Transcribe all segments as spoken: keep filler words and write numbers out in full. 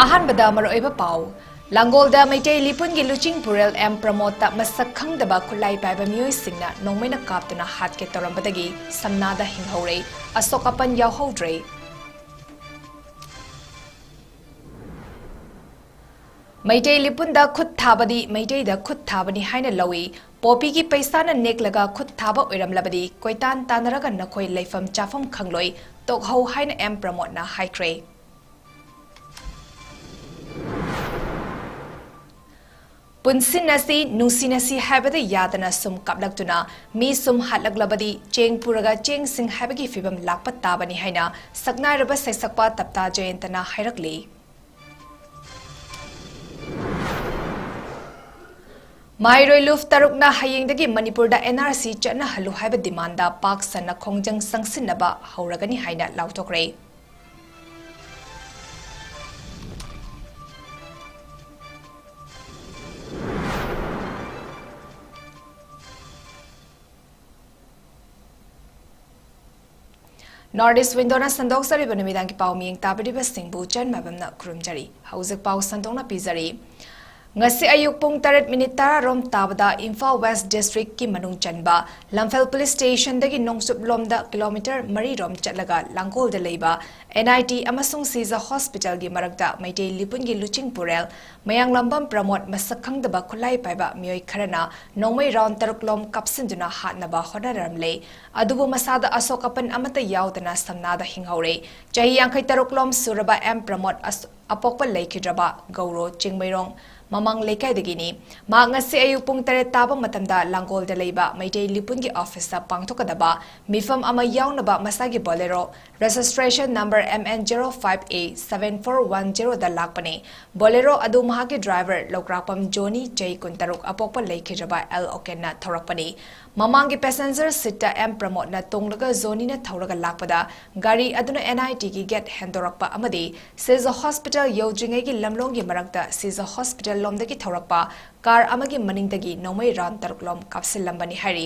ꯑꯍꯥꯟꯕꯗ ꯃꯔꯨꯑꯣꯏꯕ ꯄꯥꯎ꯫ ꯂꯥꯡꯒꯣꯜꯗ ꯃꯩꯇꯩ ꯂꯤꯄꯨꯟꯒꯤ ꯂꯨꯆꯤꯡ ꯄꯨꯔꯦꯜ ꯑꯦꯝ ꯄ꯭ꯔꯃꯣꯗꯇ ꯃꯁꯛ ꯈꯪꯗꯕ ꯈꯨꯠꯂꯥꯏ ꯄꯥꯏꯕ ꯃꯤꯑꯣꯏꯁꯤꯡꯅ ꯅꯣꯡꯃꯩꯅ ꯀꯥꯞꯇꯨꯅ ꯍꯥꯠꯀꯦ ꯇꯧꯔꯝꯕꯗꯒꯤ ꯁꯝꯅꯥꯗ ꯍꯤꯡꯍꯧꯔꯦ꯫ ꯑꯁꯣꯛ ꯑꯄꯟ ꯌꯥꯎꯍꯧꯗ꯭ꯔꯦ꯫ ꯃꯩꯇꯩ ꯂꯤꯄꯨꯟꯗ ꯈꯨꯠ ꯊꯥꯕꯗꯤ ꯃꯩꯇꯩꯗ ꯈꯨꯠ ꯊꯥꯕꯅꯤ ꯍꯥꯏꯅ ꯂꯧꯏ꯫ ꯄꯣꯄꯤꯒꯤ ꯄꯩꯁꯥꯅ ꯅꯦꯛꯂꯒ ꯈꯨꯠ ꯊꯥꯕ ꯑꯣꯏꯔꯝꯂꯕꯗꯤ ꯀꯣꯏꯇꯥꯟ ꯇꯥꯟꯅꯔꯒ ꯅꯈꯣꯏ ꯂꯩꯐꯝ ꯆꯥꯐꯝ ꯈꯪꯂꯣꯏ꯫ ꯇꯣꯛꯍꯧ ꯍꯥꯏꯅ ꯑꯦꯝ ꯄ꯭ꯔꯃꯣꯗꯅ ꯍꯥꯏꯈ꯭ꯔꯦ꯫ ꯄꯨꯟꯁꯤꯟꯅꯁꯤ, ꯅꯨꯡꯁꯤꯅꯁꯤ ꯍꯥꯏꯕꯗ ꯌꯥꯗꯅ ꯁꯨꯝ ꯀꯥꯞꯂꯛꯇꯨꯅ ꯃꯤ ꯁꯨꯝ ꯍꯥꯠꯂꯛꯂꯕꯗꯤ ꯆꯦꯡ ꯄꯨꯔꯒ ꯆꯦꯡꯁꯤꯡ ꯍꯥꯏꯕꯒꯤ ꯐꯤꯕꯝ ꯂꯥꯛꯄ ꯇꯥꯕꯅꯤ ꯍꯥꯏꯅ ꯁꯛꯅꯥꯏꯔꯕ ꯁꯩꯁꯛꯄ ꯇꯞꯇꯥ ꯖꯌꯟꯇꯅ ꯍꯥꯏꯔꯛꯂꯤ꯫ ꯃꯍꯩꯔꯣꯏ ꯂꯨꯞ ꯇꯔꯨꯛꯅ ꯍꯌꯦꯡꯗꯒꯤ ꯃꯅꯤꯄꯨꯔꯗ ꯑꯦꯟ ꯑꯥꯔ ꯁꯤ ꯆꯠꯅꯍꯜꯂꯨ ꯍꯥꯏꯕ ꯗꯤꯃꯥꯟꯗ ꯄꯥꯛ ꯁꯟꯅ ꯈꯣꯡꯖꯪ ꯆꯪꯁꯤꯟꯅꯕ ꯍꯧꯔꯒꯅꯤ ꯍꯥꯏꯅ ꯂꯥꯎꯊꯣꯛꯈ꯭ꯔꯦ꯫ North East Window-ꯅ ꯁꯟꯗꯣꯛꯆꯔꯤꯕ ꯅꯨꯃꯤꯗꯥꯡꯒꯤ ꯄꯥꯎ ꯃꯤꯌꯦꯡ ꯇꯥꯕꯤꯔꯤꯕꯁꯤꯡꯕꯨ ꯆꯟꯃꯕꯝꯅ ꯈꯨꯔꯨꯝꯖꯔꯤ꯫ ꯍꯧꯖꯤꯛ ꯄꯥꯎ ꯁꯟꯗꯣꯛꯅ ꯄꯤꯖꯔꯤ꯫ ꯉꯁꯤ ꯑꯌꯨꯛ ꯄꯨꯡ ꯇꯔꯦꯠ ꯃꯤꯅꯤꯠ ꯇꯔꯥ ꯔꯣꯝ ꯇꯥꯕꯗ ꯏꯝꯐꯥꯜ ꯋꯦꯁ ꯗꯤꯁꯇ꯭ꯔꯤꯛꯀꯤ ꯃꯅꯨꯡ ꯆꯟꯕ ꯂꯝꯐꯦꯜ ꯄꯨꯂꯤꯁ ꯁ꯭ꯇꯦꯁꯟꯗꯒꯤ ꯅꯣꯡꯆꯨꯞ ꯂꯣꯝꯗ ꯀꯤꯂꯣꯃꯤꯇꯔ ꯃꯔꯤ ꯔꯣꯝ ꯆꯠꯂꯒ ꯂꯥꯡꯒꯣꯜꯗ ꯂꯩꯕ ꯑꯦꯟ ꯑꯥꯏ ꯇꯤ ꯑꯃꯁꯨꯡ ꯁꯤꯖ ꯍꯣꯁꯄꯤꯇꯥꯜꯒꯤ ꯃꯔꯛꯇ ꯃꯩꯇꯩ ꯂꯤꯄꯨꯟꯒꯤ ꯂꯨꯆꯤꯡ ꯄꯨꯔꯦꯜ ꯃꯌꯥꯡꯂꯝꯕꯝ ꯄ꯭ꯔꯃꯣꯗ ꯃꯁꯛ ꯈꯪꯗꯕ ꯈꯨꯠꯂꯥꯏ ꯄꯥꯏꯕ ꯃꯤꯑꯣꯏ ꯈꯔꯅ ꯅꯣꯡꯃꯩ ꯔꯥꯎꯟ ꯇꯔꯨꯛ ꯂꯣꯝ ꯀꯥꯞꯁꯤꯟꯗꯨꯅ ꯍꯥꯠꯅꯕ ꯍꯣꯠꯅꯔꯝꯂꯦ꯫ ꯑꯗꯨꯕꯨ ꯃꯁꯥꯗ ꯑꯁꯣꯛ ꯑꯄꯟ ꯑꯃꯠꯇ ꯌꯥꯎꯗꯅ ꯁꯝꯅꯥꯗ ꯍꯤꯡꯍꯧꯔꯦ꯫ ꯆꯍꯤ ꯌꯥꯡꯈꯩ ꯇꯔꯨꯛ ꯂꯣꯝ ꯁꯨꯔꯕ ꯑꯦꯝ ꯄ꯭ꯔꯃꯣꯗ ꯑꯁ-, ꯑꯄꯣꯛꯄ ꯂꯩꯈꯤꯗ꯭ꯔꯕ ꯒꯧꯔꯣ ꯆꯤꯡꯃꯩꯔꯣꯡ ꯃꯃꯥꯡ ꯂꯩꯀꯥꯏꯗꯒꯤꯅꯤ꯫ ꯃꯍꯥꯛ ꯉꯁꯤ ꯑꯌꯨꯛ ꯄꯨꯡ ꯇꯔꯦꯠ ꯇꯥꯕ ꯃꯇꯝꯗ ꯂꯥꯡꯒꯣꯜꯗ ꯂꯩꯕ ꯃꯩꯇꯩ ꯂꯤꯄꯨꯟꯒꯤ ꯑꯣꯐꯤꯁꯇ ꯄꯥꯡꯊꯣꯛꯀꯗꯕ ꯃꯤꯐꯝ ꯑꯃ ꯌꯥꯎꯅꯕ ꯃꯁꯥꯒꯤ ꯕꯣꯂꯦꯔꯣ registration number M N zero five A seven four one zero ꯗ ꯂꯥꯛꯄꯅꯤ꯫ ꯕꯣꯂꯦꯔꯣ ꯑꯗꯨ ꯃꯍꯥꯛꯀꯤ ꯗ꯭ꯔꯥꯏꯚꯔ ꯂꯧꯀ꯭ꯔꯥꯛꯄꯝ ꯖꯣꯅꯤ, ꯆꯍꯤ ꯀꯨꯟꯇꯔꯨꯛ, ꯑꯄꯣꯛꯄ ꯂꯩꯈꯤꯗ꯭ꯔꯕ ꯑꯦꯜ ꯑꯣꯀꯦꯟꯅ ꯊꯧꯔꯛꯄꯅꯤ꯫ ꯃꯃꯥꯡꯒꯤ ꯄꯦꯁꯦꯟꯖꯔ ꯁꯤꯠꯇ ꯑꯦꯝ ꯄ꯭ꯔꯃꯣꯗꯅ ꯇꯣꯡꯂꯒ ꯖꯣꯅꯤꯅ ꯊꯧꯔꯒ ꯂꯥꯛꯄꯗ ꯒꯥꯔꯤ ꯑꯗꯨꯅ ꯑꯦꯟ ꯑꯥꯏ ꯇꯤꯒꯤ ꯒꯦꯠ ꯍꯦꯟꯗꯣꯔꯛꯄ ꯑꯃꯗꯤ ꯁꯤꯖ ꯍꯣꯁꯄꯤꯇꯥꯜ ꯌꯧꯗ꯭ꯔꯤꯉꯩꯒꯤ ꯂꯝꯂꯣꯡꯒꯤ ꯃꯔꯛꯇ ꯁꯤꯖ ꯍꯣꯁꯄꯤꯇꯥꯜ ꯂꯣꯝꯗꯒꯤ ꯊꯧꯔꯛꯄ ꯀꯥꯔ ꯑꯃꯒꯤ ꯃꯅꯤꯡꯗꯒꯤ ꯅꯣꯡꯃꯩ ꯔꯥꯎꯟ ꯇꯔꯨꯛ ꯂꯣꯝ ꯀꯥꯞꯁꯤꯜꯂꯝꯕꯅꯤ ꯍꯥꯏꯔꯤ꯫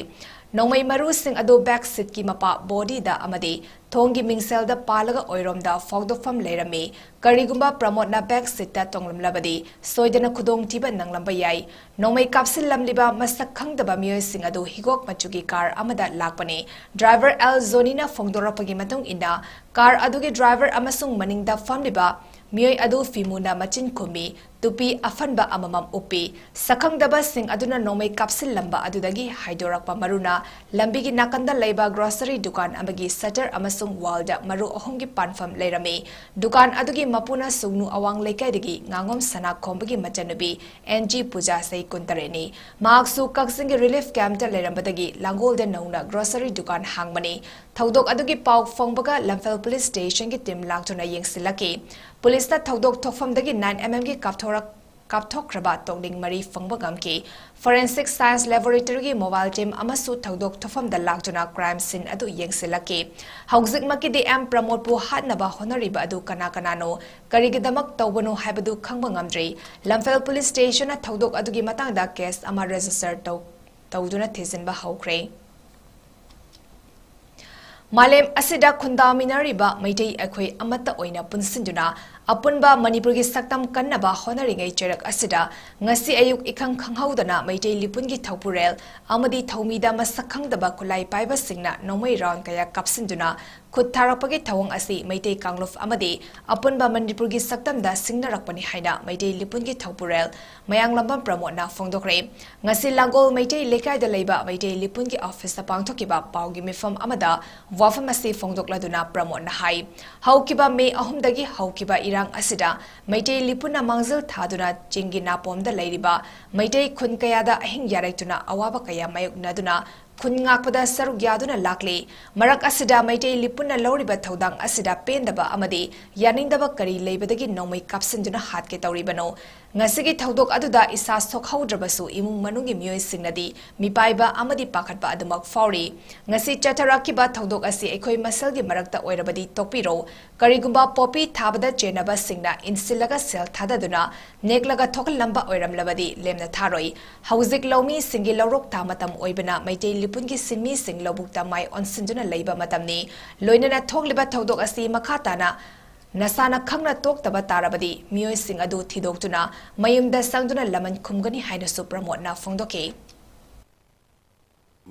ꯅꯣꯡꯃꯩ ꯃꯔꯨꯁꯤꯡ ꯑꯗꯨ back seat ꯀꯤ ꯃꯄꯥ body ꯗ ꯑꯃꯗꯤ ꯊꯣꯡꯒꯤ ꯃꯤꯡꯁꯦꯜꯗ ꯄꯥꯜꯂꯒ ꯑꯣꯏꯔꯣꯝꯗ ꯐꯥꯎꯗꯣꯛꯐꯝ ꯂꯩꯔꯝꯃꯤ꯫ ꯀꯔꯤꯒꯨꯝꯕ ꯄ꯭ꯔꯃꯣꯗꯅ back seat ꯇ ꯇꯣꯡꯂꯝꯂꯕꯗꯤ ꯁꯣꯏꯗꯅ ꯈꯨꯗꯣꯡꯊꯤꯕ ꯅꯪꯂꯝꯕ ꯌꯥꯏ꯫ ꯅꯣꯡꯃꯩ ꯀꯥꯞꯁꯤꯜꯂꯝꯂꯤꯕ ꯃꯁꯛ ꯈꯪꯗꯕ ꯃꯤꯑꯣꯏꯁꯤꯡ ꯑꯗꯨ ꯍꯤꯒꯣꯛ ꯃꯆꯨꯒꯤ car ꯑꯃꯗ ꯂꯥꯛꯄꯅꯤ꯫ Driver ꯑꯦꯜ ꯖꯣꯅꯤꯅ ꯐꯣꯡꯗꯣꯔꯛꯄꯒꯤ ꯃꯇꯨꯡ ꯏꯟꯅ, car ꯑꯗꯨꯒꯤ driver ꯑꯃꯁꯨꯡ ꯃꯅꯤꯡꯗ ꯐꯝꯂꯤꯕ ꯃꯤꯑꯣꯏ ꯑꯗꯨ ꯐꯤꯃꯨꯅ ꯃꯆꯤꯟ ꯈꯨꯝꯃꯤ, ꯇꯨꯄꯤ ꯑꯐꯟꯕ ꯑꯃꯃꯝ ꯎꯞꯄꯤ꯫ ꯁꯛꯈꯪꯗꯕꯁꯤꯡ ꯑꯗꯨꯅ ꯅꯣꯡꯃꯩ ꯀꯥꯞꯁꯤꯜꯂꯝꯕ ꯑꯗꯨꯗꯒꯤ ꯍꯥꯏꯗꯣꯔꯛꯄ ꯃꯔꯨꯅ ꯂꯝꯕꯤꯒꯤ ꯅꯥꯀꯟꯗ ꯂꯩꯕ grocery ꯗꯨꯀꯥꯟ ꯑꯃꯒꯤ shutter ꯑꯃꯁꯨꯡ wall ꯗ ꯃꯔꯨ ꯑꯍꯨꯝꯒꯤ ꯄꯥꯟꯐꯝ ꯂꯩꯔꯝꯃꯤ꯫ ꯗꯨꯀꯥꯟ ꯑꯗꯨꯒꯤ ꯃꯄꯨꯅ ꯁꯨꯡꯅꯨ ꯑꯋꯥꯡ ꯂꯩꯀꯥꯏꯗꯒꯤ ꯉꯥꯉꯣꯝ ꯁꯅꯥꯈꯣꯝꯕꯒꯤ ꯃꯆꯟꯅꯨꯄꯤ ꯑꯦꯟ ꯖꯤ ꯄꯨꯖꯥ, ꯆꯍꯤ ꯀꯨꯟꯇꯔꯦꯠꯅꯤ꯫ ꯃꯍꯥꯛꯁꯨ ꯀꯛꯆꯤꯡꯒꯤ relief camp ꯇ ꯂꯩꯔꯝꯕꯗꯒꯤ ꯂꯥꯡꯒꯣꯜꯗ ꯅꯧꯅ grocery ꯗꯨꯀꯥꯟ ꯍꯥꯡꯕꯅꯤ꯫ ꯊꯧꯗꯣꯛ ꯑꯗꯨꯒꯤ ꯄꯥꯎ ꯐꯪꯕꯒ ꯂꯝꯐꯦꯜ police station ꯒꯤ team ꯂꯥꯛꯇꯨꯅ ꯌꯦꯡꯁꯤꯜꯂꯛꯈꯤ꯫ Police ꯅ ꯊꯧꯗꯣꯛ ꯊꯣꯛꯐꯝꯗꯒꯤ nine M M ꯒꯤ ꯀꯥꯞꯊꯣꯔꯛ-, ꯀꯥꯞꯊꯣꯛꯈ꯭ꯔꯕ ꯇꯣꯛꯅꯤꯡ ꯃꯔꯤ ꯐꯪꯕ ꯉꯝꯈꯤ꯫ Forensic Science Laboratory ꯒꯤ mobile team ꯑꯃꯁꯨ ꯊꯧꯗꯣꯛ ꯊꯣꯛꯐꯝꯗ ꯂꯥꯛꯇꯨꯅ crime scene ꯑꯗꯨ ꯌꯦꯡꯁꯤꯜꯂꯛꯈꯤ꯫ ꯍꯧꯖꯤꯛꯃꯛꯀꯤꯗꯤ ꯑꯦꯝ ꯄ꯭ꯔꯃꯣꯗꯄꯨ ꯍꯥꯠꯅꯕ ꯍꯣꯠꯅꯔꯤꯕ ꯑꯗꯨ ꯀꯅꯥ ꯀꯅꯥꯅꯣ, ꯀꯔꯤꯒꯤꯗꯃꯛ ꯇꯧꯕꯅꯣ ꯍꯥꯏꯕꯗꯨ ꯈꯪꯕ ꯉꯝꯗ꯭ꯔꯤ꯫ ꯂꯝꯐꯦꯜ police station ꯅ ꯊꯧꯗꯣꯛ ꯑꯗꯨꯒꯤ ꯃꯇꯥꯡꯗ case ꯑꯃ register ꯇꯧ-, ꯇꯧꯗꯨꯅ ꯊꯤꯖꯤꯟꯕ ꯍꯧꯈ꯭ꯔꯦ꯫ ꯃꯥꯂꯦꯝ ꯑꯁꯤꯗ ꯈꯨꯟꯗꯥꯃꯤꯟꯅꯔꯤꯕ ꯃꯩꯇꯩ ꯑꯩꯈꯣꯏ ꯑꯃꯠꯇ ꯑꯣꯏꯅ ꯄꯨꯟꯁꯤꯟꯗꯨꯅ ꯑꯄꯨꯟꯕ ꯃꯅꯤꯄꯨꯔꯒꯤ ꯁꯛꯇꯝ ꯀꯟꯅꯕ ꯍꯣꯠꯅꯔꯤꯉꯩ ꯆꯩꯔꯛ ꯑꯁꯤꯗ ꯉꯁꯤ ꯑꯌꯨꯛ ꯏꯈꯪ ꯈꯪꯍꯧꯗꯅ ꯃꯩꯇꯩ ꯂꯤꯄꯨꯟꯒꯤ ꯊꯧꯄꯨꯔꯦꯜ ꯑꯃꯗꯤ ꯊꯧꯃꯤꯗ ꯃꯁꯛ ꯈꯪꯗꯕ ꯈꯨꯠꯂꯥꯏ ꯄꯥꯏꯕꯁꯤꯡꯅ ꯅꯣꯡꯃꯩ round ꯀꯌꯥ ꯀꯥꯞꯁꯤꯟꯗꯨꯅ ꯈꯨꯠ ꯊꯥꯔꯛꯄꯒꯤ ꯊꯧꯑꯣꯡ ꯑꯁꯤ ꯃꯩꯇꯩ ꯀꯥꯡꯂꯨꯞ ꯑꯃꯗꯤ ꯑꯄꯨꯟꯕ ꯃꯅꯤꯄꯨꯔꯒꯤ ꯁꯛꯇꯝꯗ ꯁꯤꯡꯅꯔꯛꯄꯅꯤ ꯍꯥꯏꯅ ꯃꯩꯇꯩ ꯂꯤꯄꯨꯟꯒꯤ ꯊꯧꯄꯨꯔꯦꯜ ꯃꯌꯥꯡꯂꯝꯕꯝ ꯄ꯭ꯔꯃꯣꯗꯅ ꯐꯣꯡꯗꯣꯛꯈ꯭ꯔꯦ꯫ ꯉꯁꯤ ꯂꯥꯡꯒꯣꯜ ꯃꯩꯇꯩ ꯂꯩꯀꯥꯏꯗ ꯂꯩꯕ ꯃꯩꯇꯩ ꯂꯤꯄꯨꯟꯒꯤ office ꯇ ꯄꯥꯡꯊꯣꯛꯈꯤꯕ ꯄꯥꯎꯒꯤ ꯃꯤꯐꯝ ꯑꯃꯗ ꯋꯥꯐꯝ ꯑꯁꯤ ꯐꯣꯡꯗꯣꯛꯂꯗꯨꯅ ꯄ꯭ꯔꯃꯣꯗꯅ ꯍꯥꯏ, ꯍꯧꯈꯤꯕ ꯃꯦ ꯑꯍꯨꯝꯗꯒꯤ ꯍꯧꯈꯤꯕ ꯏꯔꯥꯡ ꯑꯁꯤꯗ ꯃꯩꯇꯩ ꯂꯤꯄꯨꯟꯅ ꯃꯥꯡꯖꯤꯜ ꯊꯥꯗꯨꯅ ꯆꯤꯡꯒꯤ ꯅꯥꯄꯣꯝꯗ ꯂꯩꯔꯤꯕ ꯃꯩꯇꯩ ꯈꯨꯟ ꯀꯌꯥꯗ ꯑꯍꯤꯡ ꯌꯥꯔꯩꯇꯨꯅ ꯑꯋꯥꯕ ꯀꯌꯥ ꯃꯥꯌꯣꯛꯅꯗꯨꯅ ꯈꯨꯟ ꯉꯥꯛꯄꯗ ꯁꯔꯨꯛ ꯌꯥꯗꯨꯅ ꯂꯥꯛꯂꯤ꯫ ꯃꯔꯛ ꯑꯁꯤꯗ ꯃꯩꯇꯩ ꯂꯤꯄꯨꯟꯅ ꯂꯧꯔꯤꯕ ꯊꯧꯗꯥꯡ ꯑꯁꯤꯗ ꯄꯦꯟꯗꯕ ꯑꯃꯗꯤ ꯌꯥꯅꯤꯡꯗꯕ ꯀꯔꯤ ꯂꯩꯕꯗꯒꯤ ꯅꯣꯡꯃꯩ ꯀꯥꯞꯁꯤꯟꯗꯨꯅ ꯍꯥꯠꯀꯦ ꯇꯧꯔꯤꯕꯅꯣ? ꯉꯁꯤꯒꯤ ꯊꯧꯗꯣꯛ ꯑꯗꯨꯗ ꯏꯁꯥ ꯁꯣꯛꯍꯧꯗ꯭ꯔꯕꯁꯨ, ꯏꯃꯨꯡ ꯃꯅꯨꯡꯒꯤ ꯃꯤꯑꯣꯏꯁꯤꯡꯅꯗꯤ ꯃꯤꯄꯥꯏꯕ ꯑꯃꯗꯤ ꯄꯥꯈꯠꯄ ꯑꯗꯨꯃꯛ ꯐꯥꯎꯔꯤ꯫ ꯉꯁꯤ ꯆꯠꯊꯔꯛꯈꯤꯕ ꯊꯧꯗꯣꯛ ꯑꯁꯤ ꯑꯩꯈꯣꯏ ꯃꯁꯦꯜꯒꯤ ꯃꯔꯛꯇ ꯑꯣꯏꯔꯕꯗꯤ ꯇꯣꯛꯄꯤꯔꯣ꯫ ꯀꯔꯤꯒꯨꯝꯕ ꯄꯣꯄꯤ ꯊꯥꯕꯗ ꯆꯦꯟꯅꯕꯁꯤꯡꯅ ꯏꯟꯁꯤꯜꯂꯒ ꯁꯦꯜ ꯊꯥꯗꯗꯨꯅ ꯅꯦꯛꯂꯒ ꯊꯣꯛꯍꯜꯂꯝꯕ ꯑꯣꯏꯔꯝꯂꯕꯗꯤ ꯂꯦꯝꯅ ꯊꯥꯔꯣꯏ꯫ ꯍꯧꯖꯤꯛ ꯂꯧꯃꯤꯁꯤꯡꯒꯤ ꯂꯧꯔꯣꯛ ꯊꯥ ꯃꯇꯝ ꯑꯣꯏꯕꯅ, ꯃꯩꯇꯩ ꯂꯤꯄꯨꯟꯒꯤ ꯁꯤꯟꯃꯤꯁꯤꯡ ꯂꯧꯕꯨꯛꯇ ꯃꯥꯏ ꯑꯣꯟꯁꯤꯟꯗꯨꯅ ꯂꯩꯕ ꯃꯇꯝꯅꯤ꯫ ꯂꯣꯏꯅꯅ ꯊꯣꯛꯂꯤꯕ ꯊꯧꯗꯣꯛ ꯑꯁꯤ ꯃꯈꯥ ꯇꯥꯅ ꯅꯁꯥꯅ ꯈꯪꯅ ꯇꯣꯛꯇꯕ ꯇꯥꯔꯕꯗꯤ, ꯃꯤꯑꯣꯏꯁꯤꯡ ꯑꯗꯨ ꯊꯤꯗꯣꯛꯇꯨꯅ ꯃꯌꯨꯝꯗ ꯆꯪꯗꯨꯅ ꯂꯃꯟ ꯈꯨꯝꯒꯅꯤ ꯍꯥꯏꯅꯁꯨ ꯄ꯭ꯔꯃꯣꯗꯅ ꯐꯣꯡꯗꯣꯛꯈꯤ꯫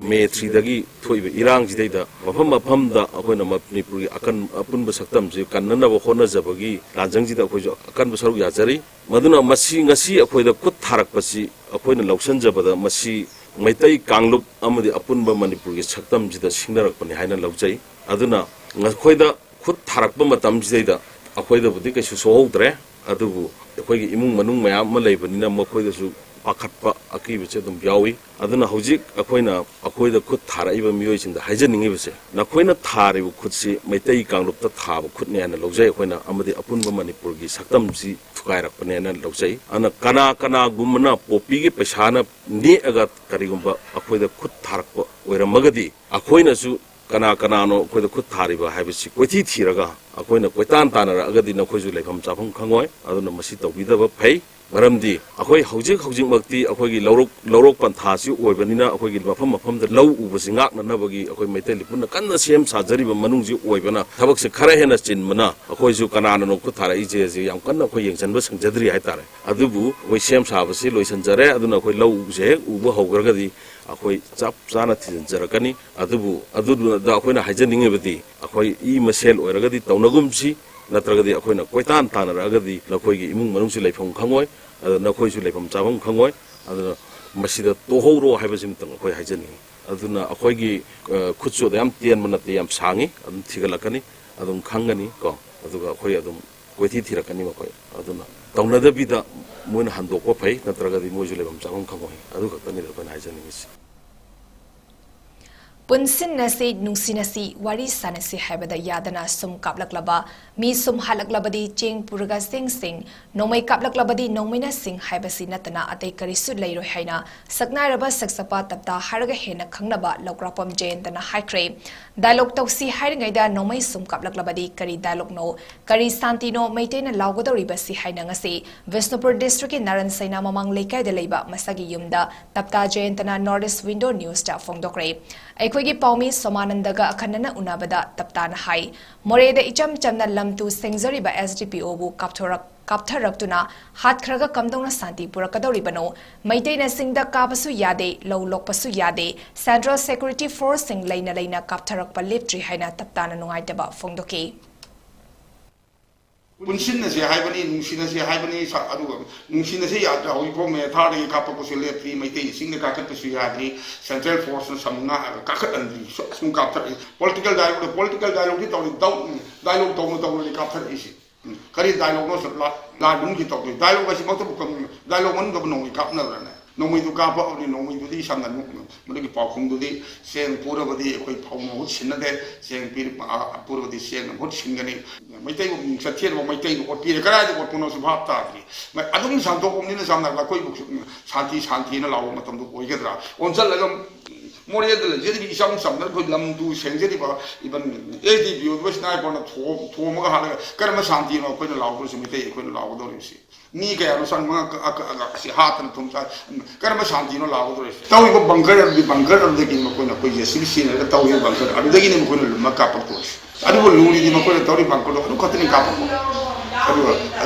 ꯃꯦ ꯊ꯭ꯔꯤꯗꯒꯤ ꯊꯣꯛꯏꯕ ꯏꯔꯥꯡꯁꯤꯗꯩꯗ ꯃꯐꯝ ꯃꯐꯝꯗ ꯑꯩꯈꯣꯏꯅ ꯃꯅꯤꯄꯨꯔꯒꯤ ꯑꯀꯟ ꯑꯄꯨꯟꯕ ꯁꯛꯇꯝꯁꯤ ꯀꯟꯅꯅꯕ ꯍꯣꯠꯅꯖꯕꯒꯤ ꯂꯥꯟꯖꯪꯁꯤꯗ ꯑꯩꯈꯣꯏꯁꯨ ꯑꯀꯟꯕ ꯁꯔꯨꯛ ꯌꯥꯖꯔꯤ꯫ ꯃꯗꯨꯅ ꯃꯁꯤ ꯉꯁꯤ ꯑꯩꯈꯣꯏꯗ ꯈꯨꯠ ꯊꯥꯔꯛꯄꯁꯤ ꯑꯩꯈꯣꯏꯅ ꯂꯧꯁꯤꯟꯖꯕꯗ ꯃꯁꯤ ꯃꯩꯇꯩ ꯀꯥꯡꯂꯨꯞ ꯑꯃꯗꯤ ꯑꯄꯨꯟꯕ ꯃꯅꯤꯄꯨꯔꯒꯤ ꯁꯛꯇꯝꯁꯤꯗ ꯁꯤꯡꯅꯔꯛꯄꯅꯤ ꯍꯥꯏꯅ ꯂꯧꯖꯩ꯫ ꯑꯗꯨꯅ ꯃꯈꯣꯏꯗ ꯈꯨꯠ ꯊꯥꯔꯛꯄ ꯃꯇꯝꯁꯤꯗꯩꯗ ꯑꯩꯈꯣꯏꯗꯕꯨꯗꯤ ꯀꯩꯁꯨ ꯁꯣꯛꯍꯧꯗ꯭ꯔꯦ, ꯑꯗꯨꯕꯨ ꯑꯩꯈꯣꯏꯒꯤ ꯏꯃꯨꯡ ꯃꯅꯨꯡ ꯃꯌꯥꯝ ꯑꯃ ꯂꯩꯕꯅꯤꯅ ꯃꯈꯣꯏꯗꯁꯨ ꯄꯥꯈꯠꯄ ꯑꯀꯤꯕꯁꯦ ꯑꯗꯨꯝ ꯌꯥꯎꯏ꯫ ꯑꯗꯨꯅ ꯍꯧꯖꯤꯛ ꯑꯩꯈꯣꯏꯅ ꯑꯩꯈꯣꯏꯗ ꯈꯨꯠ ꯊꯥꯔꯛꯏꯕ ꯃꯤꯑꯣꯏꯁꯤꯡꯗ ꯍꯥꯏꯖꯅꯤꯡꯉꯤꯕꯁꯦ, ꯅꯈꯣꯏꯅ ꯊꯥꯔꯤꯕ ꯈꯨꯠꯁꯤ ꯃꯩꯇꯩ ꯀꯥꯡꯂꯨꯞꯇ ꯊꯥꯕ ꯈꯨꯠꯅꯦ ꯍꯥꯏꯅ ꯂꯧꯖꯩ ꯑꯩꯈꯣꯏꯅ, ꯑꯃꯗꯤ ꯑꯄꯨꯟꯕ ꯃꯅꯤꯄꯨꯔꯒꯤ ꯁꯛꯇꯝꯁꯤ ꯊꯨꯒꯥꯏꯔꯛꯄꯅꯦꯅ ꯂꯧꯖꯩ꯫ ꯑꯗꯨꯅ ꯀꯅꯥ ꯀꯅꯥꯒꯨꯝꯕꯅ ꯄꯣꯄꯤꯒꯤ ꯄꯩꯁꯥꯅ ꯅꯦꯛꯑꯒ ꯀꯔꯤꯒꯨꯝꯕ ꯑꯩꯈꯣꯏꯗ ꯈꯨꯠ ꯊꯥꯔꯛꯄ ꯑꯣꯏꯔꯝꯃꯒꯗꯤ, ꯑꯩꯈꯣꯏꯅꯁꯨ ꯀꯅꯥ ꯀꯅꯥꯅꯣ ꯑꯩꯈꯣꯏꯗ ꯈꯨꯠ ꯊꯥꯔꯤꯕ ꯍꯥꯏꯕꯁꯤ ꯀꯣꯏꯊꯤ ꯊꯤꯔꯒ ꯑꯩꯈꯣꯏꯅ ꯀꯣꯏꯇꯥꯟ ꯇꯥꯟꯅꯔꯛꯑꯒꯗꯤ ꯅꯈꯣꯏꯁꯨ ꯂꯩꯐꯝ ꯆꯥꯐꯝ ꯈꯪꯉꯣꯏ꯫ ꯑꯗꯨꯅ ꯃꯁꯤ ꯇꯧꯕꯤꯗꯕ ꯐꯩ꯫ ꯃꯔꯝꯗꯤ ꯑꯩꯈꯣꯏ ꯍꯧꯖꯤꯛ ꯍꯧꯖꯤꯛꯃꯛꯇꯤ ꯑꯩꯈꯣꯏꯒꯤ ꯂꯧꯔꯣꯛ ꯂꯧꯔꯣꯛ ꯄꯟꯊꯥꯁꯤ ꯑꯣꯏꯕꯅꯤꯅ, ꯑꯩꯈꯣꯏꯒꯤ ꯃꯐꯝ ꯃꯐꯝꯗ ꯂꯧ ꯎꯕꯁꯤ ꯉꯥꯛꯅꯅꯕꯒꯤ ꯑꯩꯈꯣꯏ ꯃꯩꯇꯩ ꯂꯤꯄꯨꯟꯅ ꯀꯟꯅ ꯁꯦꯝ ꯁꯥꯖꯔꯤꯕ ꯃꯅꯨꯡꯁꯤ ꯑꯣꯏꯕꯅ, ꯊꯕꯛꯁꯦ ꯈꯔ ꯍꯦꯟꯅ ꯆꯤꯟꯕꯅ ꯑꯩꯈꯣꯏꯁꯨ ꯀꯅꯥꯅꯅꯣ ꯈꯨꯠ ꯊꯥꯔꯛꯏꯁꯦ ꯁꯤ ꯌꯥꯝ ꯀꯟꯅ ꯑꯩꯈꯣꯏ ꯌꯦꯡꯁꯤꯟꯕ ꯁꯪꯖꯗ꯭ꯔꯤ ꯍꯥꯏꯇꯥꯔꯦ꯫ ꯑꯗꯨꯕꯨ ꯑꯩꯈꯣꯏ ꯁꯦꯝ ꯁꯥꯕꯁꯤ ꯂꯣꯏꯁꯤꯟꯖꯔꯦ꯫ ꯑꯗꯨꯅ ꯑꯩꯈꯣꯏ ꯂꯧ ꯎꯕꯁꯦ ꯍꯦꯛ ꯎꯕ ꯍꯧꯈ꯭ꯔꯒꯗꯤ ꯑꯩꯈꯣꯏ ꯆꯞ ꯆꯥꯅ ꯊꯤꯖꯤꯟꯖꯔꯛꯀꯅꯤ꯫ ꯑꯗꯨꯕꯨ ꯑꯗꯨꯗ ꯑꯩꯈꯣꯏꯅ ꯍꯥꯏꯖꯅꯤꯡꯉꯤꯕꯗꯤ, ꯑꯩꯈꯣꯏ ꯏ ꯃꯁꯦꯜ ꯑꯣꯏꯔꯒꯗꯤ ꯇꯧꯅꯒꯨꯝꯁꯤ, ꯅꯠꯇ꯭ꯔꯒꯗꯤ ꯑꯩꯈꯣꯏꯅ ꯀꯣꯏꯇꯥꯟ ꯇꯥꯟꯅꯔꯛꯑꯒꯗꯤ ꯅꯈꯣꯏꯒꯤ ꯏꯃꯨꯡ ꯃꯅꯨꯡꯁꯤ ꯂꯩꯐꯝ ꯈꯪꯉꯣꯏ, ꯑꯗ ꯅꯈꯣꯏꯁꯨ ꯂꯩꯐꯝ ꯆꯥꯐꯝ ꯈꯪꯉꯣꯏ꯫ ꯑꯗꯨꯅ ꯃꯁꯤꯗ ꯇꯣꯛꯍꯧꯔꯣ ꯍꯥꯏꯕꯁꯤꯃꯇꯪ ꯑꯩꯈꯣꯏ ꯍꯥꯏꯖꯅꯤꯡꯉꯤ꯫ ꯑꯗꯨꯅ ꯑꯩꯈꯣꯏꯒꯤ, ꯑ, ꯈꯨꯠꯁꯨ ꯑꯗꯨ ꯌꯥꯝ ꯇꯦꯟꯕ ꯅꯠꯇꯦ, ꯌꯥꯝ ꯁꯥꯡꯉꯤ, ꯑꯗꯨꯝ ꯊꯤꯒꯠꯂꯛꯀꯅꯤ, ꯑꯗꯨꯝ ꯈꯪꯒꯅꯤ ꯀꯣ꯫ ꯑꯗꯨꯒ ꯑꯩꯈꯣꯏ ꯑꯗꯨꯝ ꯀꯣꯏꯊꯤ ꯊꯤꯔꯛꯀꯅꯤ ꯃꯈꯣꯏ꯫ ꯑꯗꯨꯅ ꯇꯧꯅꯗꯕꯤꯗ ꯃꯣꯏꯅ ꯍꯟꯗꯣꯛꯄ ꯐꯩ, ꯅꯠꯇ꯭ꯔꯒꯗꯤ ꯃꯣꯏꯁꯨ ꯂꯩꯐꯝ ꯆꯥꯐꯝ ꯈꯪꯉꯣꯏ꯫ ꯑꯗꯨ ꯈꯛꯇꯅꯤꯗ ꯑꯩꯈꯣꯏꯅ ꯍꯥꯏꯖꯅꯤꯡꯉꯤꯁꯤ꯫ ꯄꯨꯟꯁꯤꯟꯅꯁꯤ, ꯅꯨꯡꯁꯤꯅꯁꯤ, ꯋꯥꯔꯤ ꯁꯥꯅꯁꯤ ꯍꯥꯏꯕꯗ ꯌꯥꯗꯅ ꯁꯨꯝ ꯀꯥꯞꯂꯛꯂꯕ, ꯃꯤ ꯁꯨꯝ ꯍꯥꯠꯂꯛꯂꯕꯗꯤ ꯆꯦꯡ ꯄꯨꯔꯒ ꯆꯦꯡ ꯁꯤꯡ, ꯅꯣꯡꯃꯩ ꯀꯥꯞꯂꯛꯂꯕꯗꯤ ꯅꯣꯡꯃꯩꯅ ꯁꯤꯡ ꯍꯥꯏꯕꯁꯤ ꯅꯠꯇꯅ ꯑꯇꯩ ꯀꯔꯤꯁꯨ ꯂꯩꯔꯣꯏ ꯍꯥꯏꯅ ꯁꯛꯅꯥꯏꯔꯕ ꯁꯛꯆꯄ ꯇꯞꯇꯥ ꯍꯥꯏꯔꯒ ꯍꯦꯟꯅ ꯈꯪꯅꯕ ꯂꯧꯀ꯭ꯔꯥꯛꯄꯝ ꯖꯌꯟꯇꯅ ꯍꯥꯏꯈ꯭ꯔꯦ꯫ ꯗꯥꯏꯂꯣꯛ ꯇꯧꯁꯤ ꯍꯥꯏꯔꯤꯉꯩꯗ ꯅꯣꯡꯃꯩ ꯁꯨꯝ ꯀꯥꯞꯂꯛꯂꯕꯗꯤ ꯀꯔꯤ ꯗꯥꯏꯂꯣꯛꯅꯣ, ꯀꯔꯤ ꯁꯥꯟꯇꯤꯅꯣ ꯃꯩꯇꯩꯅ ꯂꯥꯎꯒꯗꯧꯔꯤꯕꯁꯤ ꯍꯥꯏꯅ ꯉꯁꯤ ꯕꯤꯁꯅꯨꯄꯨꯔ ꯗꯤꯁꯇ꯭ꯔꯤꯛꯀꯤ ꯅꯥꯔꯟ ꯁꯩꯅꯥ ꯃꯃꯥꯡ ꯂꯩꯀꯥꯏꯗ ꯂꯩꯕ ꯃꯁꯥꯒꯤ ꯌꯨꯝꯗ ꯇꯞꯇꯥ ꯖꯌꯟꯇꯅ North East Window Newsꯇ ꯐꯣꯡꯗꯣꯛꯈ꯭ꯔꯦ꯫ ꯑꯩꯈꯣꯏꯒꯤ ꯄꯥꯎꯃꯤ ꯁꯣꯃꯥꯅꯟꯗꯒ ꯑꯈꯟꯅꯅ ꯎꯅꯕꯗ ꯇꯞꯇꯥꯅ ꯍꯥꯏ, ꯃꯣꯔꯦꯗ ꯏꯆꯝ ꯆꯝꯅ ꯂꯝ ꯇꯨ ꯁꯦꯡꯖꯔꯤꯕ SDPOꯕꯨ ꯀꯥꯞꯊꯣꯔꯛ-, ꯀꯥꯞꯊꯔꯛꯇꯨꯅ ꯍꯥꯠꯈ꯭ꯔꯒ ꯀꯝꯗꯧꯅ ꯁꯥꯟꯇꯤ ꯄꯨꯔꯛꯀꯗꯧꯔꯤꯕꯅꯣ? ꯃꯩꯇꯩꯅ ꯆꯤꯡꯗ ꯀꯥꯕꯁꯨ ꯌꯥꯗꯦ, ꯂꯧ ꯂꯣꯛꯄꯁꯨ ꯌꯥꯗꯦ, Central Security Forceꯁꯤꯡ ꯂꯩꯅ ꯂꯩꯅ ꯀꯥꯞꯊꯔꯛꯄ ꯂꯦꯞꯇ꯭ꯔꯤ ꯍꯥꯏꯅ ꯇꯞꯇꯥꯅ ꯅꯨꯡꯉꯥꯏꯇꯕ ꯐꯣꯡꯗꯣꯛꯈꯤ꯫ ꯄꯨꯟꯁꯤꯟꯅꯁꯦ ꯍꯥꯏꯕꯅꯤ, ꯅꯨꯡꯁꯤꯅꯁꯦ ꯍꯥꯏꯕꯅꯤ, ꯁ-, ꯑꯗꯨꯒ ꯅꯨꯡꯁꯤꯅꯁꯦ ꯌꯥꯗ꯭ꯔꯦ꯫ ꯍꯧꯖꯤꯛꯐꯥꯎ ꯃꯦ ꯊꯥꯔꯗꯒꯤ ꯀꯥꯞꯄꯛꯄꯁꯨ ꯂꯦꯞꯇ꯭ꯔꯤ, ꯃꯩꯇꯩ ꯆꯤꯡꯗ ꯀꯥꯈꯠꯄꯁꯨ ꯌꯥꯗ꯭ꯔꯤ, Central Forceꯅ ꯁꯝ ꯉꯥ ꯀꯥꯈꯠꯍꯟꯗ꯭ꯔꯤ, ꯁꯨꯝ ꯀꯥꯞꯊꯔꯛꯏ꯫ Political dialogue, political dialogueꯗꯤ ꯇꯧꯔꯤ, ꯗꯧ-, dialogue ꯇꯧꯅ ꯇꯧꯅꯗꯤ ꯀꯥꯞꯊꯔꯛꯏꯁꯤ꯫ ꯎꯝ, ꯀꯔꯤ dialogueꯅꯣ ꯁꯨꯝ ꯂꯥ-, ꯂꯥꯟ ꯃꯅꯨꯡꯒꯤ ꯇꯧꯗꯣꯏ? Dialogue ꯍꯥꯏꯁꯤꯃꯛꯇꯕꯨ ꯀꯝ-, dialogue ꯃꯅꯨꯡꯗꯕꯨ ꯅꯣꯡꯃꯩ ꯀꯥꯞꯅꯕ꯭ꯔꯅꯦ? ꯅꯣꯡꯃꯩꯗꯨ ꯀꯥꯞꯄꯛꯑꯕꯅꯤ, ꯅꯣꯡꯃꯩꯗꯨꯗꯤ ꯏꯁꯝꯅ ꯅꯣꯛ-, ꯃꯗꯨꯒꯤ ꯄꯥꯎꯈꯨꯝꯗꯨꯗꯤ ꯆꯦꯡ ꯄꯨꯔꯕꯗꯤ ꯑꯩꯈꯣꯏ ꯐꯧꯅ ꯃꯍꯨꯠ ꯁꯤꯟꯅꯗꯦ, ꯆꯦꯡ ꯄꯤꯔ-, ꯑ, ꯄꯨꯔꯕꯗꯤ ꯆꯦꯡꯅ ꯃꯍꯨꯠ ꯁꯤꯟꯒꯅꯤ꯫ ꯃꯩꯇꯩꯕꯨ ꯃꯤꯡ ꯆꯠꯊꯦꯅꯕ ꯃꯩꯇꯩꯕꯨ ꯑꯣꯠꯄꯤꯔꯦ, ꯀꯗꯥꯏꯗ ꯑꯣꯠꯄꯅꯣꯁꯨ ꯚꯥꯞ ꯇꯥꯗ꯭ꯔꯤ꯫ ꯃ-, ꯑꯗꯨꯝ ꯁꯟꯗꯣꯛꯑꯕꯅꯤꯅ ꯁꯝꯅ ꯍꯥꯏꯔꯕꯗ ꯑꯩꯈꯣꯏꯕꯨ ꯁꯥꯟꯇꯤ, ꯁꯥꯟꯇꯤꯅ ꯂꯥꯎꯕ ꯃꯇꯝꯗꯨ ꯑꯣꯏꯒꯗ꯭ꯔꯥ? ꯑꯣꯟꯁꯤꯜꯂꯒ ꯃꯣꯔꯦꯗ ꯂꯩꯖꯔꯤꯕ ꯏꯆꯝ ꯆꯝꯅ ꯑꯩꯈꯣꯏ ꯂꯝꯗꯨ ꯁꯦꯡꯖꯔꯤꯕ, even SDPOꯗꯨ sniperꯅ ꯊꯣꯝ-, ꯊꯣꯝꯃꯒ ꯍꯥꯠꯂꯒ ꯀꯔꯝꯕ ꯁꯥꯟꯇꯤꯅꯣ ꯑꯩꯈꯣꯏꯅ ꯂꯥꯎꯗꯣꯔꯤꯁꯤ, ꯃꯩꯇꯩ ꯑꯩꯈꯣꯏꯅ ꯂꯥꯎꯒꯗꯧꯔꯤꯕꯁꯤ? ꯃꯤ ꯀꯌꯥꯅꯣ ꯁꯟ ꯃꯉꯥ ꯀꯛꯑ ꯀꯛꯑꯒ ꯑꯁꯤ ꯍꯥꯠꯇꯅ ꯊꯨꯝ ꯆꯥ-, ꯀꯔꯝꯕ ꯁꯥꯟꯇꯤꯅꯣ ꯂꯥꯎꯒꯗꯧꯔꯤꯁꯤ? ꯇꯧꯔꯤꯕ bunker ꯑꯗꯨꯗꯤ, bunker ꯑꯗꯨꯗꯒꯤ ꯃꯈꯣꯏꯅ ꯑꯩꯈꯣꯏ JCB ꯁꯤꯖꯤꯟꯅꯔꯒ ꯇꯧꯔꯤꯕ bunker ꯑꯗꯨꯗꯒꯤꯅꯤ ꯃꯈꯣꯏꯅ ꯂꯨꯝꯃ ꯀꯥꯞꯄꯛꯇꯣꯏꯁꯤ꯫ ꯑꯗꯨꯕꯨ ꯂꯨꯔꯤꯗꯤ ꯃꯈꯣꯏꯅ ꯇꯧꯔꯤꯕ bunkerꯗꯣ ꯑꯗꯨ ꯈꯛꯇꯅꯤ ꯀꯥꯞꯄꯛꯄ꯫ ꯑꯗꯨꯒ, ꯑ,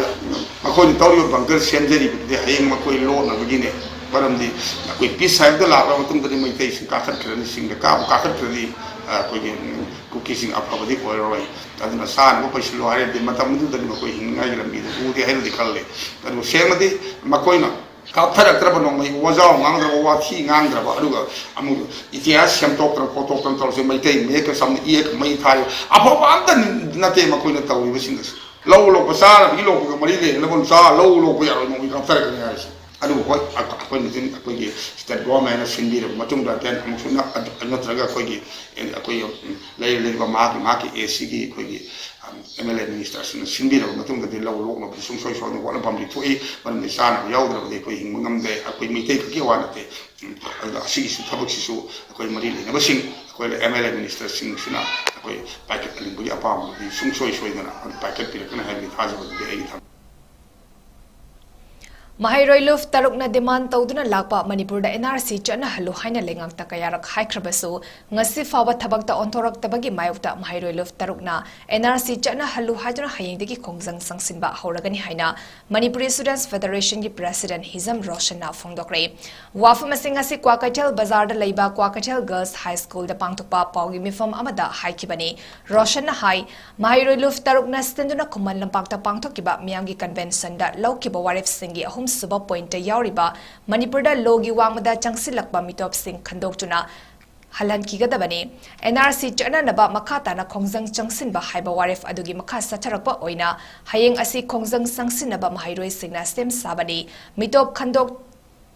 ꯃꯈꯣꯏꯅ ꯇꯧꯔꯤꯕ bunker ꯁꯦꯝꯖꯔꯤꯕꯗꯨꯗꯤ ꯍꯌꯦꯡ ꯃꯈꯣꯏ ꯂꯣꯠꯅꯕꯒꯤꯅꯦ꯫ ꯃꯔꯝꯗꯤ ꯑꯩꯈꯣꯏ peace ꯍꯥꯏꯕꯗ ꯂꯥꯛꯂꯕ ꯃꯇꯨꯡꯗꯗꯤ ꯃꯩꯇꯩꯁꯤꯡ ꯀꯥꯈꯠꯈ꯭ꯔꯅꯤ, ꯆꯤꯡꯗ ꯀꯥꯕꯨ ꯀꯥꯈꯠꯈ꯭ꯔꯗꯤ, ꯑ, ꯑꯩꯈꯣꯏꯒꯤ, ꯎꯝ, ꯀꯨꯀꯤꯁꯤꯡ ꯑꯐꯕꯗꯤ ꯑꯣꯏꯔꯔꯣꯏ꯫ ꯑꯗꯨꯅ ꯆꯥꯅꯕ ꯄꯩꯁꯤꯜꯂꯣ ꯍꯥꯏꯔꯗꯤ ꯃꯇꯝ ꯑꯗꯨꯗꯗꯤ ꯃꯈꯣꯏ ꯍꯤꯡꯅꯤꯡꯉꯥꯏꯒꯤ ꯂꯝꯕꯤꯗꯨ ꯎꯗꯦ ꯍꯥꯏꯅꯗꯤ ꯈꯜꯂꯤ꯫ ꯑꯗꯨꯕꯨ ꯁꯦꯡꯅꯗꯤ ꯃꯈꯣꯏꯅ ꯀꯥꯞꯊꯔꯛꯇ꯭ꯔꯕ ꯅꯣꯡꯃꯩ, ꯋꯥꯖꯥꯎ ꯉꯥꯡꯗ꯭ꯔꯕ, ꯋꯥꯊꯤ ꯉꯥꯡꯗ꯭ꯔꯕ, ꯑꯗꯨꯒ ꯑꯃꯨꯛ ꯏꯇꯤꯍꯥꯁ ꯁꯦꯝꯗꯣꯛꯇꯅ ꯈꯣꯠꯇꯣꯛꯇꯅ ꯇꯧꯔꯁꯦ, ꯃꯩꯇꯩ ꯃꯌꯦꯛꯀ ꯁꯝꯅ ꯏꯌꯦꯛ ꯃꯩ ꯊꯥꯔꯤ, ꯑꯐꯕ ꯑꯝꯇ ꯅꯠꯇꯦ ꯃꯈꯣꯏꯅ ꯇꯧꯔꯤꯕꯁꯤꯡ ꯑꯁꯤ꯫ ꯂꯧ ꯂꯣꯛꯄ, ꯆꯥꯅꯕꯒꯤ ꯂꯣꯛꯄꯒ ꯃꯔꯤ ꯂꯩꯅꯅꯕ ꯆꯥ ꯂꯧ ꯂꯣꯛꯄ ꯌꯥꯔꯣꯏ, ꯅꯣꯡꯃꯩ ꯀꯥꯞꯊꯔꯛꯀꯅꯤ ꯍꯥꯏꯔꯤꯁꯦ꯫ ꯑꯗꯨꯕꯨ ꯍꯣꯏ, ꯑꯩꯈꯣꯏꯅ ꯑꯗꯨꯝ ꯑꯩꯈꯣꯏꯒꯤ state government ꯅ ꯁꯤꯟꯕꯤꯔꯕ ꯃꯇꯨꯡꯗ, then ꯑꯃꯨꯛꯁꯨ ꯅꯠꯇ꯭ꯔꯒ ꯑꯩꯈꯣꯏꯒꯤ, ꯑꯩꯈꯣꯏꯒꯤ ꯂꯩꯔꯤꯕ ꯃꯍꯥꯛꯀꯤ, ꯃꯍꯥꯛꯀꯤ ꯑꯦ ꯁꯤꯒꯤ ꯑꯩꯈꯣꯏꯒꯤ ꯑꯦꯝ ꯑꯦꯜ ꯑꯦ ꯃꯤꯅꯤꯁꯇꯔꯁꯤꯡꯅ ꯁꯤꯟꯕꯤꯔꯕ ꯃꯇꯨꯡꯗꯗꯤ ꯂꯧ ꯂꯣꯛꯅꯕꯗꯤ ꯁꯨꯡꯁꯣꯏ ꯁꯣꯏꯗꯅ ꯍꯣꯠꯅꯐꯝꯗꯤ ꯊꯣꯛꯏ꯫ ꯃꯔꯝꯗꯤ ꯆꯥꯅꯕ ꯌꯥꯎꯗ꯭ꯔꯕꯗꯤ ꯑꯩꯈꯣꯏ ꯍꯤꯡꯕ ꯉꯝꯗꯦ, ꯑꯩꯈꯣꯏ ꯃꯩꯇꯩ ꯈꯛꯀꯤ ꯋꯥ ꯅꯠꯇꯦ꯫ ꯑꯗꯨꯒ ꯑꯁꯤꯒꯤꯁꯨ ꯊꯕꯛꯁꯤꯁꯨ ꯑꯩꯈꯣꯏ ꯃꯔꯤ ꯂꯩꯅꯕꯁꯤꯡ, ꯑꯩꯈꯣꯏ ꯑꯦꯝ ꯑꯦꯜ ꯑꯦ ꯃꯤꯅꯤꯁꯇꯔꯁꯤꯡꯁꯤꯅ ꯑꯩꯈꯣꯏ ꯄꯥꯏꯈꯠꯍꯟꯅꯤꯡꯕꯒꯤ ꯑꯄꯥꯝꯕꯗꯤ ꯁꯨꯡꯁꯣꯏ ꯁꯣꯏꯗꯅ ꯄꯥꯏꯈꯠꯄꯤꯔꯛꯀꯅꯤ ꯍꯥꯏꯕꯒꯤ ꯊꯥꯖꯕꯗꯨꯗꯤ ꯑꯩꯒꯤ ꯊꯝꯃꯤ꯫ ꯃꯍꯩꯔꯣꯏ ꯂꯨꯞ ꯇꯔꯨꯛꯅ demand ꯇꯧꯗꯨꯅ ꯂꯥꯛꯄ ꯃꯅꯤꯄꯨꯔꯗ N R C ꯆꯠꯅꯍꯜꯂꯨ ꯍꯥꯏꯅ ꯂꯩꯉꯥꯛꯇ ꯀꯌꯥꯔꯛ ꯍꯥꯏꯈ꯭ꯔꯕꯁꯨ, ꯉꯁꯤ ꯐꯥꯎꯕ ꯊꯕꯛꯇ ꯑꯣꯟꯊꯣꯔꯛꯇꯕꯒꯤ ꯃꯥꯌꯣꯛꯇ ꯃꯍꯩꯔꯣꯏ ꯂꯨꯞ ꯇꯔꯨꯛꯅ N R C ꯆꯠꯅꯍꯜꯂꯨ ꯍꯥꯏꯗꯨꯅ ꯍꯌꯦꯡꯗꯒꯤ ꯈꯣꯡꯖꯪ ꯆꯪꯁꯤꯟꯕ ꯍꯧꯔꯒꯅꯤ ꯍꯥꯏꯅ ꯃꯅꯤꯄꯨꯔꯤ Students Federation ꯒꯤ President ꯍꯤꯖꯝ ꯔꯣꯁꯟꯅ ꯐꯣꯡꯗꯣꯛꯈ꯭ꯔꯦ꯫ ꯋꯥꯐꯝ ꯑꯁꯤ ꯉꯁꯤ ꯀ꯭ꯋꯥꯀꯩꯊꯦꯜ ꯕꯖꯥꯔꯗ ꯂꯩꯕ ꯀ꯭ꯋꯥꯀꯩꯊꯦꯜ Girls High School ꯗ ꯄꯥꯡꯊꯣꯛꯄ ꯄꯥꯎꯒꯤ ꯃꯤꯐꯝ ꯑꯃꯗ ꯍꯥꯏꯈꯤꯕꯅꯤ꯫ ꯔꯣꯁꯟꯅ ꯍꯥꯏ, ꯃꯍꯩꯔꯣꯏ ꯂꯨꯞ ꯇꯔꯨꯛꯅ ꯁꯤꯟꯗꯨꯅ ꯈꯨꯃꯟ ꯂꯝꯄꯥꯛꯇ ꯄꯥꯡꯊꯣꯛꯈꯤꯕ ꯃꯤꯌꯥꯝꯒꯤ convention ꯗ ꯂꯧꯈꯤꯕ ꯋꯥꯔꯦꯞꯁꯤꯡꯒꯤ ꯑꯍꯨꯝꯁꯨꯕ point ꯇ ꯌꯥꯎꯔꯤꯕ ꯃꯅꯤꯄꯨꯔꯗ law ꯒꯤ ꯋꯥꯡꯃꯗ ꯆꯪꯁꯤꯜꯂꯛꯄ ꯃꯤꯇꯣꯞꯁꯤꯡ ꯈꯟꯗꯣꯛꯇꯨꯅ ꯍꯜꯍꯟꯈꯤꯒꯗꯕꯅꯤ꯫ N R C ꯆꯠꯅꯅꯕ ꯃꯈꯥ ꯇꯥꯅ ꯈꯣꯡꯖꯪ ꯆꯪꯁꯤꯟꯕ ꯍꯥꯏꯕ ꯋꯥꯔꯦꯞ ꯑꯗꯨꯒꯤ ꯃꯈꯥ ꯆꯠꯊꯔꯛꯄ ꯑꯣꯏꯅ ꯍꯌꯦꯡ ꯑꯁꯤ ꯈꯣꯡꯖꯪ ꯆꯪꯁꯤꯟꯅꯕ ꯃꯍꯩꯔꯣꯏꯁꯤꯡꯅ ꯁꯦꯝ ꯁꯥꯕꯅꯤ꯫ ꯃꯤꯇꯣꯞ ꯈꯟꯗꯣꯛ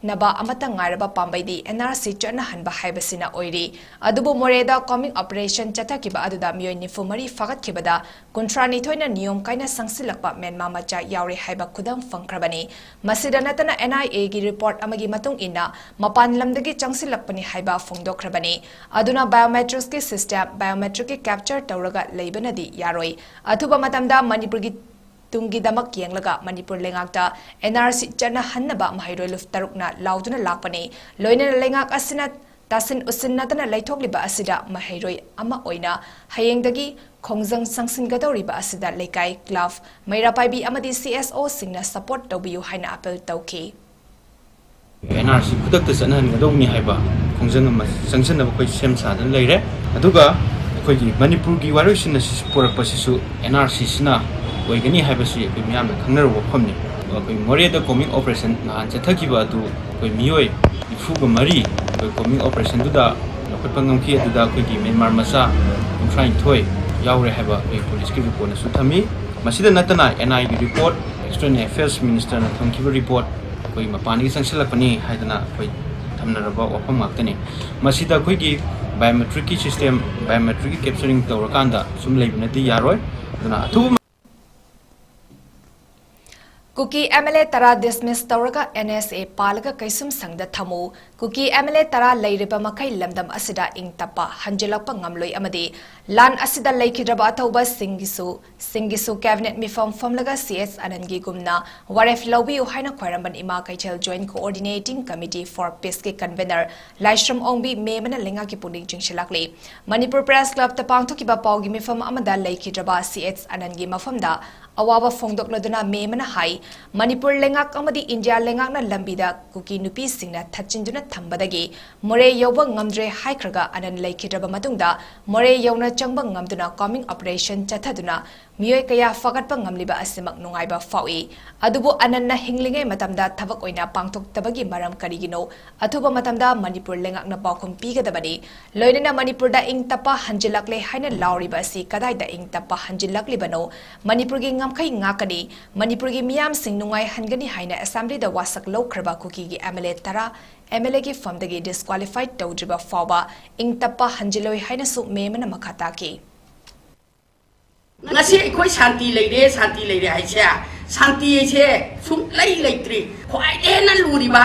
ꯅꯕ ꯑꯃꯠꯇ ꯉꯥꯏꯔꯕ ꯄꯥꯝꯕꯩꯗꯤ N R C ꯆꯠꯅꯍꯟꯕ ꯍꯥꯏꯕꯁꯤꯅ ꯑꯣꯏꯔꯤ꯫ ꯑꯗꯨꯕꯨ ꯃꯣꯔꯦꯗ combing operation ꯆꯠꯊꯈꯤꯕ ꯑꯗꯨꯗ ꯃꯤꯑꯣꯏ ꯅꯤꯐꯨ ꯃꯔꯤ ꯐꯥꯒꯠꯈꯤꯕꯗ ꯀꯨꯟꯊ꯭ꯔꯥ ꯅꯤꯊꯣꯏꯅ ꯅꯤꯌꯣꯝ ꯀꯥꯏꯅ ꯆꯪꯁꯤꯜꯂꯛꯄ ꯃ꯭ꯌꯥꯟꯃꯥꯔ ꯃꯆꯥ ꯌꯥꯎꯔꯦ ꯍꯥꯏꯕ ꯈꯨꯗꯝ ꯐꯪꯈ꯭ꯔꯕꯅꯤ꯫ ꯃꯁꯤꯗ ꯅꯠꯇꯅ N I A ꯒꯤ report ꯑꯃꯒꯤ ꯃꯇꯨꯡ ꯏꯟꯅ ꯃꯄꯥꯟ ꯂꯝꯗꯒꯤ ꯆꯪꯁꯤꯜꯂꯛꯄꯅꯤ ꯍꯥꯏꯕ ꯐꯣꯡꯗꯣꯛꯈ꯭ꯔꯕꯅꯤ꯫ ꯑꯗꯨꯅ biometrics ꯀꯤ system, biometric ꯀꯤ capture ꯇꯧꯔꯒ ꯂꯩꯕꯅꯗꯤ ꯌꯥꯔꯣꯏ꯫ ꯑꯊꯨꯕ ꯃꯇꯝꯗ ꯃꯅꯤꯄꯨꯔꯒꯤ ꯇꯨꯡꯒꯤꯗꯃꯛ ꯌꯦꯡꯂꯒ ꯃꯅꯤꯄꯨꯔ ꯂꯩꯉꯥꯛꯇ N R C ꯆꯠꯅꯍꯟꯅꯕ ꯃꯍꯩꯔꯣꯏ ꯂꯨꯞ ꯇꯔꯨꯛꯅ ꯂꯥꯎꯗꯨꯅ ꯂꯥꯛꯄꯅꯤ꯫ ꯂꯣꯏꯅꯅ ꯂꯩꯉꯥꯛ ꯑꯁꯤꯅ ꯇꯥꯁꯤꯟ ꯎꯁꯤꯟꯅꯗꯅ ꯂꯩꯊꯣꯛꯂꯤꯕ ꯑꯁꯤꯗ ꯃꯍꯩꯔꯣꯏ ꯑꯃ ꯑꯣꯏꯅ ꯍꯌꯦꯡꯗꯒꯤ ꯈꯣꯡꯖꯪ ꯆꯪꯁꯤꯟꯒꯗꯧꯔꯤꯕ ꯑꯁꯤꯗ ꯂꯩꯀꯥꯏ, club, ꯃꯩꯔꯥ ꯄꯥꯏꯕꯤ ꯑꯃꯗꯤ C S O ꯁꯤꯡꯅ support ꯇꯧꯕꯤꯌꯨ ꯍꯥꯏꯅ appeal ꯇꯧꯈꯤ꯫ N R C ꯈꯨꯗꯛꯇ ꯆꯠꯅꯍꯟꯒꯗꯧꯕꯅꯤ ꯍꯥꯏꯕ ꯈꯣꯡꯖꯪ ꯑꯃ ꯆꯪꯁꯤꯟꯅꯕ ꯑꯩꯈꯣꯏ ꯁꯦꯝ ꯁꯥꯗꯨꯅ ꯂꯩꯔꯦ꯫ ꯑꯗꯨꯒ ꯑꯩꯈꯣꯏꯒꯤ ꯃꯅꯤꯄꯨꯔꯒꯤ ꯋꯥꯔꯣꯏꯁꯤꯟ ꯑꯁꯤ ꯄꯨꯔꯛꯄꯁꯤꯁꯨ N R C ꯁꯤꯅ ꯑꯣꯏꯒꯅꯤ ꯍꯥꯏꯕꯁꯤ ꯑꯩꯈꯣꯏ ꯃꯤꯌꯥꯝꯅ ꯈꯪꯅꯔꯕ ꯋꯥꯐꯝꯅꯤ꯫ ꯑꯩꯈꯣꯏ ꯃꯣꯔꯦꯗ combing operation ꯅꯍꯥꯟ ꯆꯠꯊꯈꯤꯕ ꯑꯗꯨ ꯑꯩꯈꯣꯏ ꯃꯤꯑꯣꯏ ꯅꯤꯐꯨꯒ ꯃꯔꯤ ꯑꯩꯈꯣꯏ combing operation ꯗꯨꯗ ꯂꯧꯈꯠꯄ ꯉꯝꯈꯤ꯫ ꯑꯗꯨꯗ ꯑꯩꯈꯣꯏꯒꯤ ꯃ꯭ꯌꯥꯟꯃꯥꯔ ꯃꯆꯥ ꯀꯨꯟꯊ꯭ꯔꯥ ꯅꯤꯊꯣꯏ ꯌꯥꯎꯔꯦ ꯍꯥꯏꯕ ꯑꯩꯈꯣꯏ ꯄꯨꯂꯤꯁꯀꯤ report ꯅꯁꯨ ꯊꯝꯃꯤ꯫ ꯃꯁꯤꯗ ꯅꯠꯇꯅ N I ꯒꯤ report, External Affairs Minister ꯅ ꯊꯝꯈꯤꯕ report, ꯑꯩꯈꯣꯏ ꯃꯄꯥꯟꯗꯒꯤ ꯆꯪꯁꯤꯜꯂꯛꯄꯅꯤ ꯍꯥꯏꯗꯅ ꯑꯩꯈꯣꯏ ꯊꯝꯅꯔꯕ ꯋꯥꯐꯝ ꯉꯥꯛꯇꯅꯤ꯫ ꯃꯁꯤꯗ ꯑꯩꯈꯣꯏꯒꯤ biometric ꯀꯤ system, biometric ꯀꯤ capturing ꯇꯧꯔꯀꯥꯟꯗ ꯁꯨꯝ ꯂꯩꯕꯅꯗꯤ ꯌꯥꯔꯣꯏ꯫ ꯑꯗꯨꯅ ꯑꯊꯨꯕ ꯀꯨꯀꯤ MLA ꯇꯔꯥ dismiss ꯇꯧꯔꯒ NSA ꯄꯥꯜꯂꯒ ꯀꯩꯁꯨꯝꯁꯪꯗ ꯊꯝꯃꯨ꯫ ꯀꯨꯀꯤ MLA ꯇꯔꯥ ꯂꯩꯔꯤꯕ ꯃꯈꯩ ꯂꯝꯗꯝ ꯑꯁꯤꯗ ꯏꯪ ꯇꯞꯄ ꯍꯟꯖꯤꯜꯂꯛꯄ ꯉꯝꯂꯣꯏ ꯑꯃꯗꯤ ꯂꯥꯟ ꯑꯁꯤꯗ ꯂꯩꯈꯤꯗ꯭ꯔꯕ ꯑꯊꯧꯕꯁꯤꯡꯒꯤꯁꯨ, ꯁꯤꯡꯒꯤꯁꯨ cabinet ꯃꯤꯐꯝ ꯐꯝꯂꯒ ꯁꯤ ꯑꯦꯁ ꯑꯅꯟꯒꯤꯒꯨꯝꯅ ꯋꯥꯔꯦꯞ ꯂꯧꯕꯤꯌꯨ ꯍꯥꯏꯅ ꯈ꯭ꯋꯥꯏꯔꯝꯕꯟ ꯏꯃꯥ ꯀꯩꯊꯦꯜ Joint Coordinating Committee for Peace ꯀꯤ convener ꯂꯥꯏꯁ꯭ꯔꯝ ꯑꯣꯡꯕꯤ ꯃꯦꯃꯅ ꯂꯩꯉꯥꯛꯀꯤ ꯄꯨꯛꯅꯤꯡ ꯆꯤꯡꯁꯤꯜꯂꯛꯂꯤ꯫ ꯃꯅꯤꯄꯨꯔ Press Club ꯇ ꯄꯥꯡꯊꯣꯛꯈꯤꯕ ꯄꯥꯎꯒꯤ ꯃꯤꯐꯝ ꯑꯃꯗ ꯂꯩꯈꯤꯗ꯭ꯔꯕ ꯁꯤ ꯑꯦꯁ ꯑꯅꯟꯒꯤ ꯃꯐꯝꯗ ꯑꯋꯥꯕ ꯐꯣꯡꯗꯣꯛꯂꯗꯨꯅ ꯃꯦꯃꯅ ꯍꯥꯏ, ꯃꯅꯤꯄꯨꯔ ꯂꯩꯉꯥꯛ ꯑꯃꯗꯤ ꯏꯟꯗꯤꯌꯥ ꯂꯩꯉꯥꯛꯅ ꯂꯝꯕꯤꯗ ꯀꯨꯀꯤ ꯅꯨꯄꯤꯁꯤꯡꯅ ꯊꯠꯆꯤꯟꯗꯨꯅ ꯊꯝꯕꯗꯒꯤ ꯃꯣꯔꯦ ꯌꯧꯕ ꯉꯝꯗ꯭ꯔꯦ ꯍꯥꯏꯈ꯭ꯔꯒ ꯑꯅꯟ ꯂꯩꯈꯤꯗ꯭ꯔꯕ ꯃꯇꯨꯡꯗ ꯃꯣꯔꯦ ꯌꯧꯅ ꯆꯪꯕ ꯉꯝꯗꯨꯅ combing operation ꯆꯠꯊꯗꯨꯅ ꯃꯤꯑꯣꯏ ꯀꯌꯥ ꯐꯒꯠꯄ ꯉꯝꯂꯤꯕ ꯑꯁꯤꯃꯛ ꯅꯨꯡꯉꯥꯏꯕ ꯐꯥꯎꯏ꯫ ꯑꯗꯨꯕꯨ ꯑꯅꯟꯅ ꯍꯤꯡꯂꯤꯉꯩ ꯃꯇꯝꯗ ꯊꯕꯛ ꯑꯣꯏꯅ ꯄꯥꯡꯊꯣꯛꯇꯕꯒꯤ ꯃꯔꯝ ꯀꯔꯤꯒꯤꯅꯣ? ꯑꯊꯨꯕ ꯃꯇꯝꯗ ꯃꯅꯤꯄꯨꯔ ꯂꯩꯉꯥꯛꯅ ꯄꯥꯎꯈꯨꯝ ꯄꯤꯒꯗꯕꯅꯤ꯫ ꯂꯣꯏꯅꯅ ꯃꯅꯤꯄꯨꯔꯗ ꯏꯪ ꯇꯞꯄ ꯍꯟꯖꯤꯜꯂꯛꯂꯦ ꯍꯥꯏꯅ ꯂꯥꯎꯔꯤꯕ ꯑꯁꯤ ꯀꯗꯥꯏꯗ ꯏꯪ ꯇꯞꯄ ꯍꯟꯖꯤꯜꯂꯛꯂꯤꯕꯅꯣ? ꯃꯅꯤꯄꯨꯔꯒꯤ ꯉꯝꯈꯩ ꯉꯥꯛꯀꯅꯤ, ꯃꯅꯤꯄꯨꯔꯒꯤ ꯃꯤꯌꯥꯝꯁꯤꯡ ꯅꯨꯡꯉꯥꯏꯍꯟꯒꯅꯤ ꯍꯥꯏꯅ assembly ꯗ ꯋꯥꯁꯛ ꯂꯧꯈ꯭ꯔꯕ ꯀꯨꯀꯤꯒꯤ MLA ꯇꯔꯥ MLA ꯒꯤ ꯐꯝꯗꯒꯤ disqualify ꯇꯧꯗ꯭ꯔꯤꯕ ꯐꯥꯎꯕ ꯏꯪ ꯇꯞꯄ ꯍꯟꯖꯤꯜꯂꯣꯏ ꯍꯥꯏꯅꯁꯨ ꯃꯦꯃꯅ ꯃꯈꯥ ꯇꯥꯈꯤ꯫ ꯉꯁꯤ ꯑꯩꯈꯣꯏ ꯁꯥꯟꯇꯤ ꯂꯩꯔꯦ, ꯁꯥꯟꯇꯤ ꯂꯩꯔꯦ ꯍꯥꯏꯁꯦ, ꯁꯥꯟꯇꯤ ꯍꯥꯏꯁꯦ ꯁꯨꯡꯂꯩ ꯂꯩꯇ꯭ꯔꯤ꯫ ꯈ꯭ꯋꯥꯏꯗꯒꯤ ꯍꯦꯟꯅ ꯂꯨꯔꯤꯕ,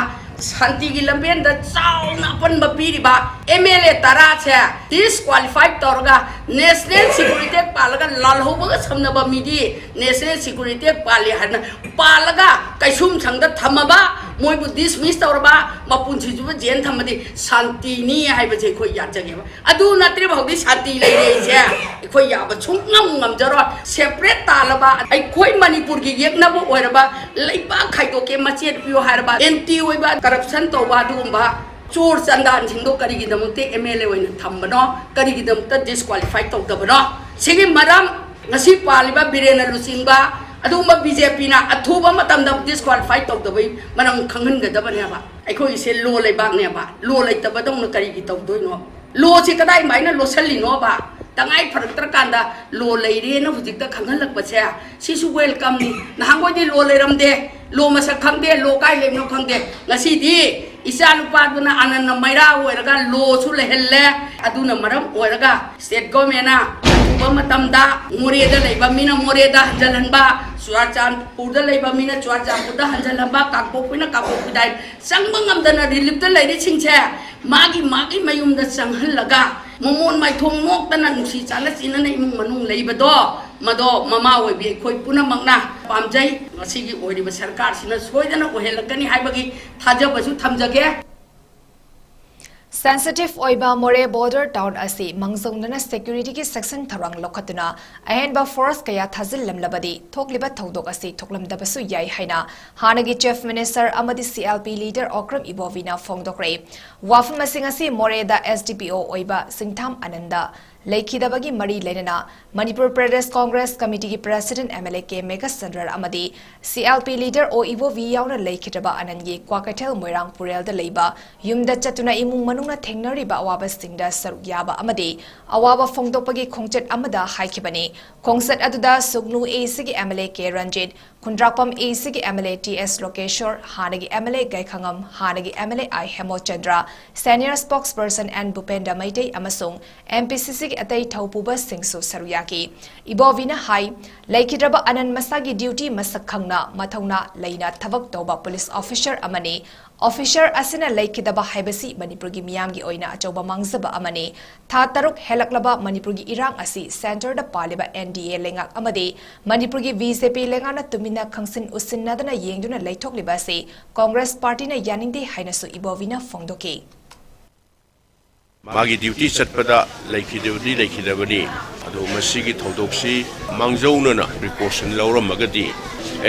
ꯁꯥꯟꯇꯤꯒꯤ ꯂꯝꯕꯦꯟꯗ ꯆꯥꯎꯅ ꯑꯄꯟꯕ ꯄꯤꯔꯤꯕ MLA ꯇꯔꯥꯁꯦ disqualify ꯇꯧꯔꯒ national security ꯄꯥꯜꯂꯒ ꯂꯥꯜꯍꯧꯕꯒ ꯁꯝꯅꯕ ꯃꯤꯗꯤ national security ꯄꯥꯜꯂꯤ ꯍꯥꯏꯅ ꯄꯥꯜꯂꯒ ꯀꯩꯁꯨꯝꯁꯪꯗ ꯊꯝꯃꯕ, ꯃꯣꯏꯕꯨ dismiss ꯇꯧꯔꯕ, ꯃꯄꯨꯟꯁꯤꯁꯤꯕꯨ jail ꯊꯝꯃꯗꯤ ꯁꯥꯟꯇꯤꯅꯤ ꯍꯥꯏꯕꯁꯦ ꯑꯩꯈꯣꯏ ꯌꯥꯖꯒꯦꯕ꯫ ꯑꯗꯨ ꯅꯠꯇ꯭ꯔꯤꯕ ꯍꯧꯖꯤꯛ ꯁꯥꯟꯇꯤ ꯂꯩꯔꯦ ꯑꯩꯁꯦ ꯑꯩꯈꯣꯏ ꯌꯥꯕ ꯁꯨꯡꯉꯝ ꯉꯝꯖꯔꯣꯏ꯫ Separate ꯇꯥꯜꯂꯕ, ꯑꯩꯈꯣꯏ ꯃꯅꯤꯄꯨꯔꯒꯤ ꯌꯦꯛꯅꯕ ꯑꯣꯏꯔꯕ, ꯂꯩꯕꯥꯛ ꯈꯥꯏꯗꯣꯛꯀꯦ ꯃꯆꯦꯠ ꯄꯤꯌꯨ ꯍꯥꯏꯔꯕ, anti ꯑꯣꯏꯕ, corruption ꯇꯧꯕ, ꯑꯗꯨꯒꯨꯝꯕ ꯆꯣꯔ ꯆꯟꯗꯥꯟꯁꯤꯡꯗꯣ ꯀꯔꯤꯒꯤꯗꯃꯛꯇ MLA ꯑꯣꯏꯅ ꯊꯝꯕꯅꯣ? ꯀꯔꯤꯒꯤꯗꯃꯛꯇ disqualify ꯇꯧꯗꯕꯅꯣ? ꯁꯤꯒꯤ ꯃꯔꯝ ꯉꯁꯤ ꯄꯥꯜꯂꯤꯕ ꯕꯤꯔꯦꯟꯅ ꯂꯨꯆꯤꯡꯕ ꯑꯗꯨꯒꯨꯝꯕ BJP ꯅ ꯑꯊꯨꯕ ꯃꯇꯝꯗ disqualify ꯇꯧꯗꯕꯩ ꯃꯔꯝ ꯈꯪꯍꯟꯒꯗꯕꯅꯦꯕ꯫ ꯑꯩꯈꯣꯏꯒꯤꯁꯦ law ꯂꯩꯕꯥꯛꯅꯦꯕ, law ꯂꯩꯇꯕꯗꯧꯅ ꯀꯔꯤꯒꯤ ꯇꯧꯗꯣꯏꯅꯣ? Law ꯁꯤ ꯀꯗꯥꯏꯃꯥꯏꯅ ꯂꯣꯠꯁꯜꯂꯤꯅꯣꯕ? ꯇꯉꯥꯏ ꯐꯔꯛꯇ꯭ꯔꯀꯥꯟꯗ ꯂꯣ ꯂꯩꯔꯦꯅ ꯍꯧꯖꯤꯛꯇ ꯈꯪꯍꯜꯂꯛꯄꯁꯦ, ꯁꯤꯁꯨ ꯋꯦꯜꯀꯝꯅꯤ꯫ ꯅꯍꯥꯟꯈꯣꯏꯗꯤ ꯂꯣ ꯂꯩꯔꯝꯗꯦ, ꯂꯣ ꯃꯁꯛ ꯈꯪꯗꯦ, ꯂꯣ ꯀꯥꯏ ꯂꯩꯕꯅꯣ ꯈꯪꯗꯦ꯫ ꯉꯁꯤꯗꯤ ꯏꯆꯥ ꯅꯨꯄꯥꯗꯨꯅ ꯑꯅꯟꯅ ꯃꯩꯔꯥ ꯑꯣꯏꯔꯒ ꯂꯣꯁꯨ ꯂꯩꯍꯜꯂꯦ꯫ ꯑꯗꯨꯅ ꯃꯔꯝ ꯑꯣꯏꯔꯒ ꯁ꯭ꯇꯦꯠ ꯒꯣꯔꯃꯦꯟꯅ ꯑꯊꯨꯕ ꯃꯇꯝꯗ ꯃꯣꯔꯦꯗ ꯂꯩꯕ ꯃꯤꯅ ꯃꯣꯔꯦꯗ ꯍꯟꯖꯜꯍꯟꯕ, ꯆꯨꯔꯥꯆꯥꯟꯄꯨꯔꯗ ꯂꯩꯕ ꯃꯤꯅ ꯆꯨꯔꯥꯆꯥꯟꯄꯨꯔꯗ ꯍꯟꯖꯜꯍꯟꯕ, ꯀꯥꯡꯄꯣꯛꯄꯤꯅ ꯀꯥꯡꯄꯣꯛꯄꯤꯗ ꯍꯥꯏ-, ꯆꯪꯕ ꯉꯝꯗꯅ ꯔꯤꯂꯤꯐꯇ ꯂꯩꯔꯤꯁꯤꯡꯁꯦ ꯃꯥꯒꯤ ꯃꯥꯒꯤ ꯃꯌꯨꯝꯗ ꯆꯪꯍꯜꯂꯒ ꯃꯃꯣꯟ ꯃꯥꯏꯊꯣꯡ ꯅꯣꯛꯇꯅ ꯅꯨꯡꯁꯤ ꯆꯥꯟꯅ ꯆꯤꯟꯅꯅ ꯏꯃꯨꯡ ꯃꯅꯨꯡ ꯂꯩꯕꯗꯣ, ꯃꯗꯣ ꯃꯃꯥ ꯑꯣꯏꯕꯤ ꯑꯩꯈꯣꯏ ꯄꯨꯝꯅꯃꯛꯅ ꯄꯥꯝꯖꯩ꯫ ꯉꯁꯤꯒꯤ ꯑꯣꯏꯔꯤꯕ ꯁꯔꯀꯥꯔꯁꯤꯅ ꯁꯣꯏꯗꯅ ꯑꯣꯏꯍꯜꯂꯛꯀꯅꯤ ꯍꯥꯏꯕꯒꯤ ꯊꯥꯖꯕꯁꯨ ꯊꯝꯖꯒꯦ꯫ Sensitive ꯑꯣꯏꯕ ꯃꯣꯔꯦ border town ꯑꯁꯤ ꯃꯥꯡꯖꯧꯅꯅ security ꯒꯤ ꯆꯦꯛꯁꯤꯟ ꯊꯧꯔꯥꯡ ꯂꯧꯈꯠꯇꯨꯅ ꯑꯍꯦꯟꯕ force ꯀꯌꯥ ꯊꯥꯖꯤꯜꯂꯝꯂꯕꯗꯤ ꯊꯣꯛꯂꯤꯕ ꯊꯧꯗꯣꯛ ꯑꯁꯤ ꯊꯣꯛꯂꯝꯗꯕꯁꯨ ꯌꯥꯏ ꯍꯥꯏꯅ ꯍꯥꯟꯅꯒꯤ Chief Minister ꯑꯃꯗꯤ C L P leader Okram ꯏꯕꯣꯕꯤꯅ ꯐꯣꯡꯗꯣꯛꯈ꯭ꯔꯦ꯫ ꯋꯥꯐꯝ ꯑꯁꯤ ꯉꯁꯤ ꯃꯣꯔꯦꯗ S D P O ꯑꯣꯏꯕ ꯁꯤꯡꯊꯥꯝ ꯑꯅꯟꯗ ꯂꯩꯈꯤꯗꯕꯒꯤ ꯃꯔꯤ ꯂꯩꯅꯅ Manipur Pradesh Congress ꯀꯃꯤꯇꯤꯒꯤ president M L A K Meghachandra ꯑꯃꯗꯤ C L P leader ꯑꯣ ꯏꯕꯣꯕꯤ ꯌꯥꯎꯅ ꯂꯩꯈꯤꯗ꯭ꯔꯕ ꯑꯅꯟꯒꯤ ꯀ꯭ꯋꯥꯀꯩꯊꯦꯜ ꯃꯣꯏꯔꯥꯡ ꯄꯨꯔꯦꯜꯗ ꯂꯩꯕ ꯌꯨꯝꯗ ꯆꯠꯇꯨꯅ ꯏꯃꯨꯡ ꯃꯅꯨꯡꯅ ꯊꯦꯡꯅꯔꯤꯕ ꯑꯋꯥꯕꯁꯤꯡꯗ ꯁꯔꯨꯛ ꯌꯥꯕ ꯑꯃꯗꯤ ꯑꯋꯥꯕ ꯐꯣꯡꯗꯣꯛꯄꯒꯤ ꯈꯣꯡꯆꯠ ꯑꯃꯗ ꯍꯥꯏꯈꯤꯕꯅꯤ꯫ ꯈꯣꯡꯆꯠ ꯑꯗꯨꯗ ꯁꯨꯒꯅꯨ A C ꯒꯤ M L A K Ranjit, Khundrakpam A C ꯒꯤ M L A T S ꯂꯣꯀꯦꯁꯣꯔ, ꯍꯥꯟꯅꯒꯤ M L A ꯒꯥꯏꯈꯉꯝ, ꯍꯥꯟꯅꯒꯤ M L A I ꯍꯦꯃꯣꯆꯟꯗ꯭ꯔ, senior spokesperson N ꯚꯨꯄꯦꯟꯗ꯭ꯔ Meitei ꯑꯃꯁꯨꯡ M P C C ꯒꯤ ꯑꯇꯩ ꯊꯧꯄꯨꯕꯁꯤꯡꯁꯨ ꯁꯔꯨꯛ ꯌꯥꯈꯤ꯫ ꯏꯕꯣꯕꯤꯅ ꯍꯥꯏ, ꯂꯩꯈꯤꯗ꯭ꯔꯕ ꯑꯅꯟ ꯃꯁꯥꯒꯤ duty ꯃꯁꯛ ꯈꯪꯅ ꯃꯊꯧꯅꯥ ꯂꯩꯅ ꯊꯕꯛ ꯇꯧꯕ police officer ꯑꯃꯅꯤ꯫ Officer ꯑꯁꯤꯅ ꯂꯩꯈꯤꯗꯕ ꯍꯥꯏꯕꯁꯤ ꯃꯅꯤꯄꯨꯔꯒꯤ ꯃꯤꯌꯥꯝꯒꯤ ꯑꯣꯏꯅ ꯑꯆꯧꯕ ꯃꯥꯡꯖꯕ ꯑꯃꯅꯤ꯫ ꯊꯥ ꯇꯔꯨꯛ ꯍꯦꯜꯂꯛꯂꯕ ꯃꯅꯤꯄꯨꯔꯒꯤ ꯏꯔꯥꯡ ꯑꯁꯤ centre ꯗ ꯄꯥꯜꯂꯤꯕ N D A ꯂꯩꯉꯥꯛ ꯑꯃꯗꯤ ꯃꯅꯤꯄꯨꯔꯒꯤ B J P ꯂꯩꯉꯥꯛꯅ ꯇꯨꯃꯤꯟꯅ ꯈꯪꯁꯤꯟ ꯎꯁꯤꯟꯅꯗꯅ ꯌꯦꯡꯗꯨꯅ ꯂꯩꯊꯣꯛꯂꯤꯕ ꯑꯁꯤ ꯀꯣꯡꯒ꯭ꯔꯦꯁ ꯄꯥꯔꯇꯤꯅ ꯌꯥꯅꯤꯡꯗꯦ ꯍꯥꯏꯅꯁꯨ ꯏꯕꯣꯕꯤꯅ ꯐꯣꯡꯗꯣꯛꯈꯤ꯫ ꯃꯥꯒꯤ duty ꯆꯠꯄꯗ ꯂꯩꯈꯤꯗꯕꯗꯤ ꯂꯩꯈꯤꯗꯕꯅꯤ꯫ ꯑꯗꯨ ꯃꯁꯤꯒꯤ ꯊꯧꯗꯣꯛꯁꯤ ꯃꯥꯡꯖꯧꯅꯅ precaution ꯂꯧꯔꯝꯃꯒꯗꯤ,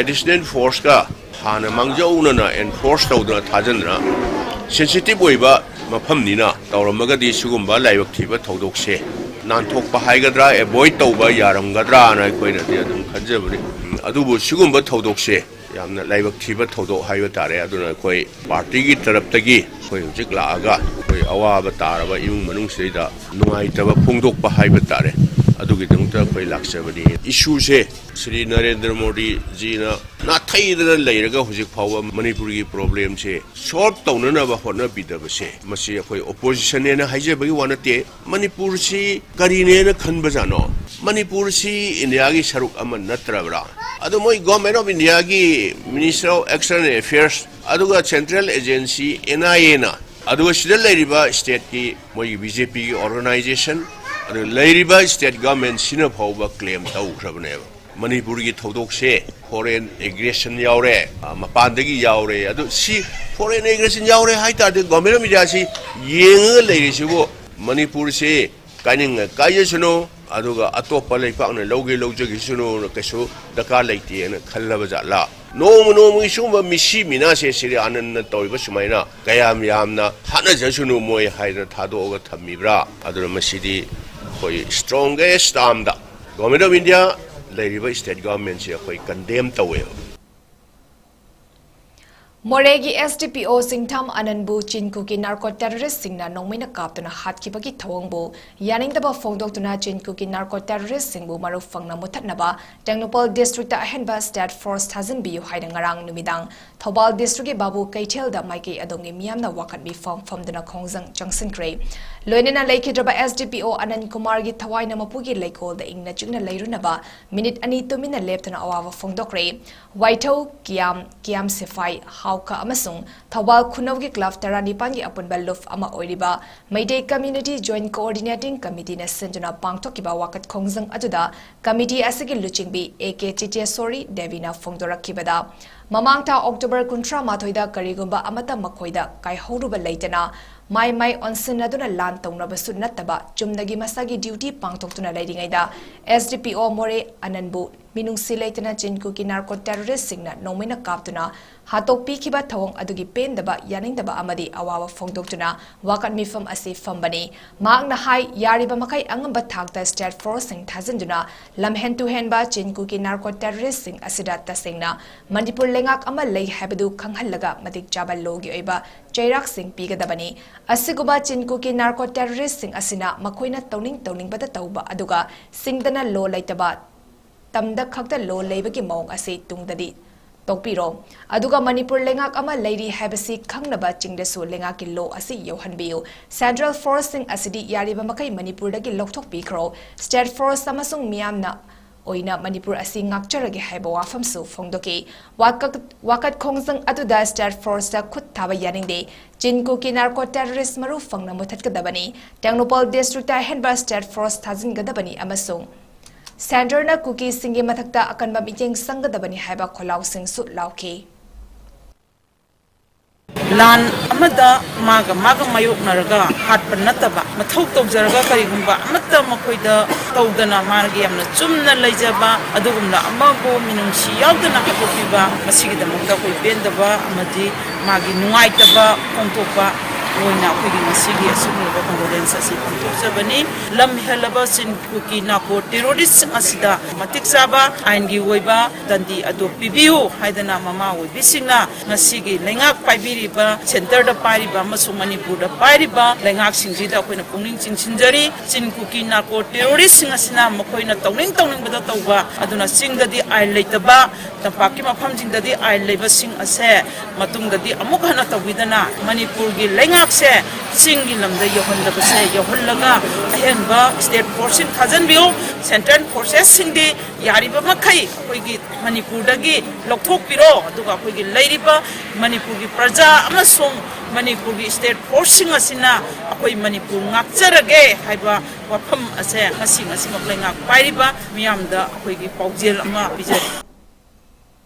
additional force ꯀ ꯍꯥꯟꯅ ꯃꯥꯡꯖꯧꯅꯅ enforce ꯇꯧꯗꯅ ꯊꯥꯖꯟꯗꯅ, sensitive ꯑꯣꯏꯕ ꯃꯐꯝꯅꯤꯅ, ꯇꯧꯔꯝꯃꯒꯗꯤ ꯁꯤꯒꯨꯝꯕ ꯂꯥꯏꯕꯛ ꯊꯤꯕ ꯊꯧꯗꯣꯛꯁꯦ ꯅꯥꯟꯊꯣꯛꯄ ꯍꯥꯏꯒꯗ꯭ꯔꯥ, avoid ꯇꯧꯕ ꯌꯥꯔꯝꯒꯗ꯭ꯔꯥꯅ ꯑꯩꯈꯣꯏꯅꯗꯤ ꯑꯗꯨꯝ ꯈꯟꯖꯕꯅꯤ꯫ ꯑꯗꯨꯕꯨ ꯁꯤꯒꯨꯝꯕ ꯊꯧꯗꯣꯛꯁꯦ ꯌꯥꯝꯅ ꯂꯥꯏꯕꯛ ꯊꯤꯕ ꯊꯧꯗꯣꯛ ꯍꯥꯏꯕ ꯇꯥꯔꯦ꯫ ꯑꯗꯨꯅ ꯑꯩꯈꯣꯏ ꯄꯥꯔꯇꯤꯒꯤ ꯇꯔꯞꯇꯒꯤ ꯑꯩꯈꯣꯏ ꯍꯧꯖꯤꯛ ꯂꯥꯛꯑꯒ ꯑꯩꯈꯣꯏ ꯑꯋꯥꯕ ꯇꯥꯔꯕ ꯏꯃꯨꯡ ꯃꯅꯨꯡꯁꯤꯗꯩꯗ ꯅꯨꯡꯉꯥꯏꯇꯕ ꯐꯣꯡꯗꯣꯛꯄ ꯍꯥꯏꯕ ꯇꯥꯔꯦ꯫ ꯑꯗꯨꯒꯤꯗꯃꯛꯇ ꯑꯩꯈꯣꯏ ꯂꯥꯛꯆꯕꯅꯤ꯫ ꯏꯁꯨꯁꯦ ꯁ꯭ꯔꯤ ꯅꯔꯦꯟꯗ꯭ꯔ ꯃꯣꯗꯤꯖꯤꯅ ꯅꯥꯊꯩꯗꯅ ꯂꯩꯔꯒ ꯍꯧꯖꯤꯛ ꯐꯥꯎꯕ ꯃꯅꯤꯄꯨꯔꯒꯤ ꯄ꯭ꯔꯣꯕ꯭ꯂꯦꯝꯁꯦ ꯁꯣꯜꯕ ꯇꯧꯅꯅꯕ ꯍꯣꯠꯅꯕꯤꯗꯕꯁꯦ, ꯃꯁꯤ ꯑꯩꯈꯣꯏ ꯑꯣꯄꯣꯖꯤꯁꯟꯅꯦꯅ ꯍꯥꯏꯖꯕꯒꯤ ꯋꯥ ꯅꯠꯇꯦ꯫ ꯃꯅꯤꯄꯨꯔꯁꯤ ꯀꯔꯤꯅꯦꯅ ꯈꯟꯕꯖꯥꯠꯅꯣ? ꯃꯅꯤꯄꯨꯔꯁꯤ ꯏꯟꯗꯤꯌꯥꯒꯤ ꯁꯔꯨꯛ ꯑꯃ ꯅꯠꯇ꯭ꯔꯕ꯭ꯔꯥ? ꯑꯗꯣ ꯃꯣꯏ ꯒꯣꯔꯃꯦꯟ ꯑꯣꯐ ꯏꯟꯗꯤꯌꯥꯒꯤ ꯃꯤꯅꯤꯁꯇꯔ ꯑꯣꯐ ꯑꯦꯛꯁꯇꯔꯅꯦꯜ ꯑꯦꯐꯤꯌꯔꯁ, ꯑꯗꯨꯒ ꯁꯦꯟꯇ꯭ꯔꯦꯜ ꯑꯦꯖꯦꯟꯁꯤ ꯑꯦꯟ ꯑꯥꯏ ꯑꯦꯅ, ꯑꯗꯨꯒ ꯁꯤꯗ ꯂꯩꯔꯤꯕ ꯁ꯭ꯇꯦꯠꯀꯤ ꯃꯣꯏꯒꯤ ꯕꯤ ꯖꯦ ꯄꯤꯒꯤ ꯑꯣꯔꯒꯅꯥꯏꯖꯦꯁꯟ, ꯑꯗꯨꯒ ꯂꯩꯔꯤꯕ ꯁ꯭ꯇꯦꯠ ꯒꯣꯔꯃꯦꯟꯁꯤꯅ ꯐꯥꯎꯕ ꯀ꯭ꯂꯦꯝ ꯇꯧꯈ꯭ꯔꯕꯅꯦꯕ꯫ ꯃꯅꯤꯄꯨꯔꯒꯤ ꯊꯧꯗꯣꯛꯁꯦ ꯐꯣꯔꯦꯟ ꯑꯦꯒ꯭ꯔꯦꯁꯟ ꯌꯥꯎꯔꯦ, ꯑ, ꯃꯄꯥꯟꯗꯒꯤ ꯌꯥꯎꯔꯦ꯫ ꯑꯗꯨ ꯁꯤ ꯐꯣꯔꯦꯟ ꯑꯦꯒ꯭ꯔꯦꯁꯟ ꯌꯥꯎꯔꯦ ꯍꯥꯏ ꯇꯥꯔꯗꯤ ꯒꯣꯔꯃꯦꯟ ꯑꯣꯐ ꯏꯟꯗꯤꯌꯥꯁꯤ ꯌꯦꯡꯉꯒ ꯂꯩꯔꯤꯁꯤꯕꯨ ꯃꯅꯤꯄꯨꯔꯁꯤ ꯀꯥꯏꯅꯤꯡꯉ ꯀꯥꯏꯖꯁꯅꯨ, ꯑꯗꯨꯒ ꯑꯇꯣꯞꯄ ꯂꯩꯄꯥꯛꯅ ꯂꯧꯒꯦ ꯂꯧꯖꯈꯤꯁꯅꯨꯅ ꯀꯩꯁꯨ ꯗꯔꯀꯥꯔ ꯂꯩꯇꯦꯅ ꯈꯜꯂꯕ ꯖꯥꯠꯂꯥ? ꯅꯣꯡꯃ ꯅꯣꯡꯃꯒꯤ ꯁꯤꯒꯨꯝꯕ ꯃꯤꯁꯤ ꯃꯤꯅꯥꯁꯦ ꯁ꯭ꯔꯤ ꯑꯥꯅꯟꯗꯅ ꯇꯧꯔꯤꯕ ꯁꯨꯃꯥꯏꯅ ꯀꯌꯥꯝ ꯌꯥꯝꯅ ꯍꯥꯠꯅꯖꯁꯅꯨ ꯃꯣꯏ ꯍꯥꯏꯗꯅ ꯊꯥꯗꯣꯛꯑꯒ ꯊꯝꯃꯤꯕ꯭ꯔꯥ? ꯑꯗꯨꯅ ꯃꯁꯤꯗꯤ ꯑꯩꯈꯣꯏ ꯁ꯭ꯇ꯭ꯔꯣꯡꯒꯦꯁ ꯇꯥꯝꯗ ꯒꯣꯔꯃꯦꯟ ꯑꯣꯐ ꯏꯟꯗꯤꯌꯥ ꯂꯩꯔꯤꯕ ꯁ꯭ꯇꯦꯠ ꯒꯣꯔꯃꯦꯟꯁꯦ ꯑꯩꯈꯣꯏ ꯀꯟꯗꯦꯝ ꯇꯧꯋꯦꯕ꯫ ꯃꯣꯔꯦꯒꯤ ꯑꯦꯁ ꯗꯤ ꯄꯤ ꯑꯣ ꯆꯤꯡꯊꯝ ꯑꯅꯟꯕꯨ ꯆꯤꯟ ꯀꯨꯀꯤ ꯅꯥꯔꯀꯣ ꯇꯦꯔꯣꯔꯤꯁ꯭ꯠꯁꯤꯡꯅ ꯅꯣꯡꯃꯩꯅ ꯀꯥꯞꯇꯨꯅ ꯍꯥꯠꯈꯤꯕꯒꯤ ꯊꯧꯑꯣꯡꯕꯨ ꯌꯥꯅꯤꯡꯗꯕ ꯐꯣꯡꯗꯣꯛꯇꯨꯅ ꯆꯤꯟ ꯀꯨꯀꯤ ꯅꯥꯔꯀꯣ ꯇꯦꯔꯣꯔꯤꯁ꯭ꯠꯁꯤꯡꯕꯨ ꯃꯔꯨꯞ ꯐꯪꯅ ꯃꯨꯊꯠꯅꯕ ꯇꯦꯡꯅꯧꯄꯜ ꯗꯤꯁꯇ꯭ꯔꯤꯛꯇ ꯑꯍꯦꯟꯕ ꯁ꯭ꯇꯦꯠ ꯐꯣꯔꯁ ꯊꯥꯖꯤꯟꯕꯤꯌꯨ ꯍꯥꯏꯅ ꯉꯔꯥꯡ ꯅꯨꯃꯤꯗꯥꯡ ꯊꯧꯕꯥꯜ ꯗꯤꯁꯇ꯭ꯔꯤꯛꯀꯤ ꯕꯥꯕꯨ ꯀꯩꯊꯦꯜꯗ ꯃꯥꯏꯀꯩ ꯑꯗꯣꯝꯒꯤ ꯃꯤꯌꯥꯝꯅ ꯋꯥꯀꯠ ꯃꯤꯐꯝ ꯐꯝꯗꯨꯅ ꯈꯣꯡꯖꯪ ꯆꯪꯁꯤꯟꯈ꯭ꯔꯦ꯫ ꯂꯣꯏꯅꯅ ꯂꯩꯈꯤꯗ꯭ꯔꯕ ꯑꯦꯁ ꯗꯤ ꯄꯤ ꯑꯣ ꯑꯅꯟ ꯀꯨꯃꯥꯔꯒꯤ ꯊꯋꯥꯏꯅ ꯃꯄꯨꯒꯤ ꯂꯩꯀꯣꯜꯗ ꯏꯪꯅ ꯆꯤꯛꯅ ꯂꯩꯔꯨꯅꯕ ꯃꯤꯅꯤꯠ ꯑꯅꯤ ꯇꯨꯃꯤꯟꯅ ꯂꯦꯞꯇꯨꯅ ꯑꯋꯥꯕ ꯐꯣꯡꯗꯣꯛꯈ꯭ꯔꯦ꯫ ꯋꯥꯏꯊꯧ, ꯀꯤꯌꯥꯝ, ꯀꯤꯌꯥꯝ ꯁꯤꯐꯥꯏ, ꯍꯥꯎꯈ ꯑꯃꯁꯨꯡ ꯊꯧꯕꯥꯜ ꯈꯨꯅꯧꯒꯤ ꯀ꯭ꯂꯕ ꯇꯔꯥꯅꯤꯄꯥꯟꯒꯤ ꯑꯄꯨꯟꯕ ꯂꯨꯞ ꯑꯃ ꯑꯣꯏꯔꯤꯕ ꯃꯩꯇꯩ ꯀꯝꯃ꯭ꯌꯨꯅꯤꯇꯤ ꯖꯣꯏꯟꯠ ꯀꯣꯑꯣꯔꯗꯤꯅꯦꯇꯤꯡ ꯀꯃꯤꯇꯤꯅ ꯁꯤꯟꯗꯨꯅ ꯄꯥꯡꯊꯣꯛꯈꯤꯕ ꯋꯥꯀꯠ ꯈꯣꯡꯖꯪ ꯑꯗꯨꯗ ꯀꯃꯤꯇꯤ ꯑꯁꯤꯒꯤ ꯂꯨꯆꯤꯡꯕꯤ ꯑꯦ ꯀꯦ ꯆꯤꯆꯦꯁꯣꯔꯤ ꯗꯦꯕꯤꯅ ꯐꯣꯡꯗꯣꯔꯛꯈꯤꯕꯗ, ꯃꯃꯥꯡ ꯊꯥ ꯑꯣꯛꯇꯣꯕꯔ ꯀꯨꯟꯊ꯭ꯔꯥ ꯃꯥꯊꯣꯏꯗ ꯀꯔꯤꯒꯨꯝꯕ ꯑꯃꯠꯇ ꯃꯈꯣꯏꯗ ꯀꯥꯏꯍꯧꯔꯨꯕ ꯂꯩꯇꯅ ꯃꯥꯏ ꯃꯥꯏ ꯑꯣꯟꯁꯤꯟꯅꯗꯨꯅ ꯂꯥꯟ ꯇꯧꯅꯕꯁꯨ ꯅꯠꯇꯕ, ꯆꯨꯝꯅꯒꯤ ꯃꯁꯥꯒꯤ duty ꯄꯥꯡꯊꯣꯛꯇꯨꯅ ꯂꯩꯔꯤꯉꯩꯗ, S D P O ꯃꯣꯔꯦ ꯑꯅꯟꯕꯨ ꯃꯤꯅꯨꯡꯁꯤ ꯂꯩꯇꯅ ꯆꯤꯟ ꯀꯨꯀꯤ narco terroristꯁꯤꯡꯅ ꯅꯣꯡꯃꯩꯅ ꯀꯥꯞꯇꯨꯅ ꯍꯥꯠꯇꯣꯛꯄꯤꯈꯤꯕ ꯊꯧꯑꯣꯡ ꯑꯗꯨꯒꯤ ꯄꯦꯟꯗꯕ, ꯌꯥꯅꯤꯡꯗꯕ ꯑꯃꯗꯤ ꯑꯋꯥꯕ ꯐꯣꯡꯗꯣꯛꯇꯨꯅ ꯋꯥꯀꯠ ꯃꯤꯐꯝ ꯑꯁꯤ ꯐꯝꯕꯅꯤ꯫ ꯃꯍꯥꯛꯅ ꯍꯥꯏ, ꯌꯥꯔꯤꯕ ꯃꯈꯩ ꯑꯉꯝꯕ ꯊꯥꯛꯇ state forceꯁꯤꯡ ꯊꯥꯖꯤꯟꯗꯨꯅ ꯂꯝꯍꯦꯟ ꯇꯨꯍꯦꯟꯕ ꯆꯤꯟ ꯀꯨꯀꯤ narco terroristꯁꯤꯡ ꯑꯁꯤꯗ ꯇꯁꯦꯡꯅ ꯃꯅꯤꯄꯨꯔ ꯂꯩꯉꯥꯛ ꯑꯃ ꯂꯩ ꯍꯥꯏꯕꯗꯨ ꯈꯪꯍꯜꯂꯒ ꯃꯇꯤꯛ ꯆꯥꯕ lawꯒꯤ ꯑꯣꯏꯕ ꯆꯩꯔꯥꯛꯁꯤꯡ ꯄꯤꯒꯗꯕꯅꯤ꯫ ꯑꯁꯤꯒꯨꯝꯕ ꯆꯤꯟ ꯀꯨꯀꯤ narco terroristꯁꯤꯡ ꯑꯁꯤꯅ ꯃꯈꯣꯏꯅ ꯇꯧꯅꯤꯡ ꯇꯧꯅꯤꯡꯕꯗ ꯇꯧꯕ ꯑꯗꯨꯒ ꯁꯤꯡꯗꯅ law ꯂꯩꯇꯕ, ꯇꯝꯗ ꯈꯛꯇ law ꯂꯩꯕꯒꯤ ꯃꯑꯣꯡ ꯑꯁꯤ ꯇꯨꯡꯗꯗꯤ ꯇꯣꯛꯄꯤꯔꯣ꯫ ꯑꯗꯨꯒ ꯃꯅꯤꯄꯨꯔ ꯂꯩꯉꯥꯛ ꯑꯃ ꯂꯩꯔꯤ ꯍꯥꯏꯕꯁꯤ ꯈꯪꯅꯕ ꯆꯤꯡꯗꯁꯨ ꯂꯩꯉꯥꯛꯀꯤ law ꯑꯁꯤ ꯌꯧꯍꯟꯕꯤꯌꯨ꯫ Central forceꯁꯤꯡ ꯑꯁꯤꯗꯤ ꯌꯥꯔꯤꯕ ꯃꯈꯩ ꯃꯅꯤꯄꯨꯔꯗꯒꯤ ꯂꯧꯊꯣꯛꯄꯤꯈ꯭ꯔꯣ꯫ State force ꯑꯃꯁꯨꯡ ꯃꯤꯌꯥꯝꯅ ꯑꯣꯏꯅ ꯃꯅꯤꯄꯨꯔ ꯑꯁꯤ ꯉꯥꯛꯆꯔꯒꯦ ꯍꯥꯏꯕ ꯋꯥꯐꯝꯁꯨ ꯐꯣꯡꯗꯣꯛꯈꯤ꯫ ꯋꯥꯀꯠ-, ꯋꯥꯀꯠ ꯈꯣꯡꯖꯪ ꯑꯗꯨꯗ state forceꯇ ꯈꯨꯠ ꯊꯥꯕ ꯌꯥꯅꯤꯡꯗꯦ꯫ ꯆꯤꯟ ꯀꯨꯀꯤ narco terrorist ꯃꯔꯨ ꯐꯪꯅ ꯃꯨꯊꯠꯀꯗꯕꯅꯤ꯫ ꯇꯦꯡꯅꯧꯄꯜ districtꯇ ꯑꯍꯦꯟꯕ state force ꯊꯥꯖꯤꯟꯒꯗꯕꯅꯤ ꯑꯃꯁꯨꯡ centreꯅ ꯀꯨꯀꯤꯁꯤꯡꯒꯤ ꯃꯊꯛꯇ ꯑꯀꯟꯕ ꯃꯤꯠꯌꯦꯡ ꯆꯪꯒꯗꯕꯅꯤ ꯍꯥꯏꯕ ꯈꯣꯜꯂꯥꯎꯁꯤꯡꯁꯨ ꯂꯥꯎꯈꯤ꯫ ꯂꯥꯟ ꯑꯃꯗ ꯃꯥꯒ ꯃꯥꯒ ꯃꯥꯌꯣꯛꯅꯔꯒ ꯍꯥꯠꯄ ꯅꯠꯇꯕ, ꯃꯊꯧ ꯇꯧꯖꯔꯒ ꯀꯔꯤꯒꯨꯝꯕ ꯑꯃꯠꯇ ꯃꯈꯣꯏꯗ ꯇꯧꯗꯅ ꯃꯥꯒꯤ ꯌꯥꯝꯅ ꯆꯨꯝꯅ ꯂꯩꯖꯕ ꯑꯗꯨꯒꯨꯝꯅ ꯑꯃꯕꯨ ꯃꯤꯅꯨꯡꯁꯤ ꯌꯥꯎꯗꯅ ꯍꯥꯠꯇꯣꯛꯄꯤꯕ, ꯃꯁꯤꯒꯤꯗꯃꯛꯇ ꯑꯩꯈꯣꯏ ꯄꯦꯟꯗꯕ ꯑꯃꯗꯤ ꯃꯥꯒꯤ ꯅꯨꯡꯉꯥꯏꯇꯕ ꯐꯣꯡꯗꯣꯛꯄ ꯑꯣꯏꯅ ꯑꯩꯈꯣꯏꯒꯤ ꯉꯁꯤꯒꯤ ꯑꯁꯤꯒꯨꯝꯂꯕ condolence ꯑꯁꯤ ꯐꯣꯡꯗꯣꯛꯆꯕꯅꯤ꯫ ꯂꯝ ꯍꯦꯜꯂꯕ ꯆꯤꯟ ꯀꯨꯀꯤ narco terrorist ꯑꯁꯤꯗ ꯃꯇꯤꯛ ꯆꯥꯕ ꯑꯥꯏꯟꯒꯤ ꯑꯣꯏꯕ ꯗꯟꯗꯤ ꯑꯗꯨ ꯄꯤꯕꯤꯌꯨ ꯍꯥꯏꯗꯅ ꯃꯃꯥ ꯑꯣꯏꯕꯤꯁꯤꯡꯅ ꯉꯁꯤꯒꯤ ꯂꯩꯉꯥꯛ ꯄꯥꯏꯕꯤꯔꯤꯕ, centreꯗ ꯄꯥꯏꯔꯤꯕ ꯑꯃꯁꯨꯡ ꯃꯅꯤꯄꯨꯔꯗ ꯄꯥꯏꯔꯤꯕ ꯂꯩꯉꯥꯛꯁꯤꯡꯁꯤꯗ ꯑꯩꯈꯣꯏꯅ ꯄꯨꯛꯅꯤꯡ ꯆꯤꯡꯁꯤꯟꯖꯔꯤ꯫ ꯆꯤꯟ ꯀꯨꯀꯤ narco terroristꯁꯤꯡ ꯑꯁꯤꯅ ꯃꯈꯣꯏꯅ ꯇꯧꯅꯤꯡ ꯇꯧꯅꯤꯡꯕꯗ ꯇꯧꯕ, ꯑꯗꯨꯅ ꯆꯤꯡꯗꯗꯤ ꯑꯥꯏꯟ ꯂꯩꯇꯕ, ꯇꯝꯄꯥꯛꯀꯤ ꯃꯐꯝꯁꯤꯡꯗꯗꯤ ꯑꯥꯏꯟ ꯂꯩꯕꯁꯤꯡ ꯑꯁꯦ ꯃꯇꯨꯡꯗꯗꯤ ꯑꯃꯨꯛ ꯍꯟꯅ ꯇꯧꯕꯤꯗꯅ ꯃꯅꯤꯄꯨꯔꯒꯤ ꯂꯩꯉꯥꯛꯁꯦ ꯆꯤꯡꯒꯤ ꯂꯝꯗ ꯌꯧꯍꯟꯗꯕꯁꯦ ꯌꯧꯍꯜꯂꯒ ꯑꯍꯦꯟꯕ state forceꯁꯤꯡ ꯊꯥꯖꯤꯟꯕꯤꯌꯨ꯫ Central forcesꯁꯤꯡꯗꯤ ꯌꯥꯔꯤꯕ ꯃꯈꯩ ꯑꯩꯈꯣꯏꯒꯤ ꯃꯅꯤꯄꯨꯔꯗꯒꯤ ꯂꯧꯊꯣꯛꯄꯤꯔꯣ, ꯑꯗꯨꯒ ꯑꯩꯈꯣꯏꯒꯤ ꯂꯩꯔꯤꯕ ꯃꯅꯤꯄꯨꯔꯒꯤ ꯄ꯭ꯔꯖꯥ ꯑꯃꯁꯨꯡ ꯃꯅꯤꯄꯨꯔꯒꯤ state forceꯁꯤꯡ ꯑꯁꯤꯅ ꯑꯩꯈꯣꯏ ꯃꯅꯤꯄꯨꯔ ꯉꯥꯛꯆꯔꯒꯦ ꯍꯥꯏꯕ ꯋꯥꯐꯝ ꯑꯁꯦ ꯉꯁꯤ ꯉꯁꯤꯃꯛ ꯂꯩꯉꯥꯛ ꯄꯥꯏꯔꯤꯕ ꯃꯤꯌꯥꯝꯗ ꯑꯩꯈꯣꯏꯒꯤ ꯄꯥꯎꯖꯦꯜ ꯑꯃ ꯄꯤꯖꯔꯤ꯫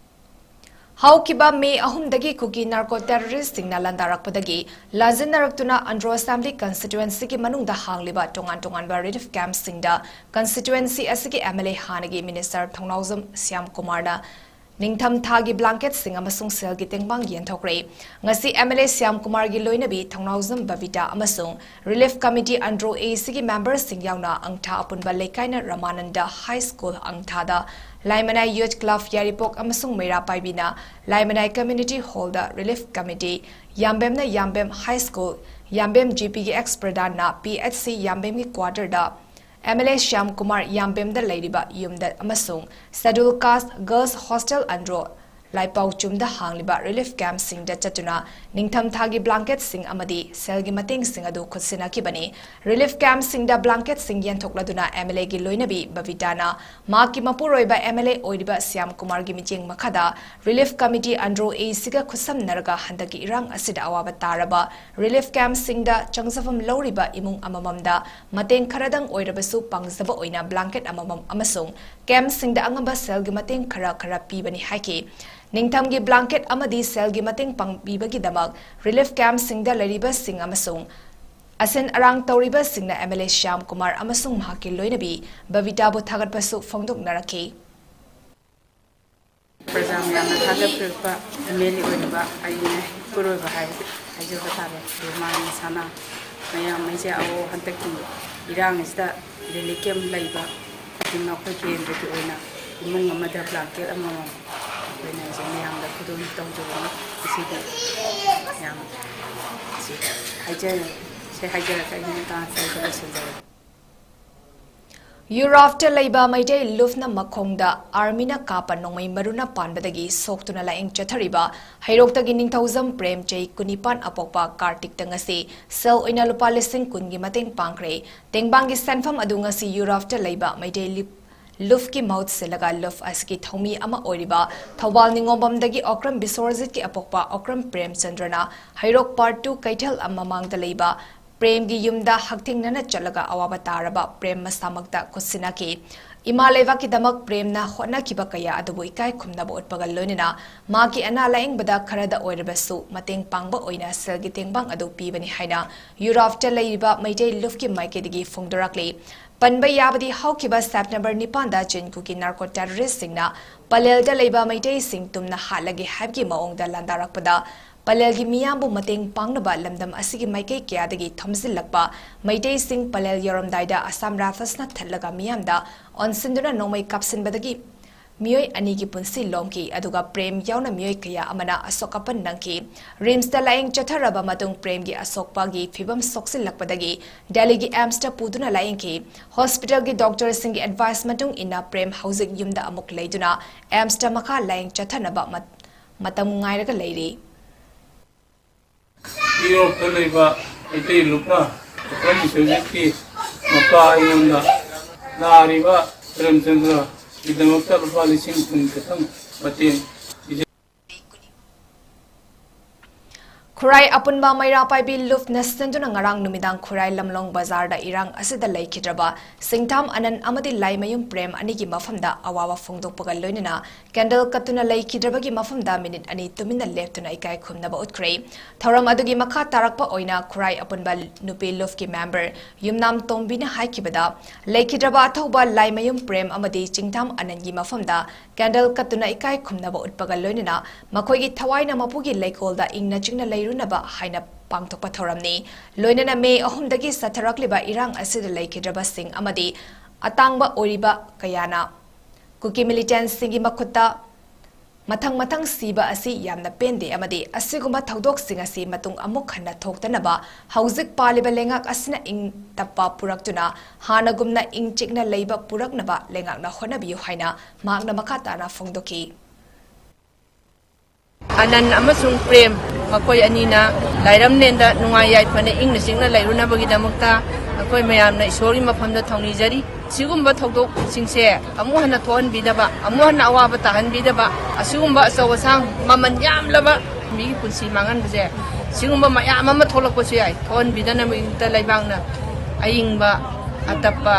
ꯍꯧꯈꯤꯕ ꯃꯦ ꯑꯍꯨꯝꯗꯒꯤ ꯀꯨꯀꯤ ꯅꯥꯔꯀꯣ ꯇꯦꯔꯣꯔꯤꯁꯁꯤꯡꯅ ꯂꯥꯟꯗꯥꯔꯛꯄꯗꯒꯤ ꯂꯥꯟꯖꯤꯟꯅꯔꯛꯇꯨꯅ ꯑꯟꯗ꯭ꯔꯣ ꯑꯦꯁꯦꯝꯕ꯭ꯂꯤ ꯀꯟꯁꯇꯤꯇ꯭ꯋꯦꯟꯁꯤꯒꯤ ꯃꯅꯨꯡꯗ ꯍꯥꯡꯂꯤꯕ ꯇꯣꯉꯥꯟ ꯇꯣꯉꯥꯟꯕ ꯔꯤꯂꯤꯐ ꯀꯦꯝꯞꯁꯤꯡꯗ ꯀꯟꯁꯇꯤꯇ꯭ꯋꯦꯟꯁꯤ ꯑꯁꯤꯒꯤ ꯑꯦꯝ ꯑꯦꯜ ꯑꯦ ꯍꯥꯟꯅꯒꯤ ꯃꯤꯅꯤꯁꯇꯔ ꯊꯧꯅꯥꯎꯖꯝ ꯁ꯭ꯌꯥꯝ ꯀꯨꯃꯥꯔꯅ ꯅꯤꯡꯊꯝ ꯊꯥꯒꯤ ꯕ꯭ꯂꯥꯡꯀꯦꯠꯁꯤꯡ ꯑꯃꯁꯨꯡ ꯁꯦꯜꯒꯤ ꯇꯦꯡꯕꯥꯡ ꯌꯦꯟꯊꯣꯛꯈ꯭ꯔꯦ꯫ ꯉꯁꯤ ꯑꯦꯝ ꯑꯦꯜ ꯑꯦ ꯁ꯭ꯌꯥꯝ ꯀꯨꯃꯥꯔꯒꯤ ꯂꯣꯏꯅꯕꯤ ꯊꯧꯅꯥꯎꯖꯝ ꯕꯕꯤꯇꯥ ꯑꯃꯁꯨꯡ ꯔꯤꯂꯤꯐ ꯀꯃꯤꯇꯤ ꯑꯟꯗ꯭ꯔꯣ ꯑꯦ ꯁꯤꯒꯤ ꯃꯦꯝꯕꯔꯁꯤꯡ ꯌꯥꯎꯅ ꯑꯪꯊꯥ ꯑꯄꯨꯟꯕ ꯂꯩꯀꯥꯏꯅ ꯔꯃꯥꯅꯟꯗ ꯍꯥꯏ ꯁ꯭ꯀꯨꯜ ꯑꯪꯊꯥꯗ, ꯂꯥꯏꯃꯅꯥꯏ ꯌꯨꯊ ꯀ꯭ꯂꯕ ꯌꯥꯏꯔꯤꯄꯣꯛ ꯑꯃꯁꯨꯡ ꯃꯩꯔꯥ ꯄꯥꯏꯕꯤꯅ ꯂꯥꯏꯃꯅꯥꯏ ꯀꯝꯃ꯭ꯌꯨꯅꯤꯇꯤ ꯍꯣꯜꯗ, ꯔꯤꯂꯤꯐ ꯀꯃꯤꯇꯤ ꯌꯥꯝꯕꯦꯝꯅ Yambem high school, Yambem G ꯄꯤꯒꯤ ꯑꯦꯛꯁ ꯄ꯭ꯔꯙꯥꯟꯅ ꯄꯤ ꯑꯩꯆ ꯁꯤ ꯌꯥꯝꯕꯦꯝꯒꯤ ꯀ꯭ꯋꯥꯇꯔꯗ, M L A Shyam Kumar ꯌꯥꯝꯕꯦꯝꯗ ꯂꯩꯔꯤꯕ ꯌꯨꯝꯗ ꯑꯃꯁꯨꯡ scheduled caste girls hostel Andro ꯂꯥꯏꯄꯥꯎꯆꯨꯝꯗ ꯍꯥꯡꯂꯤꯕ ꯔꯤꯂꯤꯐ ꯀꯦꯝꯞꯁꯤꯡꯗ ꯆꯠꯇꯨꯅ ꯅꯤꯡꯊꯝ ꯊꯥꯒꯤ ꯕ꯭ꯂꯥꯡꯀꯦꯠꯁꯤꯡ ꯑꯃꯗꯤ ꯁꯦꯜꯒꯤ ꯃꯇꯦꯡꯁꯤꯡ ꯑꯗꯨ ꯈꯨꯠꯁꯤꯟꯅꯈꯤꯕꯅꯤ꯫ ꯔꯤꯂꯤꯐ ꯀꯦꯝꯞꯁꯤꯡꯗ ꯕ꯭ꯂꯥꯡꯀꯦꯠꯁꯤꯡ ꯌꯦꯟꯊꯣꯛꯂꯗꯨꯅ ꯑꯦꯝ ꯑꯦꯜ ꯑꯦꯒꯤ ꯂꯣꯏꯅꯕꯤ ꯕꯕꯤꯇꯥꯅ ꯃꯍꯥꯛꯀꯤ ꯃꯄꯨꯔꯣꯏꯕ ꯑꯦꯝ ꯑꯦꯜ ꯑꯦ ꯑꯣꯏꯔꯤꯕ ꯁ꯭ꯌꯥꯝ ꯀꯨꯃꯥꯔꯒꯤ ꯃꯤꯠꯌꯦꯡ ꯃꯈꯥꯗ ꯔꯤꯂꯤꯐ ꯀꯃꯤꯇꯤ ꯑꯟꯗ꯭ꯔꯣ ꯑꯦ ꯁꯤꯒ ꯈꯨꯠꯁꯝꯅꯔꯒ ꯍꯟꯗꯛꯀꯤ ꯏꯔꯥꯡ ꯑꯁꯤꯗ ꯑꯋꯥꯕ ꯇꯥꯔꯕ ꯔꯤꯂꯤꯐ ꯀꯦꯝꯞꯁꯤꯡꯗ ꯆꯪꯖꯐꯝ ꯂꯧꯔꯤꯕ ꯏꯃꯨꯡ ꯑꯃꯃꯝꯗ ꯃꯇꯦꯡ ꯈꯔꯗꯪ ꯑꯣꯏꯔꯕꯁꯨ ꯄꯥꯡꯖꯕ ꯑꯣꯏꯅ ꯕ꯭ꯂꯥꯡꯀꯦꯠ ꯑꯃꯃꯝ ꯑꯃꯁꯨꯡ ꯀꯦꯝꯞꯁꯤꯡꯗ ꯑꯉꯝꯕ ꯁꯦꯜꯒꯤ ꯃꯇꯦꯡ ꯈꯔ ꯈꯔ ꯄꯤꯕꯅꯤ ꯍꯥꯏꯈꯤ꯫ ꯅꯤꯡꯊꯝꯒꯤ ꯕ꯭ꯂꯥꯡꯀꯦꯠ ꯑꯃꯗꯤ ꯁꯦꯜꯒꯤ ꯃꯇꯦꯡ ꯄꯥꯡꯕꯤꯕꯒꯤꯗꯃꯛ ꯔꯤꯂꯤꯐ ꯀꯦꯝꯞꯁꯤꯡꯗ ꯂꯩꯔꯤꯕꯁꯤꯡ ꯑꯃꯁꯨꯡ ꯑꯁꯤꯟ ꯑꯔꯥꯡ ꯇꯧꯔꯤꯕꯁꯤꯡꯅ M L A Shyam Kumar ꯑꯃꯁꯨꯡ ꯃꯍꯥꯛꯀꯤ ꯂꯣꯏꯅꯕꯤ ꯕꯕꯤꯇꯥꯕꯨ ꯊꯥꯒꯠꯄꯁꯨ ꯐꯣꯡꯗꯣꯛꯅꯔꯛꯈꯤ꯫ ꯄ꯭ꯔꯖꯥ ꯃꯌꯥꯝꯅ ꯊꯥꯒꯠꯄꯤꯔꯛꯄ ꯑꯦꯝ ꯑꯦꯜ ꯑꯦ ꯑꯣꯏꯔꯤꯕ ꯑꯩꯅ ꯏꯄꯨꯔꯣꯏꯕ ꯍꯥꯏ ꯍꯥꯏꯖꯕ ꯇꯥꯔꯦ꯫ ꯑꯗꯨ ꯃꯥꯒꯤ ꯃꯁꯥꯅ ꯃꯌꯥꯝ ꯑꯩꯁꯦ ꯑꯋꯣ ꯍꯟꯗꯛꯀꯤ ꯏꯔꯥꯡ ꯑꯁꯤꯗ ꯔꯤꯂꯤꯐ ꯀꯦꯝꯞ ꯂꯩꯕ ꯑꯗꯨꯅ ꯑꯩꯈꯣꯏ ꯀꯦꯟꯗ꯭ꯔꯒꯤ ꯑꯣꯏꯅ ꯏꯃꯨꯡ ꯑꯃꯗ ꯕ꯭ꯂꯥꯡꯀꯦꯠ ꯑꯃꯃꯝ ꯑꯩꯈꯣꯏꯅ ꯍꯧꯖꯤꯛ ꯃꯌꯥꯝꯗ ꯈꯨꯗꯣꯜ ꯇꯧꯖꯕꯅꯤ꯫ ꯉꯁꯤꯗꯤ ꯃꯌꯥꯝ ꯁꯤ ꯍꯥꯏꯖꯔꯦ꯫ ꯁꯤ ꯍꯥꯏꯖꯔꯒ ꯑꯩꯒꯤ ꯃꯇꯥꯡ ꯑꯁꯤꯗ ꯂꯣꯏꯁꯤꯟꯖꯔꯒꯦ꯫ ꯌꯨꯔꯣꯞꯇ ꯂꯩꯕ ꯃꯩꯇꯩ ꯂꯨꯞꯅ ꯃꯈꯣꯡꯗ ꯑꯥꯔꯃꯤꯅ ꯀꯥꯞꯄ ꯅꯣꯡꯃꯩ ꯃꯔꯨꯅ ꯄꯥꯟꯕꯗꯒꯤ ꯁꯣꯛꯇꯨꯅ ꯂꯥꯌꯦꯡ ꯆꯠꯊꯔꯤꯕ ꯍꯩꯔꯣꯛꯇꯒꯤ ꯅꯤꯡꯊꯧꯖꯝ ꯄ꯭ꯔꯦꯝ, ꯆꯍꯤ ꯀꯨꯟꯅꯤꯄꯥꯟ ꯑꯄꯣꯛꯄ ꯀꯥꯔꯇꯤꯛꯇ ꯉꯁꯤ ꯁꯦꯜ ꯑꯣꯏꯅ ꯂꯨꯄꯥ ꯂꯤꯁꯤꯡ ꯀꯨꯟꯒꯤ ꯃꯇꯦꯡ ꯄꯥꯡꯈ꯭ꯔꯦ꯫ ꯇꯦꯡꯕꯥꯡꯒꯤ ꯁꯦꯟꯐꯝ ꯑꯗꯨ ꯉꯁꯤ ꯌꯨꯔꯣꯞꯇ ꯂꯩꯕ ꯃꯩꯇꯩ ꯂꯨꯞ-, ꯂꯨꯞꯀꯤ ꯃꯍꯨꯠ ꯁꯤꯜꯂꯒ ꯂꯨꯞ ꯑꯁꯤꯒꯤ ꯊꯧꯃꯤ ꯑꯃ ꯑꯣꯏꯔꯤꯕ ꯊꯧꯕꯥꯜ ꯅꯤꯉꯣꯝꯕꯝꯗꯒꯤ ꯑꯣꯀ꯭ꯔꯝ ꯕꯤꯁ꯭ꯋꯔꯖꯤꯠꯀꯤ ꯑꯄꯣꯛꯄ ꯑꯣꯀ꯭ꯔꯝ ꯄ꯭ꯔꯦꯝꯆꯟꯗ꯭ꯔꯅ ꯍꯩꯔꯣꯛ ꯄꯥꯔꯠ ꯇꯨ ꯀꯩꯊꯦꯜ ꯑꯃ ꯃꯃꯥꯡꯗ ꯂꯩꯕ ꯄ꯭ꯔꯦꯝꯒꯤ ꯌꯨꯝꯗ ꯍꯛꯊꯦꯡꯅꯅ ꯆꯠꯂꯒ ꯑꯋꯥꯕ ꯇꯥꯔꯕ ꯄ꯭ꯔꯦꯝ ꯃꯁꯥꯃꯛꯇ ꯈꯨꯠꯁꯤꯟꯅꯈꯤ꯫ ꯏꯃꯥ ꯂꯩꯕꯥꯛꯀꯤꯗꯃꯛ ꯄ꯭ꯔꯦꯝꯅ ꯍꯣꯠꯅꯈꯤꯕ ꯀꯌꯥ ꯑꯗꯨꯕꯨ ꯏꯀꯥꯏ ꯈꯨꯝꯅꯕ ꯎꯠꯄꯒ ꯂꯣꯏꯅꯅ ꯃꯍꯥꯛꯀꯤ ꯑꯅꯥ ꯂꯥꯌꯦꯡꯕꯗ ꯈꯔꯗ ꯑꯣꯏꯔꯕꯁꯨ ꯃꯇꯦꯡ ꯄꯥꯡꯕ ꯑꯣꯏꯅ ꯁꯦꯜꯒꯤ ꯇꯦꯡꯕꯥꯡ ꯑꯗꯨ ꯄꯤꯕꯅꯤ ꯍꯥꯏꯅ ꯌꯨꯔꯣꯞꯇ ꯂꯩꯔꯤꯕ ꯃꯩꯇꯩ ꯂꯨꯞꯀꯤ ꯃꯥꯏꯀꯩꯗꯒꯤ ꯐꯣꯡꯗꯣꯔꯛꯂꯤ꯫ ꯄꯟꯕ ꯌꯥꯕꯗꯤ ꯍꯧꯈꯤꯕ ꯁꯦꯞꯇꯦꯝꯕꯔ ꯅꯤꯄꯥꯟꯗ ꯆꯤꯟꯈꯨꯒꯤ ꯅꯥꯔꯀꯣ ꯇꯦꯔꯣꯔꯤꯁꯁꯤꯡꯅ ꯄꯂꯦꯜꯗ ꯂꯩꯕ ꯃꯩꯇꯩꯁꯤꯡ ꯇꯨꯝꯅ ꯍꯥꯠꯂꯒꯦ ꯍꯥꯏꯕꯒꯤ ꯃꯑꯣꯡꯗ ꯂꯥꯟꯗꯥꯔꯛꯄꯗ ꯄꯂꯦꯜꯒꯤ ꯃꯤꯌꯥꯝꯕꯨ ꯃꯇꯦꯡ ꯄꯥꯡꯅꯕ ꯂꯝꯗꯝ ꯑꯁꯤꯒꯤ ꯃꯥꯏꯀꯩ ꯀꯌꯥꯗꯒꯤ ꯊꯣꯝꯖꯤꯜꯂꯛꯄ ꯃꯩꯇꯩꯁꯤꯡ ꯄꯂꯦꯜ ꯌꯧꯔꯝꯗꯥꯏꯗ ꯑꯁꯥꯝ ꯔꯥꯏꯐꯜꯁꯅ ꯊꯠꯂꯒ ꯃꯤꯌꯥꯝꯗ ꯑꯣꯟꯁꯤꯟꯗꯨꯅ ꯅꯣꯡꯃꯩ ꯀꯥꯞꯁꯤꯟꯕꯗꯒꯤ ꯃꯤꯑꯣꯏ ꯑꯅꯤꯒꯤ ꯄꯨꯟꯁꯤ ꯂꯣꯝꯈꯤ, ꯑꯗꯨꯒ ꯄ꯭ꯔꯦꯝ ꯌꯥꯎꯅ ꯃꯤꯑꯣꯏ ꯀꯌꯥ ꯑꯃꯅ ꯑꯁꯣꯛ ꯑꯄꯟ ꯅꯪꯈꯤ꯫ ꯔꯤꯝꯁꯇ ꯂꯥꯌꯦꯡ ꯆꯠꯊꯔꯕ ꯃꯇꯨꯡ ꯄ꯭ꯔꯦꯝꯒꯤ ꯑꯁꯣꯛꯄꯒꯤ ꯐꯤꯕꯝ ꯁꯣꯛꯆꯤꯜꯂꯛꯄꯗꯒꯤ ꯗꯦꯜꯂꯤꯒꯤ ꯑꯦꯝꯁꯇ ꯄꯨꯗꯨꯅ ꯂꯥꯌꯦꯡꯈꯤ꯫ ꯍꯣꯁꯄꯤꯇꯥꯜꯒꯤ ꯗꯣꯛꯇꯔꯁꯤꯡꯒꯤ ꯑꯦꯗꯚꯥꯏꯁ ꯃꯇꯨꯡ ꯏꯟꯅ ꯄ꯭ꯔꯦꯝ ꯍꯧꯖꯤꯛ ꯌꯨꯝꯗ ꯑꯃꯨꯛ ꯂꯩꯗꯨꯅ ꯑꯦꯝꯁꯇ ꯃꯈꯥ ꯂꯥꯌꯦꯡ ꯆꯠꯊꯅꯕ ꯃꯠ-, ꯃꯇꯝ ꯉꯥꯏꯔꯒ ꯂꯩꯔꯤ꯫ ꯌꯨꯔꯣꯞꯇ ꯂꯩꯕ ꯃꯩꯇꯩ ꯂꯨꯞꯅ ꯑꯩꯈꯣꯏꯒꯤ ꯁꯣꯚꯤꯌꯦꯠꯀꯤ ꯃꯄꯥ ꯑꯩꯉꯣꯟꯗ ꯅꯥꯔꯤꯕ ꯄ꯭ꯔꯦꯝꯆꯟꯗ꯭ꯔꯒꯤꯗꯃꯛꯇ ꯂꯨꯄꯥ ꯂꯤꯁꯤꯡ ꯀꯨꯟ ꯈꯛꯇꯪ ꯃꯇꯦꯡ ꯄꯤꯖꯩ꯫ ꯈꯨꯔꯥꯏ ꯑꯄꯨꯟꯕ ꯃꯩꯔꯥ ꯄꯥꯏꯕꯤ ꯂꯨꯞꯅ ꯁꯤꯟꯗꯨꯅ ꯉꯔꯥꯡ ꯅꯨꯃꯤꯗꯥꯡ ꯈꯨꯔꯥꯏ ꯂꯝꯂꯣꯡ ꯕꯖꯥꯔꯗ ꯏꯔꯥꯡ ꯑꯁꯤꯗ ꯂꯩꯈꯤꯗ꯭ꯔꯕ ꯁꯤꯡꯊꯥꯝ ꯑꯅꯟ ꯑꯃꯗꯤ ꯂꯥꯏꯃꯌꯨꯝ ꯄ꯭ꯔꯦꯝ ꯑꯅꯤꯒꯤ ꯃꯐꯝꯗ ꯑꯋꯥꯕ ꯐꯣꯡꯗꯣꯛꯄꯒ ꯂꯣꯏꯅꯅ ꯀꯦꯟꯗꯜ ꯀꯠꯇꯨꯅ ꯂꯩꯈꯤꯗ꯭ꯔꯕꯒꯤ ꯃꯐꯝꯗ ꯃꯤꯅꯤꯠ ꯑꯅꯤ ꯇꯨꯃꯤꯟꯅ ꯂꯦꯞꯇꯨꯅ ꯏꯀꯥꯏ ꯈꯨꯝꯅꯕ ꯎꯠꯈ꯭ꯔꯦ꯫ ꯊꯧꯔꯝ ꯑꯗꯨꯒꯤ ꯃꯈꯥ ꯇꯥꯔꯛꯄ ꯑꯣꯏꯅ ꯈꯨꯔꯥꯏ ꯑꯄꯨꯟꯕ ꯅꯨꯄꯤ ꯂꯨꯞꯀꯤ ꯃꯦꯝꯕꯔ ꯌꯨꯝꯅꯥꯝ ꯇꯣꯝꯕꯤꯅ ꯍꯥꯏꯈꯤꯕꯗ, ꯂꯩꯈꯤꯗ꯭ꯔꯕ ꯑꯊꯧꯕ ꯂꯥꯏꯃꯌꯨꯝ ꯄ꯭ꯔꯦꯝ ꯑꯃꯗꯤ ꯆꯤꯡꯊꯥꯝ ꯑꯅꯟꯒꯤ ꯃꯐꯝꯗ ꯀꯦꯟꯗꯜ ꯀꯠꯇꯨꯅ ꯏꯀꯥꯏ ꯈꯨꯝꯅꯕ ꯎꯠꯄꯒ ꯂꯣꯏꯅꯅ ꯃꯈꯣꯏꯒꯤ ꯊꯋꯥꯏꯅ ꯃꯄꯨꯒꯤ ꯂꯩꯀꯣꯜꯗ ꯏꯪꯅ ꯆꯤꯛꯅ ꯂꯩꯔꯨꯅꯕ ꯍꯥꯏꯅ ꯄꯥꯡꯊꯣꯛꯄ ꯊꯧꯔꯝꯅꯤ꯫ ꯂꯣꯏꯅꯅ ꯃꯦ ꯑꯍꯨꯝꯗꯒꯤ ꯆꯠꯊꯔꯛꯂꯤꯕ ꯏꯔꯥꯡ ꯑꯁꯤꯗ ꯂꯩꯈꯤꯗ꯭ꯔꯕꯁꯤꯡ ꯑꯃꯗꯤ ꯑꯇꯥꯡꯕ ꯑꯣꯏꯔꯤꯕ ꯀꯌꯥꯅ ꯀꯨꯀꯤ ꯃꯤꯂꯤꯇꯦꯟꯠꯁꯤꯡꯒꯤ ꯃꯈꯨꯠꯇ ꯃꯊꯪ ꯃꯊꯪ ꯁꯤꯕ ꯑꯁꯤ ꯌꯥꯝꯅ ꯄꯦꯟꯗꯦ ꯑꯃꯗꯤ ꯑꯁꯤꯒꯨꯝꯕ ꯊꯧꯗꯣꯛꯁꯤꯡ ꯑꯁꯤ ꯃꯇꯨꯡ ꯑꯃꯨꯛ ꯍꯟꯅ ꯊꯣꯛꯇꯅꯕ ꯍꯧꯖꯤꯛ ꯄꯥꯜꯂꯤꯕ ꯂꯩꯉꯥꯛ ꯑꯁꯤꯅ ꯏꯪ ꯇꯞꯄ ꯄꯨꯔꯛꯇꯨꯅ ꯍꯥꯟꯅꯒꯨꯝꯅ ꯏꯪ ꯆꯤꯛꯅ ꯂꯩꯕ ꯄꯨꯔꯛꯅꯕ ꯂꯩꯉꯥꯛꯅ ꯍꯣꯠꯅꯕꯤꯌꯨ ꯍꯥꯏꯅ ꯃꯍꯥꯛꯅ ꯃꯈꯥ ꯇꯥꯅ ꯐꯣꯡꯗꯣꯛꯈꯤ꯫ ꯑꯅꯟ ꯑꯃꯁꯨꯡ ꯄ꯭ꯔꯦꯝ, ꯃꯈꯣꯏ ꯑꯅꯤꯅ ꯂꯥꯏꯔꯝꯂꯦꯟꯗ ꯅꯨꯡꯉꯥꯏ ꯌꯥꯏꯐꯅ ꯏꯪꯅ ꯆꯤꯛꯅ ꯂꯩꯔꯨꯅꯕꯒꯤꯗꯃꯛꯇ ꯑꯩꯈꯣꯏ ꯃꯌꯥꯝꯅ ꯏꯁꯣꯔꯒꯤ ꯃꯐꯝꯗ ꯊꯧꯅꯤꯖꯔꯤ꯫ ꯁꯤꯒꯨꯝꯕ ꯊꯧꯗꯣꯛꯁꯤꯡꯁꯦ ꯑꯃꯨꯛ ꯍꯟꯅ ꯊꯣꯛꯍꯟꯕꯤꯗꯕ, ꯑꯃꯨꯛ ꯍꯟꯅ ꯑꯋꯥꯕ ꯇꯥꯍꯟꯕꯤꯗꯕ, ꯑꯁꯤꯒꯨꯝꯕ ꯑꯆꯧ ꯑꯁꯥꯡ ꯃꯃꯜ ꯌꯥꯝꯂꯕ ꯃꯤꯒꯤ ꯄꯨꯟꯁꯤ ꯃꯥꯡꯍꯟꯕꯁꯦ ꯁꯤꯒꯨꯝꯕ ꯃꯌꯥꯝ ꯑꯃ ꯊꯣꯛꯂꯛꯄꯁꯨ ꯌꯥꯏ꯫ ꯊꯣꯛꯍꯟꯕꯤꯗꯅꯕꯒꯤꯗꯃꯛꯇ ꯂꯩꯕꯥꯛꯅ ꯑꯏꯪꯕ, ꯑꯇꯞꯄ,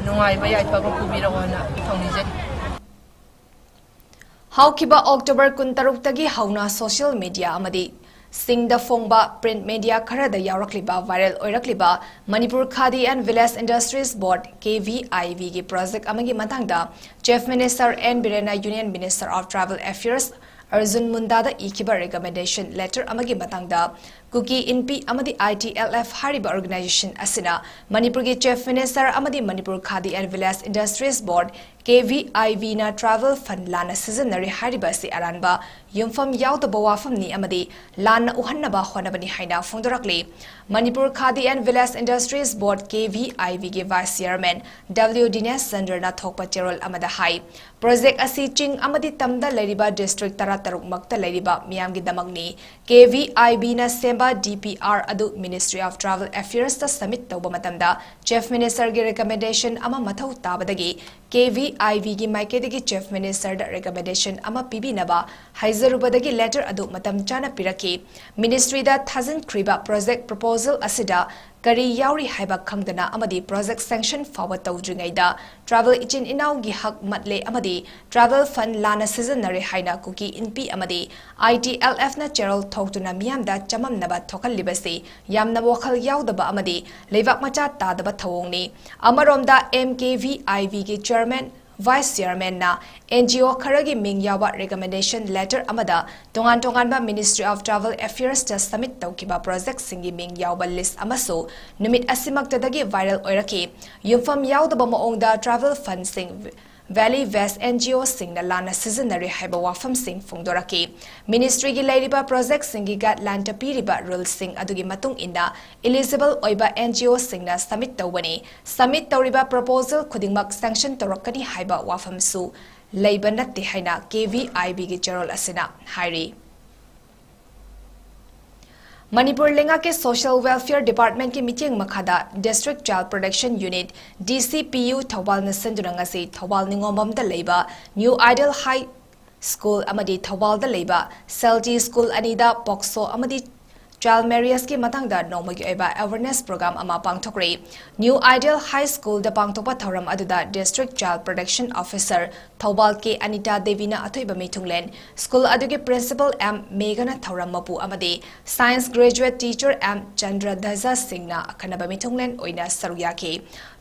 ꯅꯨꯡꯉꯥꯏꯕ ꯌꯥꯏꯐꯕ ꯄꯨꯕꯤꯔꯛꯑꯣꯅ ꯊꯧꯅꯤꯖꯔꯤ꯫ ꯍꯧꯈꯤꯕ ꯑꯣꯛꯇꯣꯕꯔ ꯀꯨꯟꯇꯔꯨꯛꯇꯒꯤ ꯍꯧꯅ ꯁꯣꯁꯤꯌꯦꯜ ꯃꯤꯗꯤꯌꯥ ꯑꯃꯗꯤ ꯁꯤꯡꯗ ꯐꯣꯡꯕ ꯄ꯭ꯔꯤꯟꯠ ꯃꯤꯗꯤꯌꯥ ꯈꯔꯗ ꯌꯥꯎꯔꯛꯂꯤꯕ, ꯚꯥꯏꯔꯦꯜ ꯑꯣꯏꯔꯛꯂꯤꯕ Manipur khadi and village industries board, K V I ꯚꯤꯒꯤ ꯄ꯭ꯔꯣꯖꯦꯛ ꯑꯃꯒꯤ ꯃꯇꯥꯡꯗ ꯆꯤꯐ ꯃꯤꯅꯤꯁꯇꯔ ꯑꯦꯟ ꯕꯤꯔꯦꯟꯅ union minister of tribal affairs Arjun ꯃꯨꯟꯗꯥꯗ ꯏꯈꯤꯕ ꯔꯤꯀꯃꯦꯟꯗꯦꯁꯟ ꯂꯦꯇꯔ ꯑꯃꯒꯤ ꯃꯇꯥꯡꯗ ꯀꯨꯀꯤ ꯏꯟꯄꯤ ꯑꯃꯗꯤ ꯑꯥꯏ ꯇꯤ ꯑꯦꯜ ꯑꯦꯐ ꯍꯥꯏꯔꯤꯕ ꯑꯣꯔꯒꯅꯥꯏꯖꯦꯁꯟ ꯑꯁꯤꯅ ꯃꯅꯤꯄꯨꯔꯒꯤ ꯆꯤꯐ ꯃꯤꯅꯤꯁꯇꯔ ꯑꯃꯗꯤ Manipur khadi and village industries board, K V I ꯚꯤꯅ ꯇ꯭ꯔꯥꯏꯕꯦꯜ ꯐꯟꯗ ꯂꯥꯟꯅ ꯁꯤꯖꯤꯟꯅꯔꯦ ꯍꯥꯏꯔꯤꯕ ꯑꯁꯤ ꯑꯔꯥꯟꯕ, ꯌꯨꯝꯐꯝ ꯌꯥꯎꯗꯕ ꯋꯥꯐꯝꯅꯤ ꯑꯃꯗꯤ ꯂꯥꯟꯅ ꯎꯍꯟꯅꯕ ꯍꯣꯠꯅꯕꯅꯤ ꯍꯥꯏꯅ ꯐꯣꯡꯗꯣꯔꯛꯂꯤ꯫ Manipur khadi and village industries board, K V I ꯚꯤꯒꯤ ꯚꯥꯏꯁ ꯆꯤꯌꯔꯃꯦꯟ ꯗꯕ꯭ꯂꯤꯎ ꯗꯤꯅꯦꯁ ꯆꯟꯗ꯭ꯔꯅ ꯊꯣꯛꯄ ꯆꯦꯔꯣꯜ ꯑꯃꯗ ꯍꯥꯏ, ꯄ꯭ꯔꯣꯖꯦꯛ ꯑꯁꯤ ꯆꯤꯡ ꯑꯃꯗꯤ ꯇꯝꯗ ꯂꯩꯔꯤꯕ ꯗꯤꯁꯇ꯭ꯔꯤꯛ ꯇꯔꯥꯇꯔꯨꯛ ꯃꯛꯇ ꯂꯩꯔꯤꯕ ꯃꯤꯌꯥꯝꯒꯤꯗꯃꯛꯅꯤ꯫ ꯀꯦ ꯚꯤ ꯑꯥꯏ ꯚꯤꯅ ꯁꯦꯝꯕ ꯗꯤ ꯄꯤ ꯑꯥꯔ ꯑꯗꯨ ꯃꯤꯅꯤꯁꯇ꯭ꯔꯤ ꯑꯣꯐ ꯇ꯭ꯔꯥꯏꯕꯦꯜ ꯑꯦꯐꯤꯌꯔꯁꯇ ꯁꯕꯃꯤꯠ ꯇꯧꯕ ꯃꯇꯝꯗ ꯆꯤꯐ ꯃꯤꯅꯤꯁꯇꯔꯒꯤ ꯔꯤꯀꯃꯦꯟꯗꯦꯁꯟ ꯑꯃ ꯃꯊꯧ ꯇꯥꯕꯗꯒꯤ ꯀꯦ ꯚꯤ ꯑꯥꯏ ꯚꯤꯒꯤ ꯃꯥꯏꯀꯩꯗꯒꯤ ꯆꯤꯐ ꯃꯤꯅꯤꯁꯇꯔꯗ ꯔꯤꯀꯃꯦꯟꯗꯦꯁꯟ ꯑꯃ ꯄꯤꯕꯤꯅꯕ ꯍꯥꯏꯖꯔꯨꯕꯗꯒꯤ ꯂꯦꯇꯔ ꯑꯗꯨ ꯃꯇꯝ ꯆꯥꯅ ꯄꯤꯔꯛꯈꯤ꯫ ꯃꯤꯅꯤꯁꯇ꯭ꯔꯤꯗ ꯊꯥꯖꯤꯟꯈ꯭ꯔꯤꯕ ꯄ꯭ꯔꯣꯖꯦꯛ ꯄ꯭ꯔꯣꯄꯣꯖꯦꯜ ꯑꯁꯤꯗ ꯀꯔꯤ ꯌꯥꯎꯔꯤ ꯍꯥꯏꯕ ꯈꯪꯗꯅ ꯑꯃꯗꯤ ꯄ꯭ꯔꯣꯖꯦꯛ ꯁꯦꯡꯁꯟ ꯐꯥꯎꯕ ꯇꯧꯗ꯭ꯔꯤꯉꯩꯗ ꯇ꯭ꯔꯥꯏꯕꯦꯜ ꯏꯆꯤꯟ ꯏꯅꯥꯎꯒꯤ ꯍꯛ ꯃꯠꯂꯦ ꯑꯃꯗꯤ ꯇ꯭ꯔꯥꯏꯕꯦꯜ ꯐꯟꯗ ꯂꯥꯟꯅ ꯁꯤꯖꯤꯟꯅꯔꯦ ꯍꯥꯏꯅ ꯀꯨꯀꯤ ꯏꯟꯄꯤ ꯑꯃꯗꯤ ꯑꯥꯏ ꯇꯤ ꯑꯦꯜ ꯑꯦꯐꯅ ꯆꯦꯔꯣꯜ ꯊꯣꯛꯇꯨꯅ ꯃꯤꯌꯥꯝꯗ ꯆꯃꯝꯅꯕ ꯊꯣꯛꯍꯜꯂꯤꯕꯁꯤ ꯌꯥꯝꯅ ꯋꯥꯈꯜ ꯌꯥꯎꯗꯕ ꯑꯃꯗꯤ ꯂꯩꯕꯥꯛ ꯃꯆꯥ ꯇꯥꯗꯕ ꯊꯧꯑꯣꯡꯅꯤ꯫ ꯑꯃꯔꯣꯝꯗ ꯑꯦꯝ ꯀꯦ ꯚꯤ ꯑꯥꯏ ꯚꯤꯒꯤ chairman, vice ꯆꯤꯌꯔꯃꯦꯟꯅ and G O ꯈꯔꯒꯤ ꯃꯤꯡ ꯌꯥꯎꯕ ꯔꯤꯀꯃꯦꯟꯗꯦꯁꯟ ꯂꯦꯇꯔ ꯑꯃꯗ ꯇꯣꯉꯥꯟ ꯇꯣꯉꯥꯟꯕ ꯃꯤꯅꯤꯁꯇ꯭ꯔꯤ ꯑꯣꯐ ꯇ꯭ꯔꯥꯏꯕꯦꯜ ꯑꯦꯐꯤꯌꯔꯁꯇ ꯁꯕꯃꯤꯠ ꯇꯧꯈꯤꯕ ꯄ꯭ꯔꯣꯖꯦꯛꯁꯤꯡꯒꯤ ꯃꯤꯡ ꯌꯥꯎꯕ ꯂꯤꯁ ꯑꯃꯁꯨ ꯅꯨꯃꯤꯠ ꯑꯁꯤꯃꯛꯇꯗꯒꯤ ꯚꯥꯏꯔꯦꯜ ꯑꯣꯏꯔꯛꯈꯤ꯫ ꯌꯨꯝꯐꯝ ꯌꯥꯎꯗꯕ ꯃꯑꯣꯡꯗ ꯇ꯭ꯔꯥꯏꯕꯦꯜ ꯐꯟꯗꯁꯤꯡ ꯚꯦꯂꯤ ꯕꯦꯁ ꯑꯦꯟ ꯖꯤ ꯑꯣꯁꯤꯡꯅ ꯂꯥꯟꯅ ꯁꯤꯖꯤꯟꯅꯔꯦ ꯍꯥꯏꯕ ꯋꯥꯐꯝꯁꯤꯡ ꯐꯣꯡꯗꯣꯔꯛꯈꯤ꯫ ꯃꯤꯅꯤꯁꯇ꯭ꯔꯤꯒꯤ ꯂꯩꯔꯤꯕ ꯄ꯭ꯔꯣꯖꯦꯛꯁꯤꯡꯒꯤ ꯒꯥꯏꯗꯂꯥꯏꯟꯗ ꯄꯤꯔꯤꯕ ꯔꯨꯜꯁꯤꯡ ꯑꯗꯨꯒꯤ ꯃꯇꯨꯡ ꯏꯟꯅ ꯏꯂꯤꯖꯤꯕꯜ ꯑꯣꯏꯕ ꯑꯦꯟ ꯖꯤ ꯑꯣꯁꯤꯡꯅ ꯁꯕꯃꯤꯠ ꯇꯧꯕꯅꯤ꯫ ꯁꯕꯃꯤꯠ ꯇꯧꯔꯤꯕ ꯄ꯭ꯔꯣꯄꯣꯖꯦꯜ ꯈꯨꯗꯤꯡꯃꯛ ꯁꯦꯡꯁꯟ ꯇꯧꯔꯛꯀꯅꯤ ꯍꯥꯏꯕ ꯋꯥꯐꯝꯁꯨ ꯂꯩꯕ ꯅꯠꯇꯦ ꯍꯥꯏꯅ ꯀꯦ ꯚꯤ ꯑꯥꯏ ꯚꯤꯒꯤ ꯆꯦꯔꯣꯜ ꯑꯁꯤꯅ ꯍꯥꯏꯔꯤ꯫ ꯃꯅꯤꯄꯨꯔ ꯂꯩꯉꯥꯛꯀꯤ ꯁꯣꯁꯤꯌꯦꯜ ꯋꯦꯜꯐꯤꯌꯔ ꯗꯤꯄꯥꯔꯠꯃꯦꯟꯠꯀꯤ ꯃꯤꯠꯌꯦꯡ ꯃꯈꯥꯗ ꯗꯤꯁꯇ꯭ꯔꯤꯛ ꯆꯥꯏꯜ ꯄ꯭ꯔꯣꯇꯦꯛꯁꯟ ꯌꯨꯅꯤꯠ, ꯗꯤ ꯁꯤ ꯄꯤ ꯌꯨ, ꯊꯧꯕꯥꯜꯅ ꯁꯤꯟꯗꯨꯅ ꯉꯁꯤ ꯊꯧꯕꯥꯜ ꯅꯤꯉꯣꯝꯕꯝꯗ ꯂꯩꯕ ꯅ꯭ꯌꯨ ꯑꯥꯏꯗꯤꯌꯦꯜ ꯍꯥꯏ ꯁ꯭ꯀꯨꯜ ꯑꯃꯗꯤ ꯊꯧꯕꯥꯜꯗ ꯂꯩꯕ ꯁꯦꯜꯇꯤ ꯁ꯭ꯀꯨꯜ ꯑꯅꯤꯗ ꯄꯣꯛꯁꯣ ꯑꯃꯗꯤ ꯆꯥꯏꯜ ꯃꯦꯔꯤꯌꯦꯖꯀꯤ ꯃꯇꯥꯡꯗ ꯅꯣꯡꯃꯒꯤ ꯑꯣꯏꯕ ꯑꯦꯋꯦꯔꯅꯦꯁ ꯄ꯭ꯔꯣꯒ꯭ꯔꯥꯝ ꯑꯃ ꯄꯥꯡꯊꯣꯛꯈ꯭ꯔꯦ꯫ ꯅ꯭ꯌꯨ ꯑꯥꯏꯗꯤꯌꯦꯜ ꯍꯥꯏ ꯁ꯭ꯀꯨꯜꯗ ꯄꯥꯡꯊꯣꯛꯄ ꯊꯧꯔꯝ ꯑꯗꯨꯗ ꯗꯤꯁꯇ꯭ꯔꯤꯛ ꯆꯥꯏꯜ ꯄ꯭ꯔꯣꯇꯦꯛꯁꯟ ꯑꯣꯐꯤꯁꯔ ꯊꯧꯕꯥꯜ ꯀꯦ ꯑꯅꯤꯇꯥ ꯗꯦꯕꯤꯅ ꯑꯊꯣꯏꯕ ꯃꯤꯊꯨꯡꯂꯦꯟ, ꯁ꯭ꯀꯨꯜ ꯑꯗꯨꯒꯤ ꯄ꯭ꯔꯤꯟꯁꯤꯄꯜ ꯑꯦꯝ ꯃꯦꯘꯅ ꯊꯧꯔꯝ ꯃꯄꯨ ꯑꯃꯗꯤ science graduate teacher M Chandra Dhwaja ꯁꯤꯡꯅ ꯑꯈꯟꯅꯕ ꯃꯤꯊꯨꯡꯂꯦꯟ ꯑꯣꯏꯅ ꯁꯔꯨꯛ ꯌꯥꯈꯤ꯫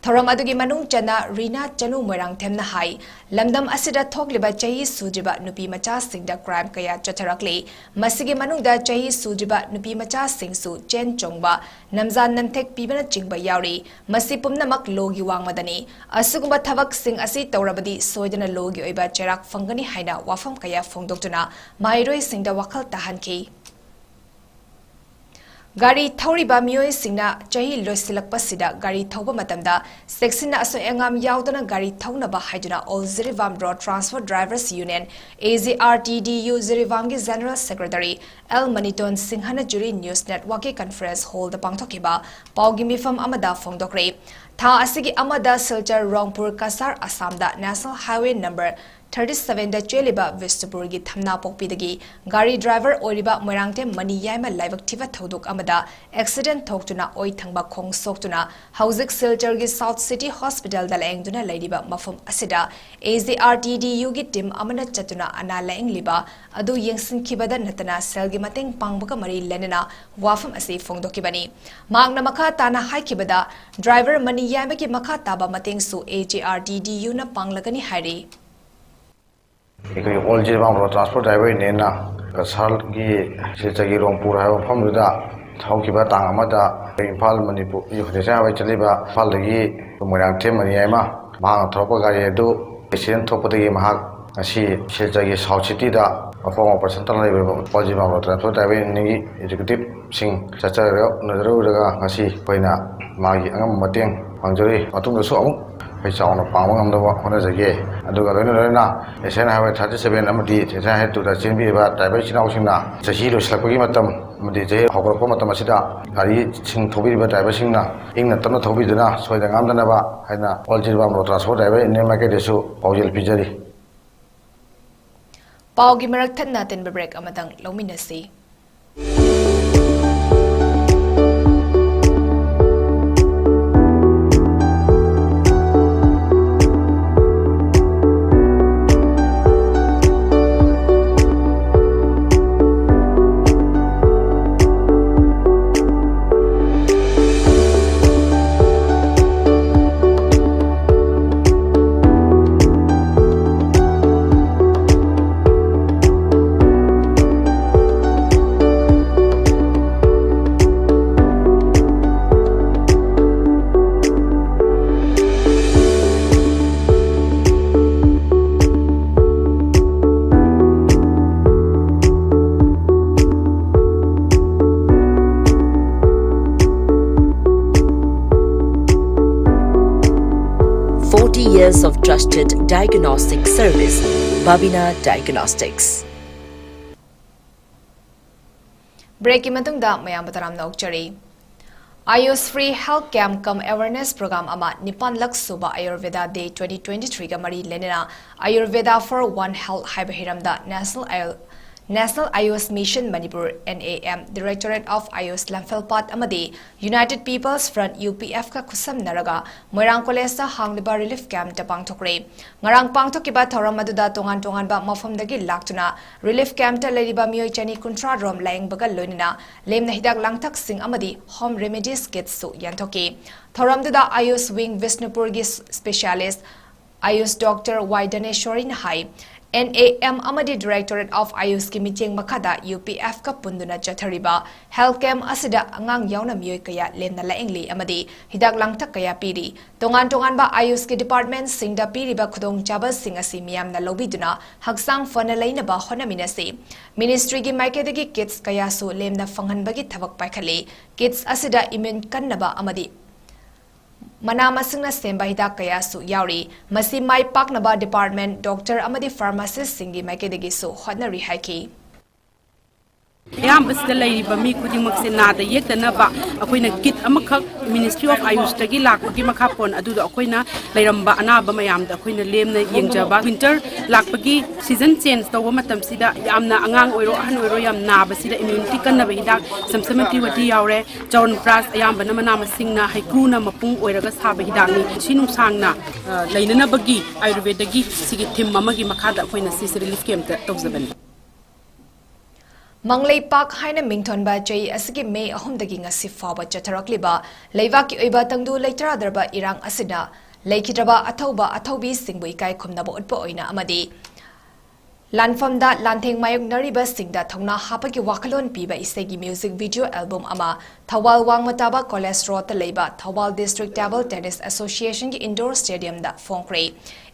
ꯊꯧꯔꯝ ꯑꯗꯨꯒꯤ ꯃꯅꯨꯡ ꯆꯟꯅ ꯔꯤꯅꯥ ꯆꯅꯨ ꯃꯣꯏꯔꯥꯡꯊꯦꯝꯅ ꯍꯥꯏ, ꯂꯝꯗꯝ ꯑꯁꯤꯗ ꯊꯣꯛꯂꯤꯕ ꯆꯍꯤ ꯁꯨꯗ꯭ꯔꯤꯕ ꯅꯨꯄꯤ ꯃꯆꯥꯁꯤꯡꯗ ꯀ꯭ꯔꯥꯏꯝ ꯀꯌꯥ ꯆꯠꯊꯔꯛꯂꯤ꯫ ꯃꯁꯤꯒꯤ ꯃꯅꯨꯡꯗ ꯆꯍꯤ ꯁꯨꯗ꯭ꯔꯤꯕ ꯅꯨꯄꯤ ꯃꯆꯥꯁꯤꯡꯁꯨ ꯆꯦꯟ ꯆꯣꯡꯕ, ꯅꯝꯖꯥ ꯅꯝꯊꯦꯛ ꯄꯤꯕꯅꯆꯤꯡꯕ ꯌꯥꯎꯔꯤ꯫ ꯃꯁꯤ ꯄꯨꯝꯅꯃꯛ ꯂꯣꯒꯤ ꯋꯥꯡꯃꯗꯅꯤ꯫ ꯑꯁꯤꯒꯨꯝꯕ ꯊꯕꯛꯁꯤꯡ ꯑꯁꯤ ꯇꯧꯔꯕꯗꯤ ꯁꯣꯏꯗꯅ ꯂꯣꯒꯤ ꯑꯣꯏꯕ ꯆꯩꯔꯥꯛ ꯐꯪꯒꯅꯤ ꯍꯥꯏꯅ ꯋꯥꯐꯝ ꯀꯌꯥ ꯐꯣꯡꯗꯣꯛꯇꯨꯅ ꯃꯍꯩꯔꯣꯏꯁꯤꯡꯗ ꯋꯥꯈꯜ ꯇꯥꯍꯟꯈꯤ꯫ ꯒꯥꯔꯤ ꯊꯧꯔꯤꯕ ꯃꯤꯑꯣꯏꯁꯤꯡꯅ ꯆꯍꯤ ꯂꯣꯏꯁꯤꯜꯂꯛꯄꯁꯤꯗ ꯒꯥꯔꯤ ꯊꯧꯕ ꯃꯇꯝꯗ ꯆꯦꯛꯁꯤꯟꯅ ꯑꯁꯣꯏ ꯑꯉꯥꯝ ꯌꯥꯎꯗꯅ ꯒꯥꯔꯤ ꯊꯧꯅꯕ ꯍꯥꯏꯗꯨꯅ all Jiribam road transport drivers union, A G R T D U ꯖꯤꯔꯤꯕꯥꯝꯒꯤ ꯖꯦꯅꯔꯦꯜ ꯁꯦꯀ꯭ꯔꯦꯇꯔꯤ ꯑꯦꯜ ꯃꯅꯤꯇꯣꯟ ꯁꯤꯡꯍꯅ ꯖꯨꯔꯤ ꯅ꯭ꯌꯨꯁ ꯅꯦꯠꯋꯥꯔꯛꯀꯤ ꯀꯟꯐꯔꯦꯟꯁ ꯍꯣꯜꯗ ꯄꯥꯡꯊꯣꯛꯈꯤꯕ ꯄꯥꯎꯒꯤ ꯃꯤꯐꯝ ꯑꯃꯗ ꯐꯣꯡꯗꯣꯛꯈ꯭ꯔꯦ꯫ ꯊꯥ ꯑꯁꯤꯒꯤ ꯑꯃꯗ ꯁꯤꯜꯆꯔ ꯔꯣꯡꯄꯨꯔ ꯀꯁꯥꯔ ꯑꯁꯥꯝꯗ ꯅꯦꯁꯅꯦꯜ ꯍꯥꯏꯋꯦ ꯅꯝꯕꯔ ꯊꯥꯔꯇꯤ ꯁꯚꯦꯟꯗ ꯆꯦꯜꯂꯤꯕ ꯕꯤꯁꯅꯨꯄꯨꯔꯒꯤ ꯊꯝꯅꯥꯄꯣꯛꯄꯤꯗꯒꯤ ꯒꯥꯔꯤ ꯗ꯭ꯔꯥꯏꯚꯔ ꯑꯣꯏꯔꯤꯕ ꯃꯣꯏꯔꯥꯡꯊꯦꯝ ꯃꯅꯤ ꯌꯥꯏꯃ ꯂꯥꯏꯕꯛ ꯊꯤꯕ ꯊꯧꯗꯣꯛ ꯑꯃꯗ ꯑꯦꯛꯁꯤꯗꯦꯟ ꯊꯣꯛꯇꯨꯅ ꯑꯣꯏ ꯊꯪꯕ ꯈꯣꯡ ꯁꯣꯛꯇꯨꯅ ꯍꯧꯖꯤꯛ ꯁꯤꯜꯆꯔꯒꯤ ꯁꯥꯎꯠ ꯁꯤꯇꯤ ꯍꯣꯁꯄꯤꯇꯥꯜꯗ ꯂꯥꯌꯦꯡꯗꯨꯅ ꯂꯩꯔꯤꯕ ꯃꯐꯝ ꯑꯁꯤꯗ ꯑꯦ ꯖꯤ ꯑꯥꯔ ꯇꯤ ꯗꯤ ꯌꯨꯒꯤ ꯇꯤꯝ ꯑꯃꯅ ꯆꯠꯇꯨꯅ ꯑꯅꯥ ꯂꯥꯌꯦꯡꯂꯤꯕ ꯑꯗꯨ ꯌꯦꯡꯁꯤꯟꯈꯤꯕꯗ ꯅꯠꯇꯅ ꯁꯦꯜꯒꯤ ꯃꯇꯦꯡ ꯄꯥꯡꯕꯒ ꯃꯔꯤ ꯂꯩꯅꯅ ꯋꯥꯐꯝ ꯑꯁꯤ ꯐꯣꯡꯗꯣꯛꯈꯤꯕꯅꯤ꯫ ꯃꯍꯥꯛꯅ ꯃꯈꯥ ꯇꯥꯅ ꯍꯥꯏꯈꯤꯕꯗ, ꯗ꯭ꯔꯥꯏꯚꯔ ꯃꯅꯤ ꯌꯥꯏꯃꯒꯤ ꯃꯈꯥ ꯇꯥꯕ ꯃꯇꯦꯡꯁꯨ A G R T D ꯌꯨꯅ ꯄꯥꯡꯂꯒꯅꯤ ꯍꯥꯏꯔꯤ꯫ ꯑꯩꯈꯣꯏ all Jiribam road transport driver ꯌꯨꯅꯤꯌꯟꯅ ꯀꯁꯥꯔꯒꯤ ꯁꯤꯜꯆꯔꯒꯤ ꯔꯣꯡꯄꯨꯔ ꯍꯥꯏꯕ ꯃꯐꯝꯗꯨꯗ ꯍꯧꯈꯤꯕ ꯇꯥꯡ ꯑꯃꯗ ꯏꯝꯐꯥꯜ ꯃꯅꯤꯄꯨꯔ ꯅ꯭ꯌꯨ ꯍꯥꯏꯋꯦ ꯆꯠꯂꯤꯕ ꯏꯝꯐꯥꯜꯗꯒꯤ ꯃꯣꯏꯔꯥꯡꯊꯦꯝ ꯃꯅꯤ ꯌꯥꯏꯃ ꯃꯍꯥꯛꯅ ꯊꯧꯔꯛꯄ ꯒꯥꯔꯤ ꯑꯗꯨ ꯑꯦꯛꯁꯤꯗꯦꯟ ꯊꯣꯛꯄꯗꯒꯤ ꯃꯍꯥꯛ ꯉꯁꯤ ꯁꯤꯜꯆꯔꯒꯤ ꯁꯥꯎꯠ ꯁꯤꯇꯤꯗ ꯃꯐꯝ ꯑꯣꯄꯔꯦꯁꯟ ꯇꯧꯅ ꯂꯩꯕ all Jiribam road transport driver ꯌꯨꯅꯤꯌꯟꯒꯤ ꯑꯦꯛꯖꯤꯀ꯭ꯌꯨꯇꯤꯕꯁꯤꯡ ꯆꯠꯆꯔꯒ ꯎꯅꯔꯨꯔꯒ ꯉꯁꯤ ꯑꯩꯈꯣꯏꯅ ꯃꯥꯒꯤ ꯑꯉꯝꯕ ꯃꯇꯦꯡ ꯄꯥꯡꯖꯔꯤ꯫ ꯃꯇꯨꯡꯗꯁꯨ ꯑꯃꯨꯛ ꯑꯩꯈꯣꯏ ꯆꯥꯎꯅ ꯄꯥꯡꯕ ꯉꯝꯅꯕ ꯍꯣꯠꯅꯖꯒꯦ꯫ ꯑꯗꯨꯒ ꯂꯣꯏꯅ ꯂꯣꯏꯅꯅ ꯅꯦꯁꯅꯦꯜ ꯍꯥꯏꯋꯦ ꯊꯥꯔꯇꯤ ꯁꯚꯦꯟ ꯑꯃꯗꯤ ꯅꯦꯁꯅꯦꯜ ꯍꯥꯏꯋꯦ ꯇꯨꯗ ꯆꯦꯟꯕꯤꯔꯤꯕ ꯗ꯭ꯔꯥꯏꯚꯔ ꯏꯆꯤꯟ ꯏꯅꯥꯎꯁꯤꯡꯅ ꯆꯍꯤ ꯂꯣꯏꯁꯤꯜꯂꯛꯄꯒꯤ ꯃꯇꯝ ꯑꯃꯗꯤ ꯆꯍꯤ ꯍꯧꯒꯠꯂꯛꯄ ꯃꯇꯝ ꯑꯁꯤꯗ ꯒꯥꯔꯤꯁꯤꯡ ꯊꯧꯕꯤꯔꯤꯕ ꯗ꯭ꯔꯥꯏꯚꯔꯁꯤꯡꯅ ꯏꯪꯅ ꯇꯞꯅ ꯊꯧꯕꯤꯗꯨꯅ ꯁꯣꯏꯗ ꯉꯥꯝꯗꯅꯕ ꯍꯥꯏꯅ all Jiribam road transport driver union ꯃꯥꯏꯀꯩꯗꯁꯨ ꯄꯥꯎꯖꯦꯜ ꯄꯤꯖꯔꯤ꯫ ꯄꯥꯎꯒꯤ ꯃꯔꯛ ꯊꯠꯅ ꯑꯇꯦꯟꯕ break ꯑꯃꯇꯪ ꯂꯧꯃꯤꯟꯅꯁꯤ꯫ Forty years of trusted diagnostic service, Babina Diagnostics. Break ꯀꯤ ꯃꯇꯨꯡꯗ ꯃꯌꯥꯝꯕꯨ ꯇꯔꯥꯝꯅ ꯑꯣꯛꯆꯔꯤ꯫ Ayush Free Health Camp cum Awareness Program ꯑꯃ ꯅꯤꯄꯥꯟꯂꯛ ꯁꯨꯕ Ayurveda Day twenty twenty-three ꯒ ꯃꯔꯤ ꯂꯩꯅꯅ Ayurveda for One Health ꯍꯥꯏꯕ ꯍꯤꯔꯝꯗ National Ayu-, National Ayush Mission Manipur, N A M, Directorate of Ayush ꯂꯝꯐꯦꯜꯄꯥꯠ ꯑꯃꯗꯤ United People's Front, U P F ꯀ ꯈꯨꯠꯁꯝꯅꯔꯒ ꯃꯣꯏꯔꯥꯡ College ꯇ ꯍꯥꯡꯂꯤꯕ relief camp ꯇ ꯄꯥꯡꯊꯣꯛꯈ꯭ꯔꯦ꯫ ꯉꯔꯥꯡ ꯄꯥꯡꯊꯣꯛꯈꯤꯕ ꯊꯧꯔꯝ ꯑꯗꯨꯗ ꯇꯣꯉꯥꯟ ꯇꯣꯉꯥꯟꯕ ꯃꯐꯝꯗꯒꯤ ꯂꯥꯛꯇꯨꯅ relief camp ꯇ ꯂꯩꯔꯤꯕ ꯃꯤꯑꯣꯏ ꯆꯅꯤ ꯀꯨꯟꯊ꯭ꯔꯥ ꯔꯣꯝ ꯂꯥꯌꯦꯡꯕꯒ ꯂꯣꯏꯅꯅ ꯂꯦꯝꯅ ꯍꯤꯗꯥꯛ ꯂꯥꯡꯊꯛꯁꯤꯡ ꯑꯃꯗꯤ home remedies kits ꯁꯨ ꯌꯦꯟꯊꯣꯛꯈꯤ꯫ ꯊꯧꯔꯝꯗꯨꯗ Ayush Wing ꯕꯤꯁꯅꯨꯄꯨꯔꯒꯤ specialist Ayush Doctor Y ꯙꯅꯦꯁ꯭ꯋꯔꯤꯅ high, N A M ꯑꯃꯗꯤ Directorate of Ayush ꯀꯤ ꯃꯤꯠꯌꯦꯡ ꯃꯈꯥꯗ U P F ꯀ ꯄꯨꯟꯗꯨꯅ ꯆꯠꯊꯔꯤꯕ health camp ꯑꯁꯤꯗ ꯑꯉꯥꯡ ꯌꯥꯎꯅ ꯃꯤꯑꯣꯏ ꯀꯌꯥ ꯂꯦꯝꯅ ꯂꯥꯌꯦꯡꯂꯤ ꯑꯃꯗꯤ ꯍꯤꯗꯥꯛ ꯂꯥꯡꯊꯛ ꯀꯌꯥ ꯄꯤꯔꯤ꯫ ꯇꯣꯉꯥꯟ ꯇꯣꯉꯥꯟꯕ Ayush ꯀꯤ department ꯁꯤꯡꯗ ꯄꯤꯔꯤꯕ ꯈꯨꯗꯣꯡꯆꯥꯕꯁꯤꯡ ꯑꯁꯤ ꯃꯤꯌꯥꯝꯅ ꯂꯧꯕꯤꯗꯨꯅ ꯍꯛꯆꯥꯡ ꯐꯅ ꯂꯩꯅꯕ ꯍꯣꯠꯅꯃꯤꯟꯅꯁꯤ꯫ Ministry ꯒꯤ ꯃꯥꯏꯀꯩꯗꯒꯤ kits ꯀꯌꯥꯁꯨ ꯂꯦꯝꯅ ꯐꯪꯍꯟꯕꯒꯤ ꯊꯕꯛ ꯄꯥꯏꯈꯠꯂꯤ꯫ Kits ꯑꯁꯤꯗ immune ꯀꯟꯅꯕ ꯑꯃꯗꯤ ꯃꯅꯥ ꯃꯁꯤꯡꯅ ꯁꯦꯝꯕ ꯍꯤꯗꯥꯛ ꯀꯌꯥꯁꯨ ꯌꯥꯎꯔꯤ꯫ ꯃꯁꯤ ꯃꯥꯏ ꯄꯥꯛꯅꯕ department, doctor ꯑꯃꯗꯤ pharmacist ꯁꯤꯡꯒꯤ ꯃꯥꯏꯀꯩꯗꯒꯤꯁꯨ ꯍꯣꯠꯅꯔꯤ ꯍꯥꯏꯈꯤ꯫ ꯑꯌꯥꯝꯕꯁꯤꯗ ꯂꯩꯔꯤꯕ ꯃꯤ ꯈꯨꯗꯤꯡꯃꯛꯁꯦ ꯅꯥꯗ ꯌꯦꯛꯇꯅꯕ ꯑꯩꯈꯣꯏꯅ ꯀꯤꯠ ꯑꯃꯈꯛ Ministry of Ayushꯇꯒꯤ ꯂꯥꯛꯄꯒꯤ ꯃꯈꯥ ꯄꯣꯟ ꯑꯗꯨꯗ ꯑꯩꯈꯣꯏꯅ ꯂꯩꯔꯝꯕ ꯑꯅꯥꯕ ꯃꯌꯥꯝꯗ ꯑꯩꯈꯣꯏꯅ ꯂꯦꯝꯅ ꯌꯦꯡꯖꯕ꯫ Winter ꯂꯥꯛꯄꯒꯤ season change ꯇꯧꯕ ꯃꯇꯝꯁꯤꯗ ꯌꯥꯝꯅ ꯑꯉꯥꯡ ꯑꯣꯏꯔꯣ ꯑꯍꯟ ꯑꯣꯏꯔꯣ ꯌꯥꯝ ꯅꯥꯕꯁꯤꯗ immunity ꯀꯟꯅꯕ ꯍꯤꯗꯥꯛ ꯁꯝꯁꯃꯇꯤ ꯋꯇꯤ ꯌꯥꯎꯔꯦ, ꯆꯋꯟꯄ꯭ꯔꯥꯁ ꯑꯌꯥꯝꯕꯅ ꯃꯅꯥ ꯃꯁꯤꯡꯅ ꯍꯩꯀ꯭ꯔꯨꯅ ꯃꯄꯨꯡ ꯑꯣꯏꯔꯒ ꯁꯥꯕ ꯍꯤꯗꯥꯛꯅꯤ꯫ ꯄꯨꯟꯁꯤ ꯅꯨꯡꯁꯥꯡꯅ ꯑ, ꯂꯩꯅꯅꯕꯒꯤ ꯑꯥꯌꯨꯔꯕꯦꯗꯒꯤ ꯁꯤꯒꯤ theme ꯑꯃꯒꯤ ꯃꯈꯥꯗ ꯑꯩꯈꯣꯏꯅ ꯁꯤꯁꯦ relief campꯇ ꯇꯧꯖꯕꯅꯤ꯫ ꯃꯪꯂꯩꯄꯥꯛ ꯍꯥꯏꯅ ꯃꯤꯡꯊꯣꯟꯕ ꯆꯍꯤ ꯑꯁꯤꯒꯤ ꯃꯦ ꯑꯍꯨꯝꯗꯒꯤ ꯉꯁꯤ ꯐꯥꯎꯕ ꯆꯠꯊꯔꯛꯂꯤꯕ ꯂꯩꯕꯥꯛꯀꯤ ꯑꯣꯏꯕ ꯇꯪꯗꯨ ꯂꯩꯇꯥꯗ꯭ꯔꯕ ꯏꯔꯥꯡ ꯑꯁꯤꯅ ꯂꯩꯈꯤꯗ꯭ꯔꯕ ꯑꯊꯧꯕ ꯑꯊꯧꯕꯤꯁꯤꯡꯕꯨ ꯏꯀꯥꯏ ꯈꯨꯝꯅꯕ ꯎꯠꯄ ꯑꯣꯏꯅ ꯑꯃꯗꯤ ꯂꯥꯟꯐꯝꯗ ꯂꯥꯟꯊꯦꯡ ꯃꯥꯌꯣꯛꯅꯔꯤꯕꯁꯤꯡꯗ ꯊꯧꯅꯥ ꯍꯥꯞꯄꯒꯤ ꯋꯥꯈꯜꯂꯣꯟ ꯄꯤꯕ ꯏꯁꯩꯒꯤ music video album ꯑꯃ ꯊꯧꯕꯥꯜ ꯋꯥꯡꯃ ꯇꯥꯕ College Roadꯇ ꯂꯩꯕ Thoubal District Table Tennis Associationꯒꯤ indoor stadiumꯗ ꯐꯣꯡꯈ꯭ꯔꯦ꯫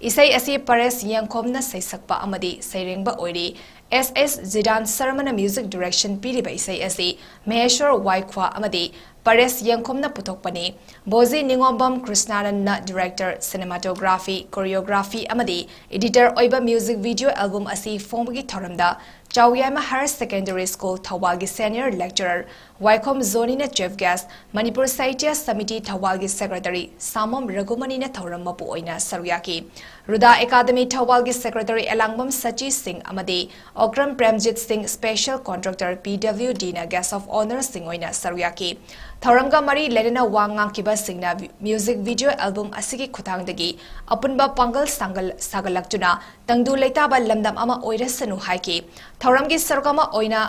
ꯏꯁꯩ ꯑꯁꯤ ꯄꯔꯦꯁ ꯌꯦꯡꯈꯣꯝꯅ ꯁꯩꯁꯛꯄ ꯑꯃꯗꯤ ꯁꯩꯔꯦꯡꯕ ꯑꯣꯏꯔꯤ꯫ S S Jidan Sharmana music direction ꯄꯤꯔꯤꯕ ꯏꯁꯩ ꯑꯁꯤ ꯃꯍꯦꯁ꯭ꯋꯔ ꯋꯥꯏꯈ꯭ꯋꯥ ꯑꯃꯗꯤ ꯄꯔꯦꯁ ꯌꯦꯡꯈꯣꯝꯅ ꯄꯨꯊꯣꯛꯄꯅꯤ꯫ ꯕꯣꯖꯤ ꯅꯤꯉꯣꯝꯕꯝ ꯀ꯭ꯔꯤꯁꯅꯥꯅꯟꯗꯅ director, cinematography, choreography ꯑꯃꯗꯤ editor ꯑꯣꯏꯕ music video album ꯑꯁꯤ ꯐꯣꯡꯕꯒꯤ ꯊꯧꯔꯝꯗ ꯆꯥꯎꯌꯥꯏꯃ Higher Secondary School ꯊꯧꯕꯥꯜꯒꯤ senior lecturer ꯋꯥꯏꯈꯣꯝ ꯖꯣꯅꯤꯅ chief guest, ꯃꯅꯤꯄꯨꯔ ꯁꯥꯍꯤꯇ꯭ꯌ ꯁꯃꯤꯇꯤ ꯊꯧꯕꯥꯜꯒꯤ secretary ꯁꯥꯃꯣꯝ ꯔꯘꯨꯃꯅꯤꯅ ꯊꯧꯔꯝ ꯃꯄꯨ ꯑꯣꯏꯅ ꯁꯔꯨꯛ ꯌꯥꯈꯤ꯫ ꯔꯨꯗꯥ ꯑꯦꯀꯥꯗꯃꯤ ꯊꯧꯕꯥꯜꯒꯤ secretary ꯑꯦꯂꯥꯡꯕꯝ ꯁꯆꯤ ꯁꯤꯡ ꯑꯃꯗꯤ ꯑꯣꯀ꯭ꯔꯝ ꯄ꯭ꯔꯦꯝꯖꯤꯠ ꯁꯤꯡ, special contractor P W Dꯅ guest of honourꯁꯤꯡ ꯑꯣꯏꯅ ꯁꯔꯨꯛ ꯌꯥꯈꯤ꯫ ꯊꯧꯔꯝꯒ ꯃꯔꯤ ꯂꯩꯅꯅ ꯋꯥ ꯉꯥꯡꯈꯤꯕꯁꯤꯡꯅ music video album ꯑꯁꯤꯒꯤ ꯈꯨꯠꯊꯥꯡꯗꯒꯤ ꯑꯄꯨꯟꯕ ꯄꯥꯡꯒꯜ ꯁꯥꯡꯒꯜ ꯁꯥꯒꯠꯂꯛꯇꯨꯅ ꯇꯪꯗꯨ ꯂꯩꯇꯥꯕ ꯂꯝꯗꯝ ꯑꯃ ꯑꯣꯏꯔꯁꯅꯨ ꯍꯥꯏꯈꯤ꯫ ꯊꯧꯔꯝꯒꯤ ꯁꯔꯨꯛ ꯑꯃ ꯑꯣꯏꯅ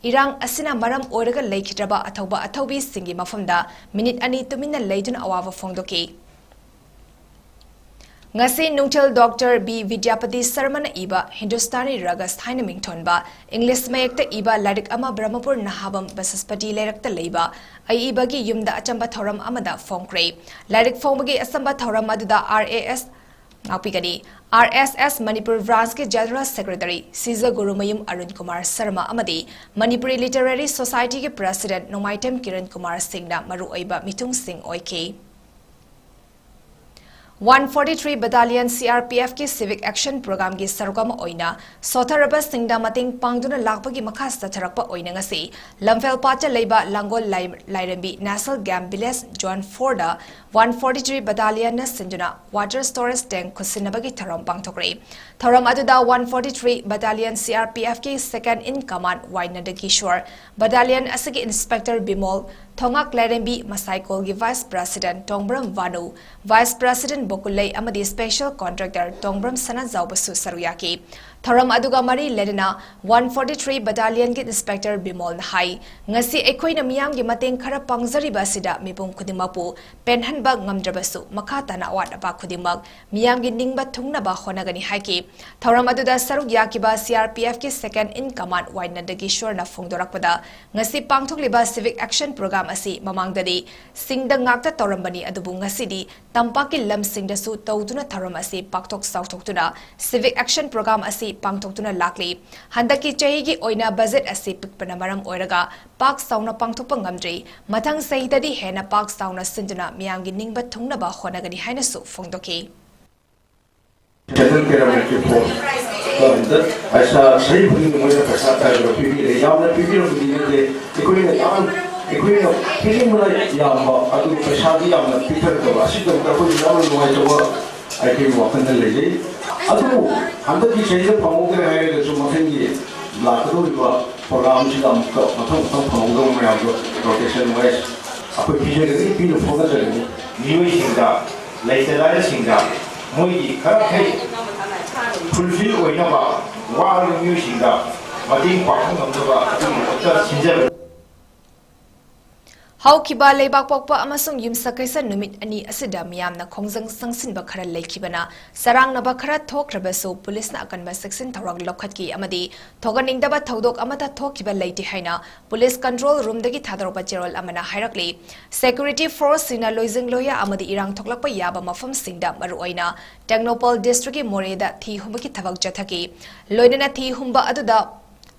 ꯏꯔꯥꯡ ꯑꯁꯤꯅ ꯃꯔꯝ ꯑꯣꯏꯔꯒ ꯂꯩꯈꯤꯗ꯭ꯔꯕ ꯑꯊꯧꯕ ꯑꯊꯧꯕꯤꯁꯤꯡꯒꯤ ꯃꯐꯝꯗ minute ꯑꯅꯤ ꯇꯨꯃꯤꯟꯅ ꯂꯩꯗꯨꯅ ꯑꯋꯥꯕ ꯐꯣꯡꯗꯣꯛꯈꯤ꯫ ꯉꯁꯤ ꯅꯨꯡꯊꯤꯜ Doctor B ꯕꯤꯗ꯭ꯌꯥꯄꯇꯤ ꯁꯔꯃꯅ ꯏꯕ ꯍꯤꯟꯗꯨꯁꯇꯥꯅꯤ ꯔꯒꯁ ꯍꯥꯏꯅ ꯃꯤꯡꯊꯣꯟꯕ English ꯃꯌꯦꯛꯇ ꯏꯕ ꯂꯥꯏꯔꯤꯛ ꯑꯃ ꯕ꯭ꯔꯍꯃꯄꯨꯔ ꯅꯍꯥꯕꯝ ꯕꯁꯁꯄꯇꯤ ꯂꯩꯔꯛꯇ ꯂꯩꯕ ꯑꯏꯕꯒꯤ ꯌꯨꯝꯗ ꯑꯆꯝꯕ ꯊꯧꯔꯝ ꯑꯃꯗ ꯐꯣꯡꯈ꯭ꯔꯦ꯫ ꯂꯥꯏꯔꯤꯛ ꯐꯣꯡꯕꯒꯤ ꯑꯆꯝꯕ ꯊꯧꯔꯝ ꯑꯗꯨꯗ R A S ꯉꯥꯛꯄꯤꯒꯅꯤ꯫ R S S Manipur branchꯀꯤ General Secretary ꯁꯤꯖ ꯒꯨꯔꯨꯃꯌꯨꯝ ꯑꯔꯨꯟ ꯀꯨꯃꯥꯔ ꯁꯔꯃ ꯑꯃꯗꯤ ꯃꯅꯤꯄꯨꯔꯤ Literary Societyꯒꯤ President ꯅꯣꯡꯃꯥꯏꯊꯦꯝ ꯀꯤꯔꯟ ꯀꯨꯃꯥꯔ ꯁꯤꯡꯅ ꯃꯔꯨꯑꯣꯏꯕ ꯃꯤꯊꯨꯡꯁꯤꯡ ꯑꯣꯏꯈꯤ꯫ One forty three Battalion C R P F ꯀꯤ Civic Action Program ꯒꯤ ꯁꯔꯨꯛ ꯑꯃ ꯑꯣꯏꯅ ꯁꯣꯊꯔꯕꯁꯤꯡꯗ ꯃꯇꯦꯡ ꯄꯥꯡꯗꯨꯅ ꯂꯥꯛꯄꯒꯤ ꯃꯈꯥ ꯆꯠꯊꯔꯛꯄ ꯑꯣꯏꯅ ꯉꯁꯤ ꯂꯝꯐꯦꯜ ꯄꯥꯠꯇ ꯂꯩꯕ ꯂꯥꯡꯒꯣꯜ ꯂꯥꯏ-, ꯂꯥꯏꯔꯦꯝꯕꯤ National Game Village Zone four ꯗ one forty three Battalion ꯅ ꯁꯤꯟꯗꯨꯅ water storage tank ꯈꯨꯠꯁꯤꯟꯅꯕꯒꯤ ꯊꯧꯔꯝ ꯄꯥꯡꯊꯣꯛꯈ꯭ꯔꯦ꯫ ꯊꯧꯔꯝ ꯑꯗꯨꯗ one forty three Battalion C R P F ꯀꯤ Second in Command Y ꯅꯟꯗꯀꯤꯁꯣꯔ, Battalion ꯑꯁꯤꯒꯤ Inspector ꯕꯤꯃꯣꯜ, ꯊꯣꯉꯥꯛ ꯂꯥꯏꯔꯦꯝꯕꯤ ꯃꯁꯥꯏꯀꯣꯜꯒꯤ Vice President ꯇꯣꯡꯕ꯭ꯔꯝ ꯚꯥꯅꯨ, Vice President ꯕꯣꯀꯨꯂꯩ ꯑꯃꯗꯤ Special Contractor ꯇꯣꯡꯕ꯭ꯔꯝ ꯁꯅꯥꯖꯥꯎꯕꯁꯨ ꯁꯔꯨꯛ ꯌꯥꯈꯤ꯫ ꯊꯧꯔꯝ ꯑꯗꯨꯒ ꯃꯔꯤ ꯂꯩꯅꯅ one forty three Battalion ꯒꯤ Inspector ꯕꯤꯃꯣꯜꯅ ꯍꯥꯏ, ꯉꯁꯤ ꯑꯩꯈꯣꯏꯅ ꯃꯤꯌꯥꯝꯒꯤ ꯃꯇꯦꯡ ꯈꯔ ꯄꯥꯡꯖꯔꯤꯕ ꯑꯁꯤꯗ ꯃꯤꯄꯨꯝ ꯈꯨꯗꯤꯡꯃꯛꯄꯨ ꯄꯦꯟꯍꯟꯕ ꯉꯝꯗ꯭ꯔꯕꯁꯨ ꯃꯈꯥ ꯇꯥꯅ ꯑꯋꯥꯠ ꯑꯄꯥ ꯈꯨꯗꯤꯡꯃꯛ ꯃꯤꯌꯥꯝꯒꯤ ꯅꯤꯡꯕ ꯊꯨꯡꯅꯕ ꯍꯣꯠꯅꯒꯅꯤ ꯍꯥꯏꯈꯤ꯫ ꯊꯧꯔꯝ ꯑꯗꯨꯗ ꯁꯔꯨꯛ ꯌꯥꯈꯤꯕ C R P F ꯀꯤ Second in Command ꯋꯥꯏ ꯅꯟꯗꯀꯤꯁꯣꯔꯅ ꯐꯣꯡꯗꯣꯔꯛꯄꯗ, ꯉꯁꯤ ꯄꯥꯡꯊꯣꯛꯂꯤꯕ Civic Action Program ꯑꯁꯤ ꯃꯃꯥꯡꯗꯗꯤ ꯆꯤꯡꯗ ꯉꯥꯛꯇ ꯇꯧꯔꯝꯕꯅꯤ, ꯑꯗꯨꯕꯨ ꯉꯁꯤꯗꯤ ꯇꯝꯄꯥꯛꯀꯤ ꯂꯝꯁꯤꯡꯗꯁꯨ ꯇꯧꯗꯨꯅ ꯊꯧꯔꯝ ꯑꯁꯤ ꯄꯥꯛꯊꯣꯛ ꯆꯥꯎꯊꯣꯛꯇꯨꯅ Civic Action Program ꯑꯁꯤ ꯄꯥꯡꯊꯣꯛꯇꯨꯅ ꯂꯥꯛꯂꯤ꯫ ꯍꯟꯗꯛꯀꯤ ꯆꯍꯤꯒꯤ ꯑꯣꯏꯅ budget ꯑꯁꯤ ꯄꯤꯛꯄꯅ ꯃꯔꯝ ꯑꯣꯏꯔꯒ ꯄꯥꯛ ꯆꯥꯎꯅ ꯄꯥꯡꯊꯣꯛꯄ ꯉꯝꯗ꯭ꯔꯤ꯫ ꯃꯊꯪ ꯆꯍꯤꯗꯗꯤ ꯍꯦꯟꯅ ꯄꯥꯛ ꯆꯥꯎꯅ ꯁꯤꯟꯗꯨꯅ ꯃꯤꯌꯥꯝꯒꯤ ꯅꯤꯡꯕ ꯊꯨꯡꯅꯕ ꯍꯣꯠꯅꯒꯅꯤ ꯍꯥꯏꯅꯁꯨ ꯐꯣꯡꯗꯣꯛꯈꯤ꯫ Central Pyramid Report ꯇ ꯄꯩꯁꯥ ꯆꯍꯤ ꯈꯨꯗꯤꯡꯒꯤ ꯃꯣꯏꯅ ꯄꯩꯁꯥ ꯈꯔ ꯈꯔ ꯄꯤꯕꯤꯔꯦ꯫ ꯌꯥꯝꯅ ꯄꯤꯕꯤꯔꯝꯕꯗꯤ ꯅꯠꯇꯦ꯫ ꯑꯩꯈꯣꯏꯅ ꯌꯥꯝ, ꯑꯩꯈꯣꯏꯅ ꯄꯤꯅꯤꯡꯕꯅ ꯌꯥꯝꯕ, ꯑꯗꯨ ꯄꯩꯁꯥꯗꯤ ꯌꯥꯝꯅ ꯄꯤꯊꯔꯛꯇꯕ꯫ ꯑꯁꯤꯗꯃꯛꯇ ꯑꯩꯈꯣꯏ ꯌꯥꯝꯅ ꯅꯨꯡꯉꯥꯏꯇꯕ ꯑꯩꯈꯣꯏꯒꯤ ꯋꯥꯈꯜꯗ ꯂꯩꯖꯩ꯫ ꯑꯗꯨꯕꯨ ꯍꯟꯗꯛꯀꯤ ꯆꯍꯤꯗ ꯐꯪꯍꯧꯗ꯭ꯔꯦ ꯍꯥꯏꯔꯒꯁꯨ ꯃꯊꯪꯒꯤ ꯂꯥꯛꯀꯗꯧꯔꯤꯕ program ꯁꯤꯗ ꯑꯃꯨꯛꯀ ꯃꯊꯪ ꯃꯊꯪ ꯐꯪꯍꯧꯗꯕ ꯃꯌꯥꯝꯗꯣ rotation wise ꯑꯩꯈꯣꯏ ꯄꯤꯖꯒꯅꯤ, ꯄꯤꯅꯕ ꯍꯣꯠꯅꯖꯒꯅꯤ꯫ ꯃꯤꯑꯣꯏꯁꯤꯡꯗ, ꯂꯩꯇ ꯂꯥꯏꯔꯁꯤꯡꯗ ꯃꯣꯏꯒꯤ ꯈꯔ ꯍꯩ fulfill ꯑꯣꯏꯅꯕ, ꯋꯥꯔꯕ ꯃꯤꯑꯣꯏꯁꯤꯡꯗ ꯃꯇꯦꯡ ꯄꯥꯡꯕ ꯉꯝꯅꯕ ꯑꯗꯨꯒꯤꯗꯃꯛꯇ ꯁꯤꯟꯖꯕꯅꯤ꯫ ꯍꯧꯈꯤꯕ ꯂꯩꯕꯥꯛꯄꯣꯛꯄ ꯑꯃꯁꯨꯡ ꯌꯨꯝꯁꯀꯩꯁ ꯅꯨꯃꯤꯠ ꯑꯅꯤ ꯑꯁꯤꯗ ꯃꯤꯌꯥꯝꯅ ꯈꯣꯡꯖꯪ ꯆꯪꯁꯤꯟꯕ ꯈꯔ ꯂꯩꯈꯤꯕꯅ ꯆꯔꯥꯡꯅꯕ ꯈꯔ ꯊꯣꯛꯈ꯭ꯔꯕꯁꯨ ꯄꯨꯂꯤꯁꯅ ꯑꯀꯟꯕ ꯆꯦꯛꯁꯤꯟ ꯊꯧꯔꯥꯡ ꯂꯧꯈꯠꯈꯤ ꯑꯃꯗꯤ ꯊꯣꯛꯍꯟꯅꯤꯡꯗꯕ ꯊꯧꯗꯣꯛ ꯑꯃꯠꯇ ꯊꯣꯛꯈꯤꯕ ꯂꯩꯇꯦ ꯍꯥꯏꯅ ꯄꯨꯂꯤꯁ control room ꯗꯒꯤ ꯊꯥꯗꯣꯔꯛꯄ ꯆꯦꯔꯣꯜ ꯑꯃꯅ ꯍꯥꯏꯔꯛꯂꯤ꯫ Security force ꯁꯤꯡꯅ ꯂꯣꯏꯖꯤꯡ ꯂꯣꯏꯌꯥ ꯑꯃꯗꯤ ꯏꯔꯥꯡ ꯊꯣꯛꯂꯛꯄ ꯌꯥꯕ ꯃꯐꯝꯁꯤꯡꯗ, ꯃꯔꯨꯑꯣꯏꯅ ꯇꯦꯡꯅꯧꯄꯜ district ꯀꯤ ꯃꯣꯔꯦꯗ ꯊꯤ ꯍꯨꯝꯕꯒꯤ ꯊꯕꯛ ꯆꯠꯊꯈꯤ꯫ ꯂꯣꯏꯅꯅ ꯊꯤ ꯍꯨꯝꯕ ꯑꯗꯨꯗ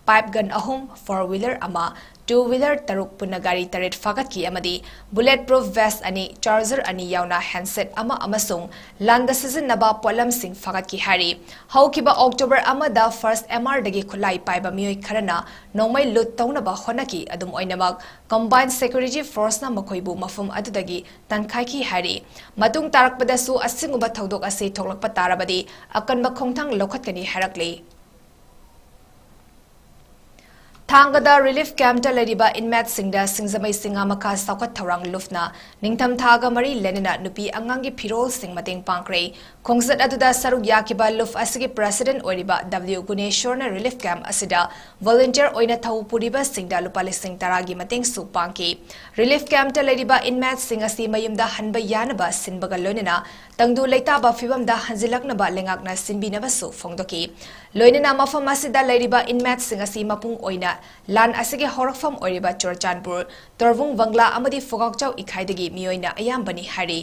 pipe gun ꯑꯍꯨꯝ, four wheeler ꯑꯃ, two wheeler ꯇꯔꯨꯛ, ꯄꯨꯟꯅ ꯒꯥꯔꯤ ꯇꯔꯦꯠ ꯐꯥꯒꯠꯈꯤ ꯑꯃꯗꯤ bullet proof vest ꯑꯅꯤ, charger ꯑꯅꯤ ꯌꯥꯎꯅ handset ꯑꯃ ꯑꯃꯁꯨꯡ ꯂꯥꯟꯗ ꯁꯤꯖꯤꯟꯅꯕ ꯄꯣꯠꯂꯝꯁꯤꯡ ꯐꯥꯒꯠꯈꯤ ꯍꯥꯏꯔꯤ꯫ ꯍꯧꯈꯤꯕ October ꯑꯃꯗ first M R ꯗꯒꯤ ꯈꯨꯠꯂꯥꯏ ꯄꯥꯏꯕ ꯃꯤꯑꯣꯏ ꯈꯔꯅ ꯅꯣꯡꯃꯩ loot ꯇꯧꯅꯕ ꯍꯣꯠꯅꯈꯤ꯫ ꯑꯗꯨꯝ ꯑꯣꯏꯅꯃꯛ, Combined Security Force ꯅ ꯃꯈꯣꯏꯕꯨ ꯃꯐꯝ ꯑꯗꯨꯗꯒꯤ ꯇꯥꯟꯈꯥꯏꯈꯤ ꯍꯥꯏꯔꯤ꯫ ꯃꯇꯨꯡ ꯇꯥꯔꯛꯄꯗꯁꯨ ꯑꯁꯤꯒꯨꯝꯕ ꯊꯧꯗꯣꯛ ꯑꯁꯤ ꯊꯣꯛꯂꯛꯄ ꯇꯥꯔꯕꯗꯤ ꯑꯀꯟꯕ ꯈꯣꯡꯊꯥꯡ ꯂꯧꯈꯠꯀꯅꯤ ꯍꯥꯏꯔꯛꯂꯤ꯫ ꯊꯥꯡꯒꯗ relief camp ꯇ ꯂꯩꯔꯤꯕ inmate ꯁꯤꯡꯗ ꯁꯤꯡꯖꯃꯩ ꯆꯤꯡꯉꯥ ꯃꯈꯥ ꯆꯥꯎꯈꯠ ꯊꯧꯔꯥꯡ ꯂꯨꯞꯅ ꯅꯤꯡꯊꯝ ꯊꯥꯒ ꯃꯔꯤ ꯂꯩꯅꯅ ꯅꯨꯄꯤ ꯑꯉꯥꯡꯒꯤ ꯐꯤꯔꯣꯜꯁꯤꯡ ꯃꯇꯦꯡ ꯄꯥꯡꯈ꯭ꯔꯦ꯫ ꯈꯣꯡꯆꯠ ꯑꯗꯨꯗ ꯁꯔꯨꯛ ꯌꯥꯈꯤꯕ ꯂꯨꯞ ꯑꯁꯤꯒꯤ president ꯑꯣꯏꯔꯤꯕ W ꯒꯨꯅꯦꯁ꯭ꯋꯔꯅ relief camp ꯑꯁꯤꯗ volunteer ꯑꯣꯏꯅ ꯊꯧ ꯄꯨꯔꯤꯕꯁꯤꯡꯗ ꯂꯨꯄꯥ ꯂꯤꯁꯤꯡ ꯇꯔꯥꯒꯤ ꯃꯇꯦꯡꯁꯨ ꯄꯥꯡꯈꯤ꯫ Relief camp ꯇ ꯂꯩꯔꯤꯕ inmate ꯁꯤꯡ ꯑꯁꯤ ꯃꯌꯨꯝꯗ ꯍꯟꯕ ꯌꯥꯅꯕ ꯁꯤꯟꯕꯒ ꯂꯣꯏꯅꯅ ꯇꯪꯗꯨ ꯂꯩꯇꯥꯕ ꯐꯤꯕꯝꯗ ꯍꯟꯖꯤꯜꯂꯛꯅꯕ ꯂꯩꯉꯥꯛꯅ ꯁꯤꯟꯕꯤꯅꯕꯁꯨ ꯐꯣꯡꯗꯣꯛꯈꯤ꯫ ꯂꯣꯏꯅꯅ ꯃꯐꯝ ꯑꯁꯤꯗ ꯂꯩꯔꯤꯕ inmate ꯁꯤꯡ ꯑꯁꯤ ꯃꯄꯨꯡ ꯑꯣꯏꯅ ꯂꯥꯟ ꯑꯁꯤꯒꯤ ꯍꯧꯔꯛꯐꯝ ꯑꯣꯏꯔꯤꯕ ꯆꯨꯔꯆꯥꯟꯄꯨꯔ, ꯇꯣꯔꯕꯨꯡ ꯕꯪꯒ꯭ꯂꯥ ꯑꯃꯗꯤ ꯐꯨꯒꯥꯎꯆꯥꯎ ꯏꯈꯥꯏꯗꯒꯤ ꯃꯤꯑꯣꯏꯅ ꯑꯌꯥꯝꯕꯅꯤ ꯍꯥꯏꯔꯤ꯫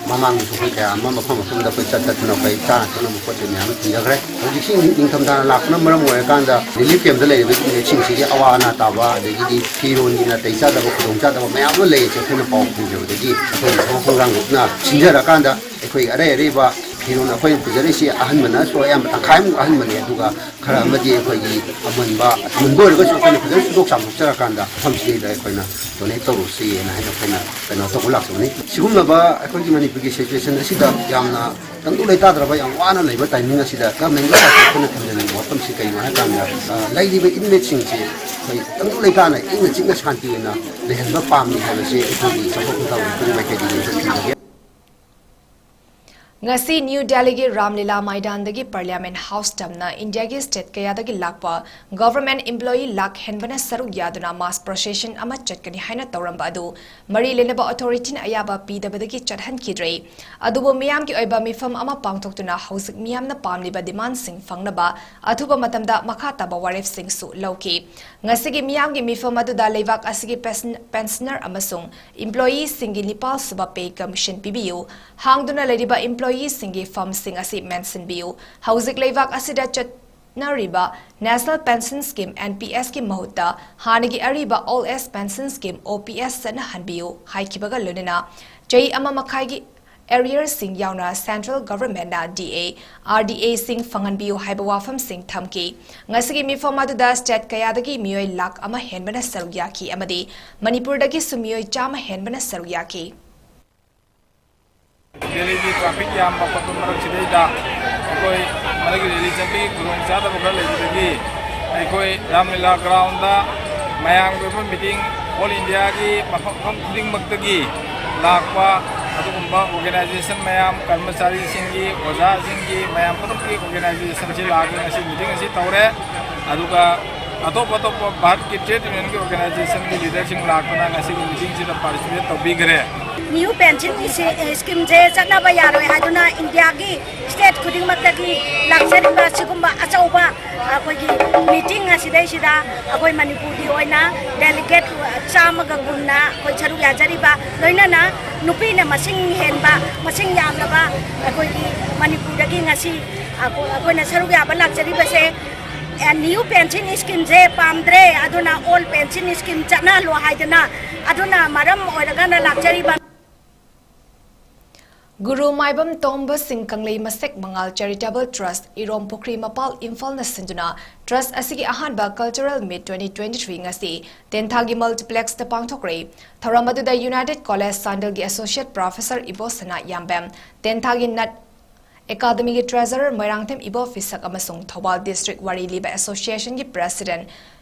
ꯃꯃꯥꯡꯗꯁꯨ ꯑꯩꯈꯣꯏ ꯀꯌꯥ ꯑꯃ ꯃꯐꯝ ꯃꯐꯝꯗ ꯑꯩꯈꯣꯏ ꯆꯠ ꯆꯠꯇꯅ ꯑꯩꯈꯣꯏ ꯆꯥꯅ ꯊꯛꯅꯕ ꯄꯣꯠ ꯆꯩ ꯃꯌꯥꯝ ꯑꯃ ꯊꯤꯟꯖꯈ꯭ꯔꯦ꯫ ꯍꯧꯖꯤꯛꯁꯤ ꯅꯤꯡꯊꯝꯊꯥꯅ ꯂꯥꯛꯄꯅ ꯃꯔꯝ ꯑꯣꯏꯔꯀꯥꯟꯗ relief camp ꯇ ꯂꯩꯔꯤꯕ inmate ꯁꯤꯡꯁꯤꯒꯤ ꯑꯋꯥ ꯑꯅꯥ ꯇꯥꯕ, ꯑꯗꯒꯤꯗꯤ ꯐꯤꯔꯣꯟꯒꯤ ꯅꯥꯇꯩ ꯆꯥꯗꯕ, ꯈꯨꯗꯣꯡ ꯆꯥꯗꯕ ꯃꯌꯥꯝ ꯑꯃ ꯂꯩꯔꯤꯁꯦ ꯑꯩꯈꯣꯏꯅ ꯄꯥꯎ ꯐꯪꯖꯕꯗꯒꯤ ꯑꯩꯈꯣꯏ ꯃꯐꯝ ꯈꯣꯡꯊꯥꯡ ꯂꯨꯞꯅ ꯁꯤꯟꯖꯔꯀꯥꯟꯗ ꯑꯩꯈꯣꯏ ꯑꯔꯩ ꯑꯔꯩꯕ ꯐꯤꯔꯣꯟ ꯑꯩꯈꯣꯏꯅ ꯄꯨꯖꯔꯛꯏꯁꯤ ꯑꯍꯟꯕꯅꯁꯨ ꯑꯌꯥꯝꯕ ꯇꯪꯈꯥꯏꯃꯨꯛ ꯑꯍꯟꯕꯅꯦ, ꯑꯗꯨꯒ ꯈꯔ ꯑꯃꯗꯤ ꯑꯩꯈꯣꯏꯒꯤ ꯑꯃꯟꯕ, ꯑꯃꯟꯕ ꯑꯣꯏꯔꯒꯁꯨ ꯑꯩꯈꯣꯏꯅ ꯐꯖꯅ ꯁꯨꯗꯣꯛ ꯆꯥꯝꯊꯣꯛꯆꯔꯀꯥꯟꯗ ꯃꯐꯝꯁꯤꯗꯩꯗ ꯑꯩꯈꯣꯏꯅ donate ꯇꯧꯔꯨꯁꯤꯅ ꯍꯥꯏꯅ ꯑꯩꯈꯣꯏꯅ ꯀꯩꯅꯣ ꯇꯧꯕ ꯂꯥꯛꯆꯕꯅꯤ꯫ ꯁꯤꯒꯨꯝꯂꯕ ꯑꯩꯈꯣꯏꯒꯤ ꯃꯅꯤꯄꯨꯔꯒꯤ situation ꯑꯁꯤꯗ ꯌꯥꯝꯅ ꯇꯪꯗꯨ ꯂꯩꯇꯥꯗ꯭ꯔꯕ, ꯌꯥꯝ ꯋꯥꯅ ꯂꯩꯕ timing ꯑꯁꯤꯗ government ꯀ ꯑꯩꯈꯣꯏꯅ ꯊꯝꯖꯅꯤꯡꯕ ꯋꯥꯐꯝꯁꯤ ꯀꯩꯅꯣ ꯍꯥꯏ ꯀꯥꯟꯗ, ꯑ, ꯂꯩꯔꯤꯕ inmate ꯁꯤꯡꯁꯤ ꯑꯩꯈꯣꯏ ꯇꯪꯗꯨ ꯂꯩꯇꯥꯅ ꯏꯪꯅ ꯆꯤꯛꯅ ꯁꯥꯟꯇꯤ ꯑꯣꯏꯅ ꯂꯩꯍꯟꯕ ꯄꯥꯝꯃꯤ ꯍꯥꯏꯕꯁꯤ ꯑꯩꯈꯣꯏꯒꯤ ꯆꯥꯎꯈꯠ ꯈꯣꯡꯊꯥꯡ ꯑꯩꯈꯣꯏꯒꯤ ꯃꯥꯏꯀꯩꯗꯒꯤ ꯂꯦꯡꯖꯟꯕꯤꯔꯒꯦ꯫ ꯉꯁꯤ ꯅ꯭ꯌꯨ ꯗꯦꯜꯂꯤꯒꯤ ꯔꯥꯝꯂꯤꯂꯥ ꯃꯥꯏꯗꯥꯟꯗꯒꯤ Parliament House ꯇꯝꯅ ꯏꯟꯗꯤꯌꯥꯒꯤ state ꯀꯌꯥꯗꯒꯤ ꯂꯥꯛꯄ government employee ꯂꯥꯛ ꯍꯦꯟꯕꯅ ꯁꯔꯨꯛ ꯌꯥꯗꯨꯅ mass procession ꯑꯃ ꯆꯠꯀꯅꯤ ꯍꯥꯏꯅ ꯇꯧꯔꯝꯕ ꯑꯗꯨ ꯃꯔꯤ ꯂꯩꯅꯕ authority ꯅ ꯑꯌꯥꯕ ꯄꯤꯗꯕꯗꯒꯤ ꯆꯠꯍꯟꯈꯤꯗ꯭ꯔꯦ꯫ ꯑꯗꯨꯕꯨ ꯃꯤꯌꯥꯝꯒꯤ ꯑꯣꯏꯕ ꯃꯤꯐꯝ ꯑꯃ ꯄꯥꯡꯊꯣꯛꯇꯨꯅ ꯍꯧꯖꯤꯛ ꯃꯤꯌꯥꯝꯅ ꯄꯥꯝꯂꯤꯕ demand ꯁꯤꯡ ꯐꯪꯅꯕ ꯑꯊꯨꯕ ꯃꯇꯝꯗ ꯃꯈꯥ ꯇꯥꯕ ꯋꯥꯔꯦꯞꯁꯤꯡꯁꯨ ꯂꯧꯈꯤ꯫ ꯉꯁꯤꯒꯤ ꯃꯤꯌꯥꯝꯒꯤ ꯃꯤꯐꯝ ꯑꯗꯨꯗ ꯂꯩꯕꯥꯛ ꯑꯁꯤꯒꯤ ꯄꯦꯟꯁꯟ-, pensioner ꯑꯃꯁꯨꯡ employee ꯁꯤꯡꯒꯤ ꯅꯤꯄꯥꯜ ꯁꯨꯕ pay commission ꯄꯤꯕꯤꯌꯨ, ꯍꯥꯡꯗꯨꯅ ꯂꯩꯔꯤꯕ employee ꯁꯤꯡꯒꯤ ꯐꯝꯁꯤꯡ ꯑꯁꯤ ꯃꯦꯟꯁꯤꯟꯕꯤꯌꯨ, ꯍꯧꯖꯤꯛ ꯂꯩꯕꯥꯛ ꯑꯁꯤꯗ ꯆꯠ-, ꯆꯠꯅꯔꯤꯕ National Pension Scheme, N P S ꯀꯤ ꯃꯍꯨꯠꯇ ꯍꯥꯟꯅꯒꯤ ꯑꯔꯤꯕ Old Age Pension Scheme, O P S ꯆꯠꯅꯍꯟꯕꯤꯌꯨ ꯍꯥꯏꯈꯤꯕꯒ ꯂꯣꯏꯅꯅ ꯆꯍꯤ ꯑꯃ ꯃꯈꯥꯏꯒꯤ arrearꯁꯤꯡ ꯌꯥꯎꯅ Central Governmentꯅ D A, R D Aꯁꯤꯡ ꯐꯪꯍꯟꯕꯤꯌꯨ ꯍꯥꯏꯕ ꯋꯥꯐꯝꯁꯤꯡ ꯊꯝꯈꯤ꯫ ꯉꯁꯤꯒꯤ ꯃꯤꯐꯝ ꯑꯗꯨꯗ state ꯀꯌꯥꯗꯒꯤ ꯃꯤꯑꯣꯏ ꯂꯥꯈ ꯑꯃ ꯍꯦꯟꯕꯅ ꯁꯔꯨꯛ ꯌꯥꯈꯤ ꯑꯃꯗꯤ ꯃꯅꯤꯄꯨꯔꯗꯒꯤꯁꯨ ꯃꯤꯑꯣꯏ ꯆꯥꯝꯃ ꯍꯦꯟꯕꯅ ꯁꯔꯨꯛ ꯌꯥꯈꯤ꯫ ꯗꯦꯜꯂꯤꯒꯤ traffic ꯌꯥꯝꯕ ꯈꯣꯠꯄ ꯃꯔꯛꯁꯤꯗꯩꯗ ꯑꯩꯈꯣꯏ ꯃꯗꯨꯒꯤ rally ꯆꯠꯄꯒꯤ ꯈꯨꯗꯣꯡꯆꯥꯗꯕ ꯈꯔ ꯂꯩꯕꯗꯒꯤ ꯑꯩꯈꯣꯏ ꯔꯥꯝꯂꯤꯂꯥ groundꯗ ꯃꯌꯥꯝꯒꯤ ꯑꯣꯏꯕ meeting, all Indiaꯒꯤ ꯃꯐꯝ ꯃꯐꯝ ꯈꯨꯗꯤꯡꯃꯛꯇꯒꯤ ꯂꯥꯛꯄ ꯑꯗꯨꯒꯨꯝꯕ organization ꯃꯌꯥꯝ, ꯀꯔꯃꯆꯥꯔꯤꯁꯤꯡꯒꯤ, ꯑꯣꯖꯥꯁꯤꯡꯒꯤ, ꯃꯌꯥꯝ ꯄꯨꯝꯅꯃꯛꯀꯤ organizationꯁꯤ ꯂꯥꯛꯑꯒ ꯉꯁꯤ meeting ꯑꯁꯤ ꯇꯧꯔꯦ꯫ ꯑꯗꯨꯒ ꯑꯇꯣꯞ ꯑꯇꯣꯞꯄ ꯚꯥꯔꯠꯀꯤ trade unionꯒꯤ organizationꯒꯤ leaderꯁꯤꯡ ꯂꯥꯛꯇꯨꯅ ꯉꯁꯤꯒꯤ meetingꯁꯤꯗ participate ꯇꯧꯕꯤꯈ꯭ꯔꯦ꯫ New pension ꯁ꯭ꯀꯤꯝꯁꯦ ꯆꯠꯅꯕ ꯌꯥꯔꯣꯏ ꯍꯥꯏꯗꯨꯅ ꯏꯟꯗꯤꯌꯥꯒꯤ state ꯈꯨꯗꯤꯡꯃꯛꯇꯒꯤ ꯂꯥꯛꯆꯔꯤꯕ ꯁꯤꯒꯨꯝꯕ ꯑꯆꯧꯕ ꯑꯩꯈꯣꯏꯒꯤ meeting ꯑꯁꯤꯗꯩꯁꯤꯗ ꯑꯩꯈꯣꯏ ꯃꯅꯤꯄꯨꯔꯒꯤ ꯑꯣꯏꯅ delegate ꯆꯥꯝꯃꯒ ꯀꯨꯟꯅ ꯑꯩꯈꯣꯏ ꯁꯔꯨꯛ ꯌꯥꯖꯔꯤꯕ, ꯂꯣꯏꯅꯅ ꯅꯨꯄꯤꯅ ꯃꯁꯤꯡ ꯍꯦꯟꯕ, ꯃꯁꯤꯡ ꯌꯥꯝꯂꯕ ꯑꯩꯈꯣꯏꯒꯤ ꯃꯅꯤꯄꯨꯔꯗꯒꯤ ꯉꯁꯤ ꯑꯩꯈꯣꯏ-, ꯑꯩꯈꯣꯏꯅ ꯁꯔꯨꯛ ꯌꯥꯕ ꯂꯥꯛꯆꯔꯤꯕꯁꯦ꯫ ꯑꯦ, new pension ꯁ꯭ꯀꯤꯝꯁꯦ ꯄꯥꯝꯗ꯭ꯔꯦ, ꯑꯗꯨꯅ old pension ꯁ꯭ꯀꯤꯝ ꯆꯠꯅꯍꯜꯂꯣ ꯍꯥꯏꯗꯅ, ꯑꯗꯨꯅ ꯃꯔꯝ ꯑꯣꯏꯔꯒꯅ ꯂꯥꯛꯆꯔꯤꯕ꯫ ꯒꯨꯔꯨ ꯃꯥꯏꯕꯝ ꯇꯣꯝꯕ ꯁꯤꯡ ꯀꯪꯂꯩ ꯃꯁꯦꯛ ꯃꯉꯥꯜ Charitable Trust, ꯏꯔꯣꯝ ꯄꯨꯈ꯭ꯔꯤ ꯃꯄꯥꯜ, ꯏꯝꯐꯥꯜꯅ ꯁꯤꯟꯗꯨꯅ trust ꯑꯁꯤꯒꯤ ꯑꯍꯥꯟꯕ Cultural Meet twenty twenty-three ꯉꯁꯤ ꯇꯦꯟꯊꯥꯒꯤ Multiplexꯇ ꯄꯥꯡꯊꯣꯛꯈ꯭ꯔꯦ꯫ ꯊꯧꯔꯝ ꯑꯗꯨꯗ United College ꯆꯥꯟꯗꯦꯜꯒꯤ Associate Professor ꯏꯕꯣꯁꯅꯥ ꯌꯥꯝꯕꯦꯝ, ꯇꯦꯟꯊꯥꯒꯤ ꯅꯠ ꯑꯦꯀꯥꯗꯃꯤꯒꯤ Treasurer ꯃꯣꯏꯔꯥꯡꯊꯦꯝ ꯏꯕꯣ ꯐꯤꯁꯛ ꯑꯃꯁꯨꯡ ꯊꯧꯕꯥꯜ District ꯋꯥꯔꯤ ꯂꯤꯕ Associationꯒꯤ President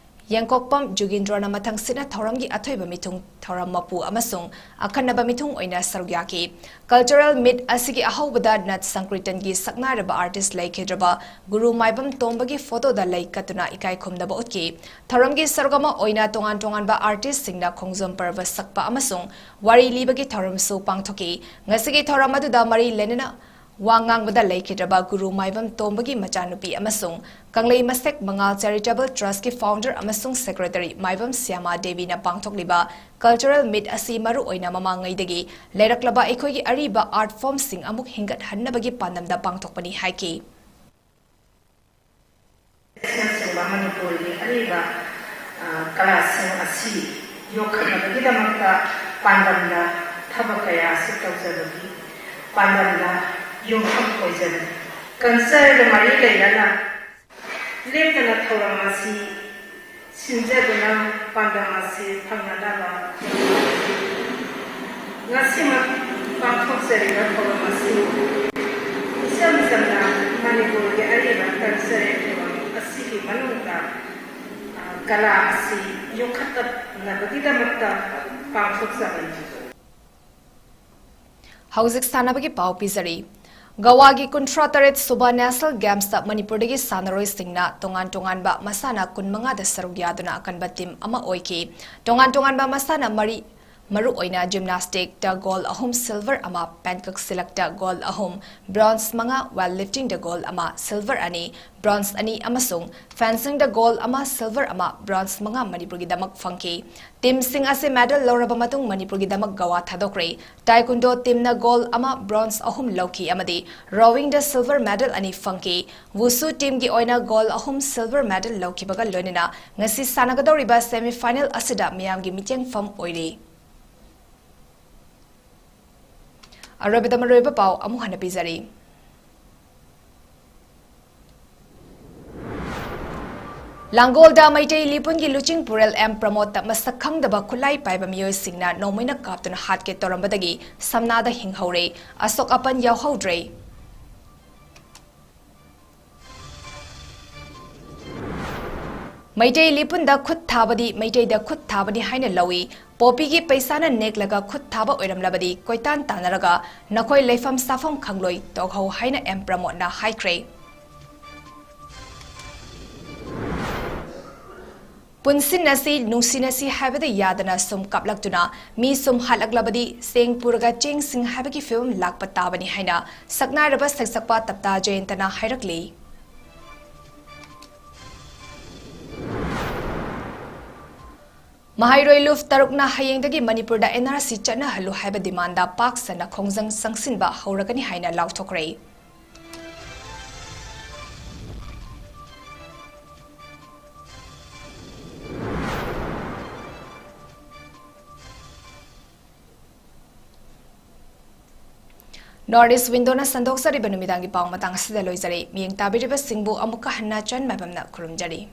ꯌꯦꯡꯀꯣꯛꯄꯝ ꯖꯨꯒꯤꯟꯗ꯭ꯔꯣꯅ ꯃꯊꯪꯁꯤꯠꯅ ꯊꯧꯔꯝꯒꯤ ꯑꯊꯣꯏꯕ ꯃꯤꯊꯨꯡ, ꯊꯧꯔꯝ ꯃꯄꯨ ꯑꯃꯁꯨꯡ ꯑꯈꯟꯅꯕ ꯃꯤꯊꯨꯡ ꯑꯣꯏꯅ ꯁꯔꯨꯛ ꯌꯥꯈꯤ꯫ Cultural Meet ꯑꯁꯤꯒꯤ ꯑꯍꯧꯕꯗ ꯅꯠ ꯁꯪꯀ꯭ꯔꯤꯇꯟꯒꯤ ꯁꯛꯅꯥꯏꯔꯕ artist ꯂꯩꯈꯤꯗ꯭ꯔꯕ ꯒꯨꯔꯨ ꯃꯥꯏꯕꯝ ꯇꯣꯝꯕꯒꯤ photoꯗ ꯂꯩ ꯀꯠꯇꯨꯅ ꯏꯀꯥꯏ ꯈꯨꯝꯅꯕ ꯎꯠꯈꯤ꯫ ꯊꯧꯔꯝꯒꯤ ꯁꯔꯨꯛ ꯑꯃ ꯑꯣꯏꯅ ꯇꯣꯉꯥꯟ ꯇꯣꯉꯥꯟꯕ artistꯁꯤꯡꯅ ꯈꯣꯡꯖꯣꯝ ꯄꯔꯕ ꯁꯛꯄ ꯑꯃꯁꯨꯡ ꯋꯥꯔꯤ ꯂꯤꯕꯒꯤ ꯊꯧꯔꯝꯁꯨ ꯄꯥꯡꯊꯣꯛꯈꯤ꯫ ꯉꯁꯤꯒꯤ ꯊꯧꯔꯝ ꯑꯗꯨꯗ ꯃꯔꯤ ꯂꯩꯅꯅ ꯋꯥ ꯉꯥꯡꯕꯗ ꯂꯩꯈꯤꯗ꯭ꯔꯕ ꯒꯨꯔꯨ ꯃꯥꯏꯕꯝ ꯇꯣꯝꯕꯒꯤ ꯃꯆꯥꯅꯨꯄꯤ ꯑꯃꯁꯨꯡ ꯀꯪꯂꯩ ꯃꯁꯦꯛ ꯃꯉꯥꯜ Charitable Trustꯀꯤ founder ꯑꯃꯁꯨꯡ secretary ꯃꯥꯏꯕꯝ ꯁ꯭ꯌꯥꯃꯥ ꯗꯦꯕꯤꯅ ꯄꯥꯡꯊꯣꯛꯂꯤꯕ Cultural Meet ꯑꯁꯤ ꯃꯔꯨꯑꯣꯏꯅ ꯃꯃꯥꯡꯉꯩꯗꯒꯤ ꯂꯩꯔꯛꯂꯕ ꯑꯩꯈꯣꯏꯒꯤ ꯑꯔꯤꯕ art formꯁꯤꯡ ꯑꯃꯨꯛ ꯍꯤꯡꯒꯠꯍꯟꯅꯕꯒꯤ ꯄꯥꯟꯗꯝꯗ ꯄꯥꯡꯊꯣꯛꯄꯅꯤ ꯍꯥꯏꯈꯤ꯫ ꯑꯁꯤꯅꯆꯤꯡꯕ ꯃꯅꯤꯄꯨꯔꯒꯤ ꯑꯔꯤꯕ, ꯑ, ꯀꯂꯥꯁꯤꯡ ꯑꯁꯤ ꯌꯣꯛꯈꯠꯅꯕꯒꯤꯗꯃꯛꯇ ꯄꯥꯟꯗꯝꯗ ꯊꯕꯛ ꯀꯌꯥ ꯑꯁꯤ ꯇꯧꯖꯕꯒꯤ ꯄꯥꯟꯗꯝꯗ ꯌꯨꯝꯐꯝ ꯑꯣꯏꯖꯕꯅꯤ꯫ ꯀꯜꯆꯔꯒ ꯃꯔꯤ ꯂꯩꯅꯅ ꯂꯦꯞꯇꯅ ꯊꯧꯔꯝ ꯑꯁꯤ ꯁꯤꯟꯖꯗꯨꯅ ꯄꯥꯟꯗꯝ ꯑꯁꯤ ꯐꯪꯅꯅꯕ ꯉꯁꯤꯃꯛ ꯄꯥꯡꯊꯣꯛꯆꯔꯤꯕ ꯊꯧꯔꯝ ꯑꯁꯤ ꯏꯆꯝ ꯆꯝꯅ ꯃꯅꯤꯄꯨꯔꯒꯤ ꯑꯔꯤꯕ ꯀꯜꯆꯔꯦꯜ ꯊꯧꯔꯝ ꯑꯁꯤꯒꯤ ꯃꯅꯨꯡꯗ, ꯑ, ꯀꯂꯥ ꯑꯁꯤ ꯌꯣꯛꯈꯠꯅꯕꯒꯤꯗꯃꯛꯇ ꯄꯥꯡꯊꯣꯛꯆꯕꯅꯤ꯫ ꯍꯧꯖꯤꯛ ꯁꯥꯟꯅꯕꯒꯤ ꯄꯥꯎ ꯄꯤꯖꯔꯤ꯫ ꯒꯋꯥꯒꯤ ꯀꯨꯟꯊ꯭ꯔꯥ ꯇꯔꯦꯠ ꯁꯨꯕ ꯅꯦꯁꯅꯦꯜ ꯒꯦꯝꯁꯇ ꯃꯅꯤꯄꯨꯔꯗꯒꯤ ꯁꯥꯟꯅꯔꯣꯏꯁꯤꯡꯅ ꯇꯣꯉꯥꯟ ꯇꯣꯉꯥꯟꯕ ꯃꯁꯥꯟꯅ ꯀꯨꯟ ꯃꯉꯥꯗ ꯁꯔꯨꯛ ꯌꯥꯗꯨꯅ ꯑꯀꯟꯕ ꯇꯤꯝ ꯑꯃ ꯑꯣꯏꯈꯤ꯫ ꯇꯣꯉꯥꯟ ꯇꯣꯉꯥꯟꯕ ꯃꯁꯥꯟꯅ ꯃꯔꯤ, ꯃꯔꯨꯑꯣꯏꯅ ꯖꯤꯝꯅꯥꯁꯇꯤꯛꯇ ꯒꯣꯜ ꯑꯍꯨꯝ, ꯁꯤꯜꯚꯔ ꯑꯃ, ꯄꯦꯟꯀꯛ ꯁꯤꯂꯛꯇ ꯒꯣꯜ ꯑꯍꯨꯝ, ꯕ꯭ꯔꯣꯟꯖ ꯃꯉꯥ, ꯋꯦꯠ ꯂꯤꯐꯇꯤꯡꯗ ꯒꯣꯜ ꯑꯃ, ꯁꯤꯜꯚꯔ ꯑꯅꯤ, ꯕ꯭ꯔꯣꯟꯖ ꯑꯅꯤ ꯑꯃꯁꯨꯡ ꯐꯦꯟꯁꯤꯡꯗ ꯒꯣꯜ ꯑꯃ, ꯁꯤꯜꯚꯔ ꯑꯃ, ꯕ꯭ꯔꯣꯟꯖ ꯃꯉꯥ ꯃꯅꯤꯄꯨꯔꯒꯤꯗꯃꯛ ꯐꯪꯈꯤ꯫ ꯇꯤꯝꯁꯤꯡ ꯑꯁꯤ ꯃꯦꯗꯜ ꯂꯧꯔꯕ ꯃꯇꯨꯡ ꯃꯅꯤꯄꯨꯔꯒꯤꯗꯃꯛ ꯒꯋꯥ ꯊꯥꯗꯣꯛꯈ꯭ꯔꯦ꯫ ꯇꯥꯏꯀꯨꯟꯗꯣ ꯇꯤꯝꯅ ꯒꯣꯜ ꯑꯃ, ꯕ꯭ꯔꯣꯟꯖ ꯑꯍꯨꯝ ꯂꯧꯈꯤ ꯑꯃꯗꯤ ꯔꯣꯋꯤꯡꯗ ꯁꯤꯜꯚꯔ ꯃꯦꯗꯜ ꯑꯅꯤ ꯐꯪꯈꯤ꯫ ꯋꯨꯁꯨ ꯇꯤꯝꯒꯤ ꯑꯣꯏꯅ ꯒꯣꯜ ꯑꯍꯨꯝ ꯁꯤꯜꯚꯔ ꯃꯦꯗꯜ ꯂꯧꯈꯤꯕꯒ ꯂꯣꯏꯅꯅ ꯉꯁꯤ ꯁꯥꯟꯅꯒꯗꯧꯔꯤꯕ ꯁꯦꯃꯤꯐꯥꯏꯅꯦꯜ ꯑꯁꯤꯗ ꯃꯤꯌꯥꯝꯒꯤ ꯃꯤꯠꯌꯦꯡꯐꯝ ꯑꯣꯏꯔꯤ꯫ ꯑꯔꯣꯏꯕꯗ ꯃꯔꯨꯑꯣꯏꯕ ꯄꯥꯎ ꯑꯃꯨꯛ ꯍꯟꯅ ꯄꯤꯖꯔꯤ꯫ ꯂꯥꯡꯒꯣꯜꯗ ꯃꯩꯇꯩ ꯂꯤꯄꯨꯟꯒꯤ ꯂꯨꯆꯤꯡ ꯄꯨꯔꯦꯜ ꯑꯦꯝ ꯄ꯭ꯔꯃꯣꯗꯇ ꯃꯁꯛ ꯈꯪꯗꯕ ꯈꯨꯠꯂꯥꯏ ꯄꯥꯏꯕ ꯃꯤꯑꯣꯏꯁꯤꯡꯅ ꯅꯣꯡꯃꯩꯅ ꯀꯥꯞꯇꯨꯅ ꯍꯥꯠꯀꯦ ꯇꯧꯔꯝꯕꯗꯒꯤ ꯁꯝꯅꯥꯗ ꯍꯤꯡꯍꯧꯔꯦ꯫ ꯑꯁꯣꯛ ꯑꯄꯟ ꯌꯥꯎꯍꯧꯗ꯭ꯔꯦ꯫ ꯃꯩꯇꯩ ꯂꯤꯄꯨꯟꯗ ꯈꯨꯠ ꯊꯥꯕꯗꯤ ꯃꯩꯇꯩꯗ ꯈꯨꯠ ꯊꯥꯕꯅꯤ ꯍꯥꯏꯅ ꯂꯧꯏ꯫ ꯄꯣꯄꯤꯒꯤ ꯄꯩꯁꯥꯅ ꯅꯦꯛꯂꯒ ꯈꯨꯠ ꯊꯥꯕ ꯑꯣꯏꯔꯝꯂꯕꯗꯤ ꯀꯣꯏꯇꯥꯟ ꯇꯥꯟꯅꯔꯒ ꯅꯈꯣꯏ ꯂꯩꯐꯝ ꯆꯥꯐꯝ ꯈꯪꯂꯣꯏ, ꯇꯣꯛꯍꯧ ꯍꯥꯏꯅ ꯑꯦꯝ ꯄ꯭ꯔꯃꯣꯗꯅ ꯍꯥꯏꯈ꯭ꯔꯦ꯫ ꯄꯨꯟꯁꯤꯟꯅꯁꯤ, ꯅꯨꯡꯁꯤꯅꯁꯤ ꯍꯥꯏꯕꯗ ꯌꯥꯗꯅ ꯁꯨꯝ ꯀꯥꯞꯂꯛꯇꯨꯅ ꯃꯤ ꯁꯨꯝ ꯍꯥꯠꯂꯛꯂꯕꯗꯤ ꯆꯦꯡ ꯄꯨꯔꯒ ꯆꯦꯡꯁꯤꯡ ꯍꯥꯏꯕꯒꯤ ꯐꯤꯕꯝ ꯂꯥꯛꯄ ꯇꯥꯕꯅꯤ ꯍꯥꯏꯅ ꯁꯛꯅꯥꯏꯔꯕ ꯁꯩꯁꯛꯄ ꯇꯞꯇꯥ ꯖꯌꯟꯇꯅ ꯍꯥꯏꯔꯛꯂꯤ꯫ ꯃꯍꯩꯔꯣꯏ ꯂꯨꯞ ꯇꯔꯨꯛꯅ ꯍꯌꯦꯡꯗꯒꯤ ꯃꯅꯤꯄꯨꯔꯗ ꯑꯦꯟ ꯑꯥꯔ ꯁꯤ ꯆꯠꯅꯍꯜꯂꯨ ꯍꯥꯏꯕ ꯗꯤꯃꯥꯟꯗ ꯄꯥꯛ ꯁꯟꯅ ꯈꯣꯡꯖꯪ ꯆꯪꯁꯤꯟꯕ ꯍꯧꯔꯒꯅꯤ ꯍꯥꯏꯅ ꯂꯥꯎꯊꯣꯛꯈ꯭ꯔꯦ꯫ North East Window-ꯅ ꯁꯟꯗꯣꯛꯆꯔꯤꯕ ꯅꯨꯃꯤꯗꯥꯡꯒꯤ ꯄꯥꯎ ꯃꯇꯥꯡ ꯑꯁꯤꯗ ꯂꯣꯏꯖꯔꯦ꯫ ꯃꯤꯠꯌꯦꯡ ꯇꯥꯕꯤꯔꯤꯕꯁꯤꯡꯕꯨ ꯑꯃꯨꯛꯀ ꯍꯟꯅ ꯆꯟ ꯃꯥꯏꯕꯝꯅ ꯈꯨꯔꯨꯝꯖꯔꯤ꯫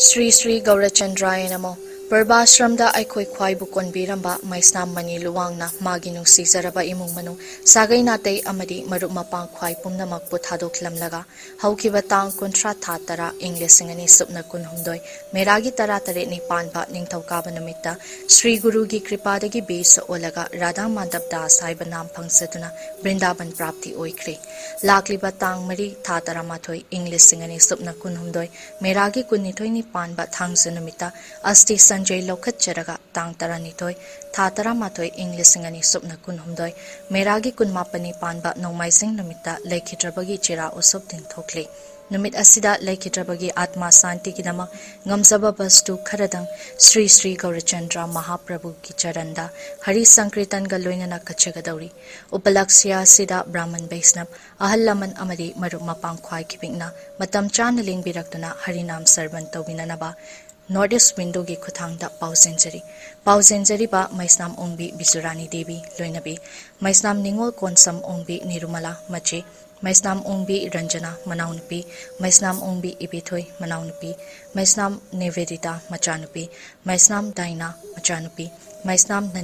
ꯁ꯭ꯔꯤ ꯁ꯭ꯔꯤ ꯒꯧꯔꯆꯟꯗ꯭ꯔꯥꯌ ꯅꯃꯣ꯫ ꯄꯔꯕꯥꯁ꯭ꯔꯝꯗ ꯑꯩꯈꯣꯏ ꯈ꯭ꯋꯥꯏꯕꯨ ꯀꯣꯟꯕꯤꯔꯝꯕ ꯃꯩꯁꯅꯥꯝ ꯃꯅꯤ ꯂꯨꯋꯥꯡꯅ ꯃꯥꯒꯤ ꯅꯨꯡꯁꯤꯖꯔꯕ ꯏꯃꯨꯡ ꯃꯅꯨꯡ, ꯁꯥꯒꯩ ꯅꯥꯇꯩ ꯑꯃꯗꯤ ꯃꯔꯨꯞ ꯃꯄꯥꯡ ꯈ꯭ꯋꯥꯏ ꯄꯨꯝꯅꯃꯛꯄꯨ ꯊꯥꯗꯣꯛꯂꯝꯂꯒ, ꯍꯧꯈꯤꯕ ꯇꯥꯡ ꯀꯨꯟꯊ꯭ꯔꯥ ꯊꯥ ꯇꯔꯥ, ꯏꯪ ꯂꯤꯁꯤꯡ ꯑꯅꯤ ꯁꯨꯞꯅ ꯀꯨꯟꯍꯨꯝꯗꯣꯏ, ꯃꯦꯔꯥꯒꯤ ꯇꯔꯥꯇꯔꯦꯠꯅꯤ ꯄꯥꯟꯕ ꯅꯤꯡꯊꯧꯀꯥꯕ ꯅꯨꯃꯤꯠꯇ ꯁ꯭ꯔꯤ ꯒꯨꯔꯨꯒꯤ ꯀ꯭ꯔꯤꯄꯥꯗꯒꯤ ꯕꯦꯁ ꯑꯣꯜꯂꯒ ꯔꯥꯙꯥ ꯃꯥꯙꯕ ꯗꯥꯁ ꯍꯥꯏꯕ ꯅꯥꯝ ꯐꯪꯖꯗꯨꯅ ꯕ꯭ꯔꯤꯟꯗꯥꯕꯟ ꯄ꯭ꯔꯥꯞꯇꯤ ꯑꯣꯏꯈ꯭ꯔꯦ꯫ ꯂꯥꯛꯂꯤꯕ ꯇꯥꯡ ꯃꯔꯤ ꯊꯥ ꯇꯔꯥꯃꯥꯊꯣꯏ, ꯏꯪ ꯂꯤꯁꯤꯡ ꯑꯅꯤ ꯁꯨꯞꯅ ꯀꯨꯟꯍꯨꯝꯗꯣꯏ, ꯃꯦꯔꯥꯒꯤ ꯀꯨꯟꯅꯤꯊꯣꯏꯅꯤ ꯄꯥꯟꯕ ꯊꯥꯡꯖ ꯅꯨꯃꯤꯠꯇ ꯑꯁꯇꯤ ꯁꯟꯖꯩ ꯂꯧꯈꯠꯆꯔꯒ ꯇꯥꯡ ꯇꯔꯥꯅꯤꯊꯣꯏ ꯊꯥ ꯇꯔꯥꯃꯥꯊꯣꯏ, ꯏꯪ ꯂꯤꯁꯤꯡ ꯑꯅꯤ ꯁꯨꯞꯅ ꯀꯨꯟꯍꯨꯝꯗꯣꯏ, ꯃꯦꯔꯥꯒꯤ ꯀꯨꯟꯃꯥꯄꯟꯅꯤ ꯄꯥꯟꯕ ꯅꯣꯡꯃꯥꯏꯖꯤꯡ ꯅꯨꯃꯤꯠꯇ ꯂꯩꯈꯤꯗ꯭ꯔꯕꯒꯤ ꯆꯦꯔꯥ ꯎꯁꯣꯞ ꯇꯤꯟꯊꯣꯛꯂꯤ꯫ ꯅꯨꯃꯤꯠ ꯑꯁꯤꯗ ꯂꯩꯈꯤꯗ꯭ꯔꯕꯒꯤ ꯑꯥꯠꯃꯥ ꯁꯥꯟꯇꯤꯒꯤꯗꯃꯛ ꯉꯝꯖꯕ ꯕꯁꯇꯨ ꯈꯔꯗꯪ ꯁ꯭ꯔꯤ ꯁ꯭ꯔꯤ ꯒꯧꯔꯆꯟꯗ꯭ꯔ ꯃꯍꯥꯄ꯭ꯔꯚꯨꯒꯤ ꯆꯔꯟꯗ ꯍꯔꯤ ꯁꯪꯀ꯭ꯔꯤꯇꯟꯒ ꯂꯣꯏꯅꯅ ꯀꯠꯆꯒꯗꯧꯔꯤ꯫ ꯎꯄꯂꯛꯁ꯭ꯌ ꯑꯁꯤꯗ ꯕ꯭ꯔꯥꯍꯃꯟ ꯕꯩꯁꯅꯕ, ꯑꯍꯜ ꯂꯃꯟ ꯑꯃꯗꯤ ꯃꯔꯨꯞ ꯃꯄꯥꯡ ꯈ꯭ꯋꯥꯏ ꯈꯤꯄꯤꯛꯅ ꯃꯇꯝ ꯆꯥꯅ ꯂꯦꯡꯕꯤꯔꯛꯇꯨꯅ ꯍꯔꯤꯅꯥꯝ ꯁꯔꯕꯟ ꯇꯧꯕꯤꯅꯅꯕ North East Window-ꯒꯤ ꯈꯨꯠꯊꯥꯡꯗ ꯄꯥꯎꯖꯦꯟꯖꯔꯤ꯫ ꯄꯥꯎꯖꯦꯟꯖꯔꯤꯕ ꯃꯩꯁꯅꯥꯝ ꯑꯣꯡꯕꯤ ꯕꯤꯖꯨꯔꯥꯅꯤ ꯗꯦꯕꯤ, ꯂꯣꯏꯅꯕꯤ, ꯃꯩꯁꯅꯥꯝ ꯅꯤꯉꯣꯜ ꯀꯣꯟꯁꯝ ꯑꯣꯡꯕꯤ ꯅꯤꯔꯨꯃꯂꯥ, ꯃꯆꯦ, ꯃꯩꯁꯅꯥꯝ ꯑꯣꯡꯕꯤ ꯔꯟꯖꯅꯥ, ꯃꯅꯥꯎꯅꯨꯄꯤ, ꯃꯩꯁꯅꯥꯝ ꯑꯣꯡꯕꯤ ꯏꯕꯦꯊꯣꯏ, ꯃꯅꯥꯎꯅꯨꯄꯤ, ꯃꯩꯁꯅꯥꯝ ꯅꯤꯕꯦꯗꯤꯇꯥ, ꯃꯆꯥꯅꯨꯄꯤ, ꯃꯩꯁꯅꯥꯝ ꯗꯥꯏꯅꯥ, ꯃꯆꯥꯅꯨꯄꯤ, ꯃꯩꯁꯅꯥꯝ ꯅꯟꯗꯤ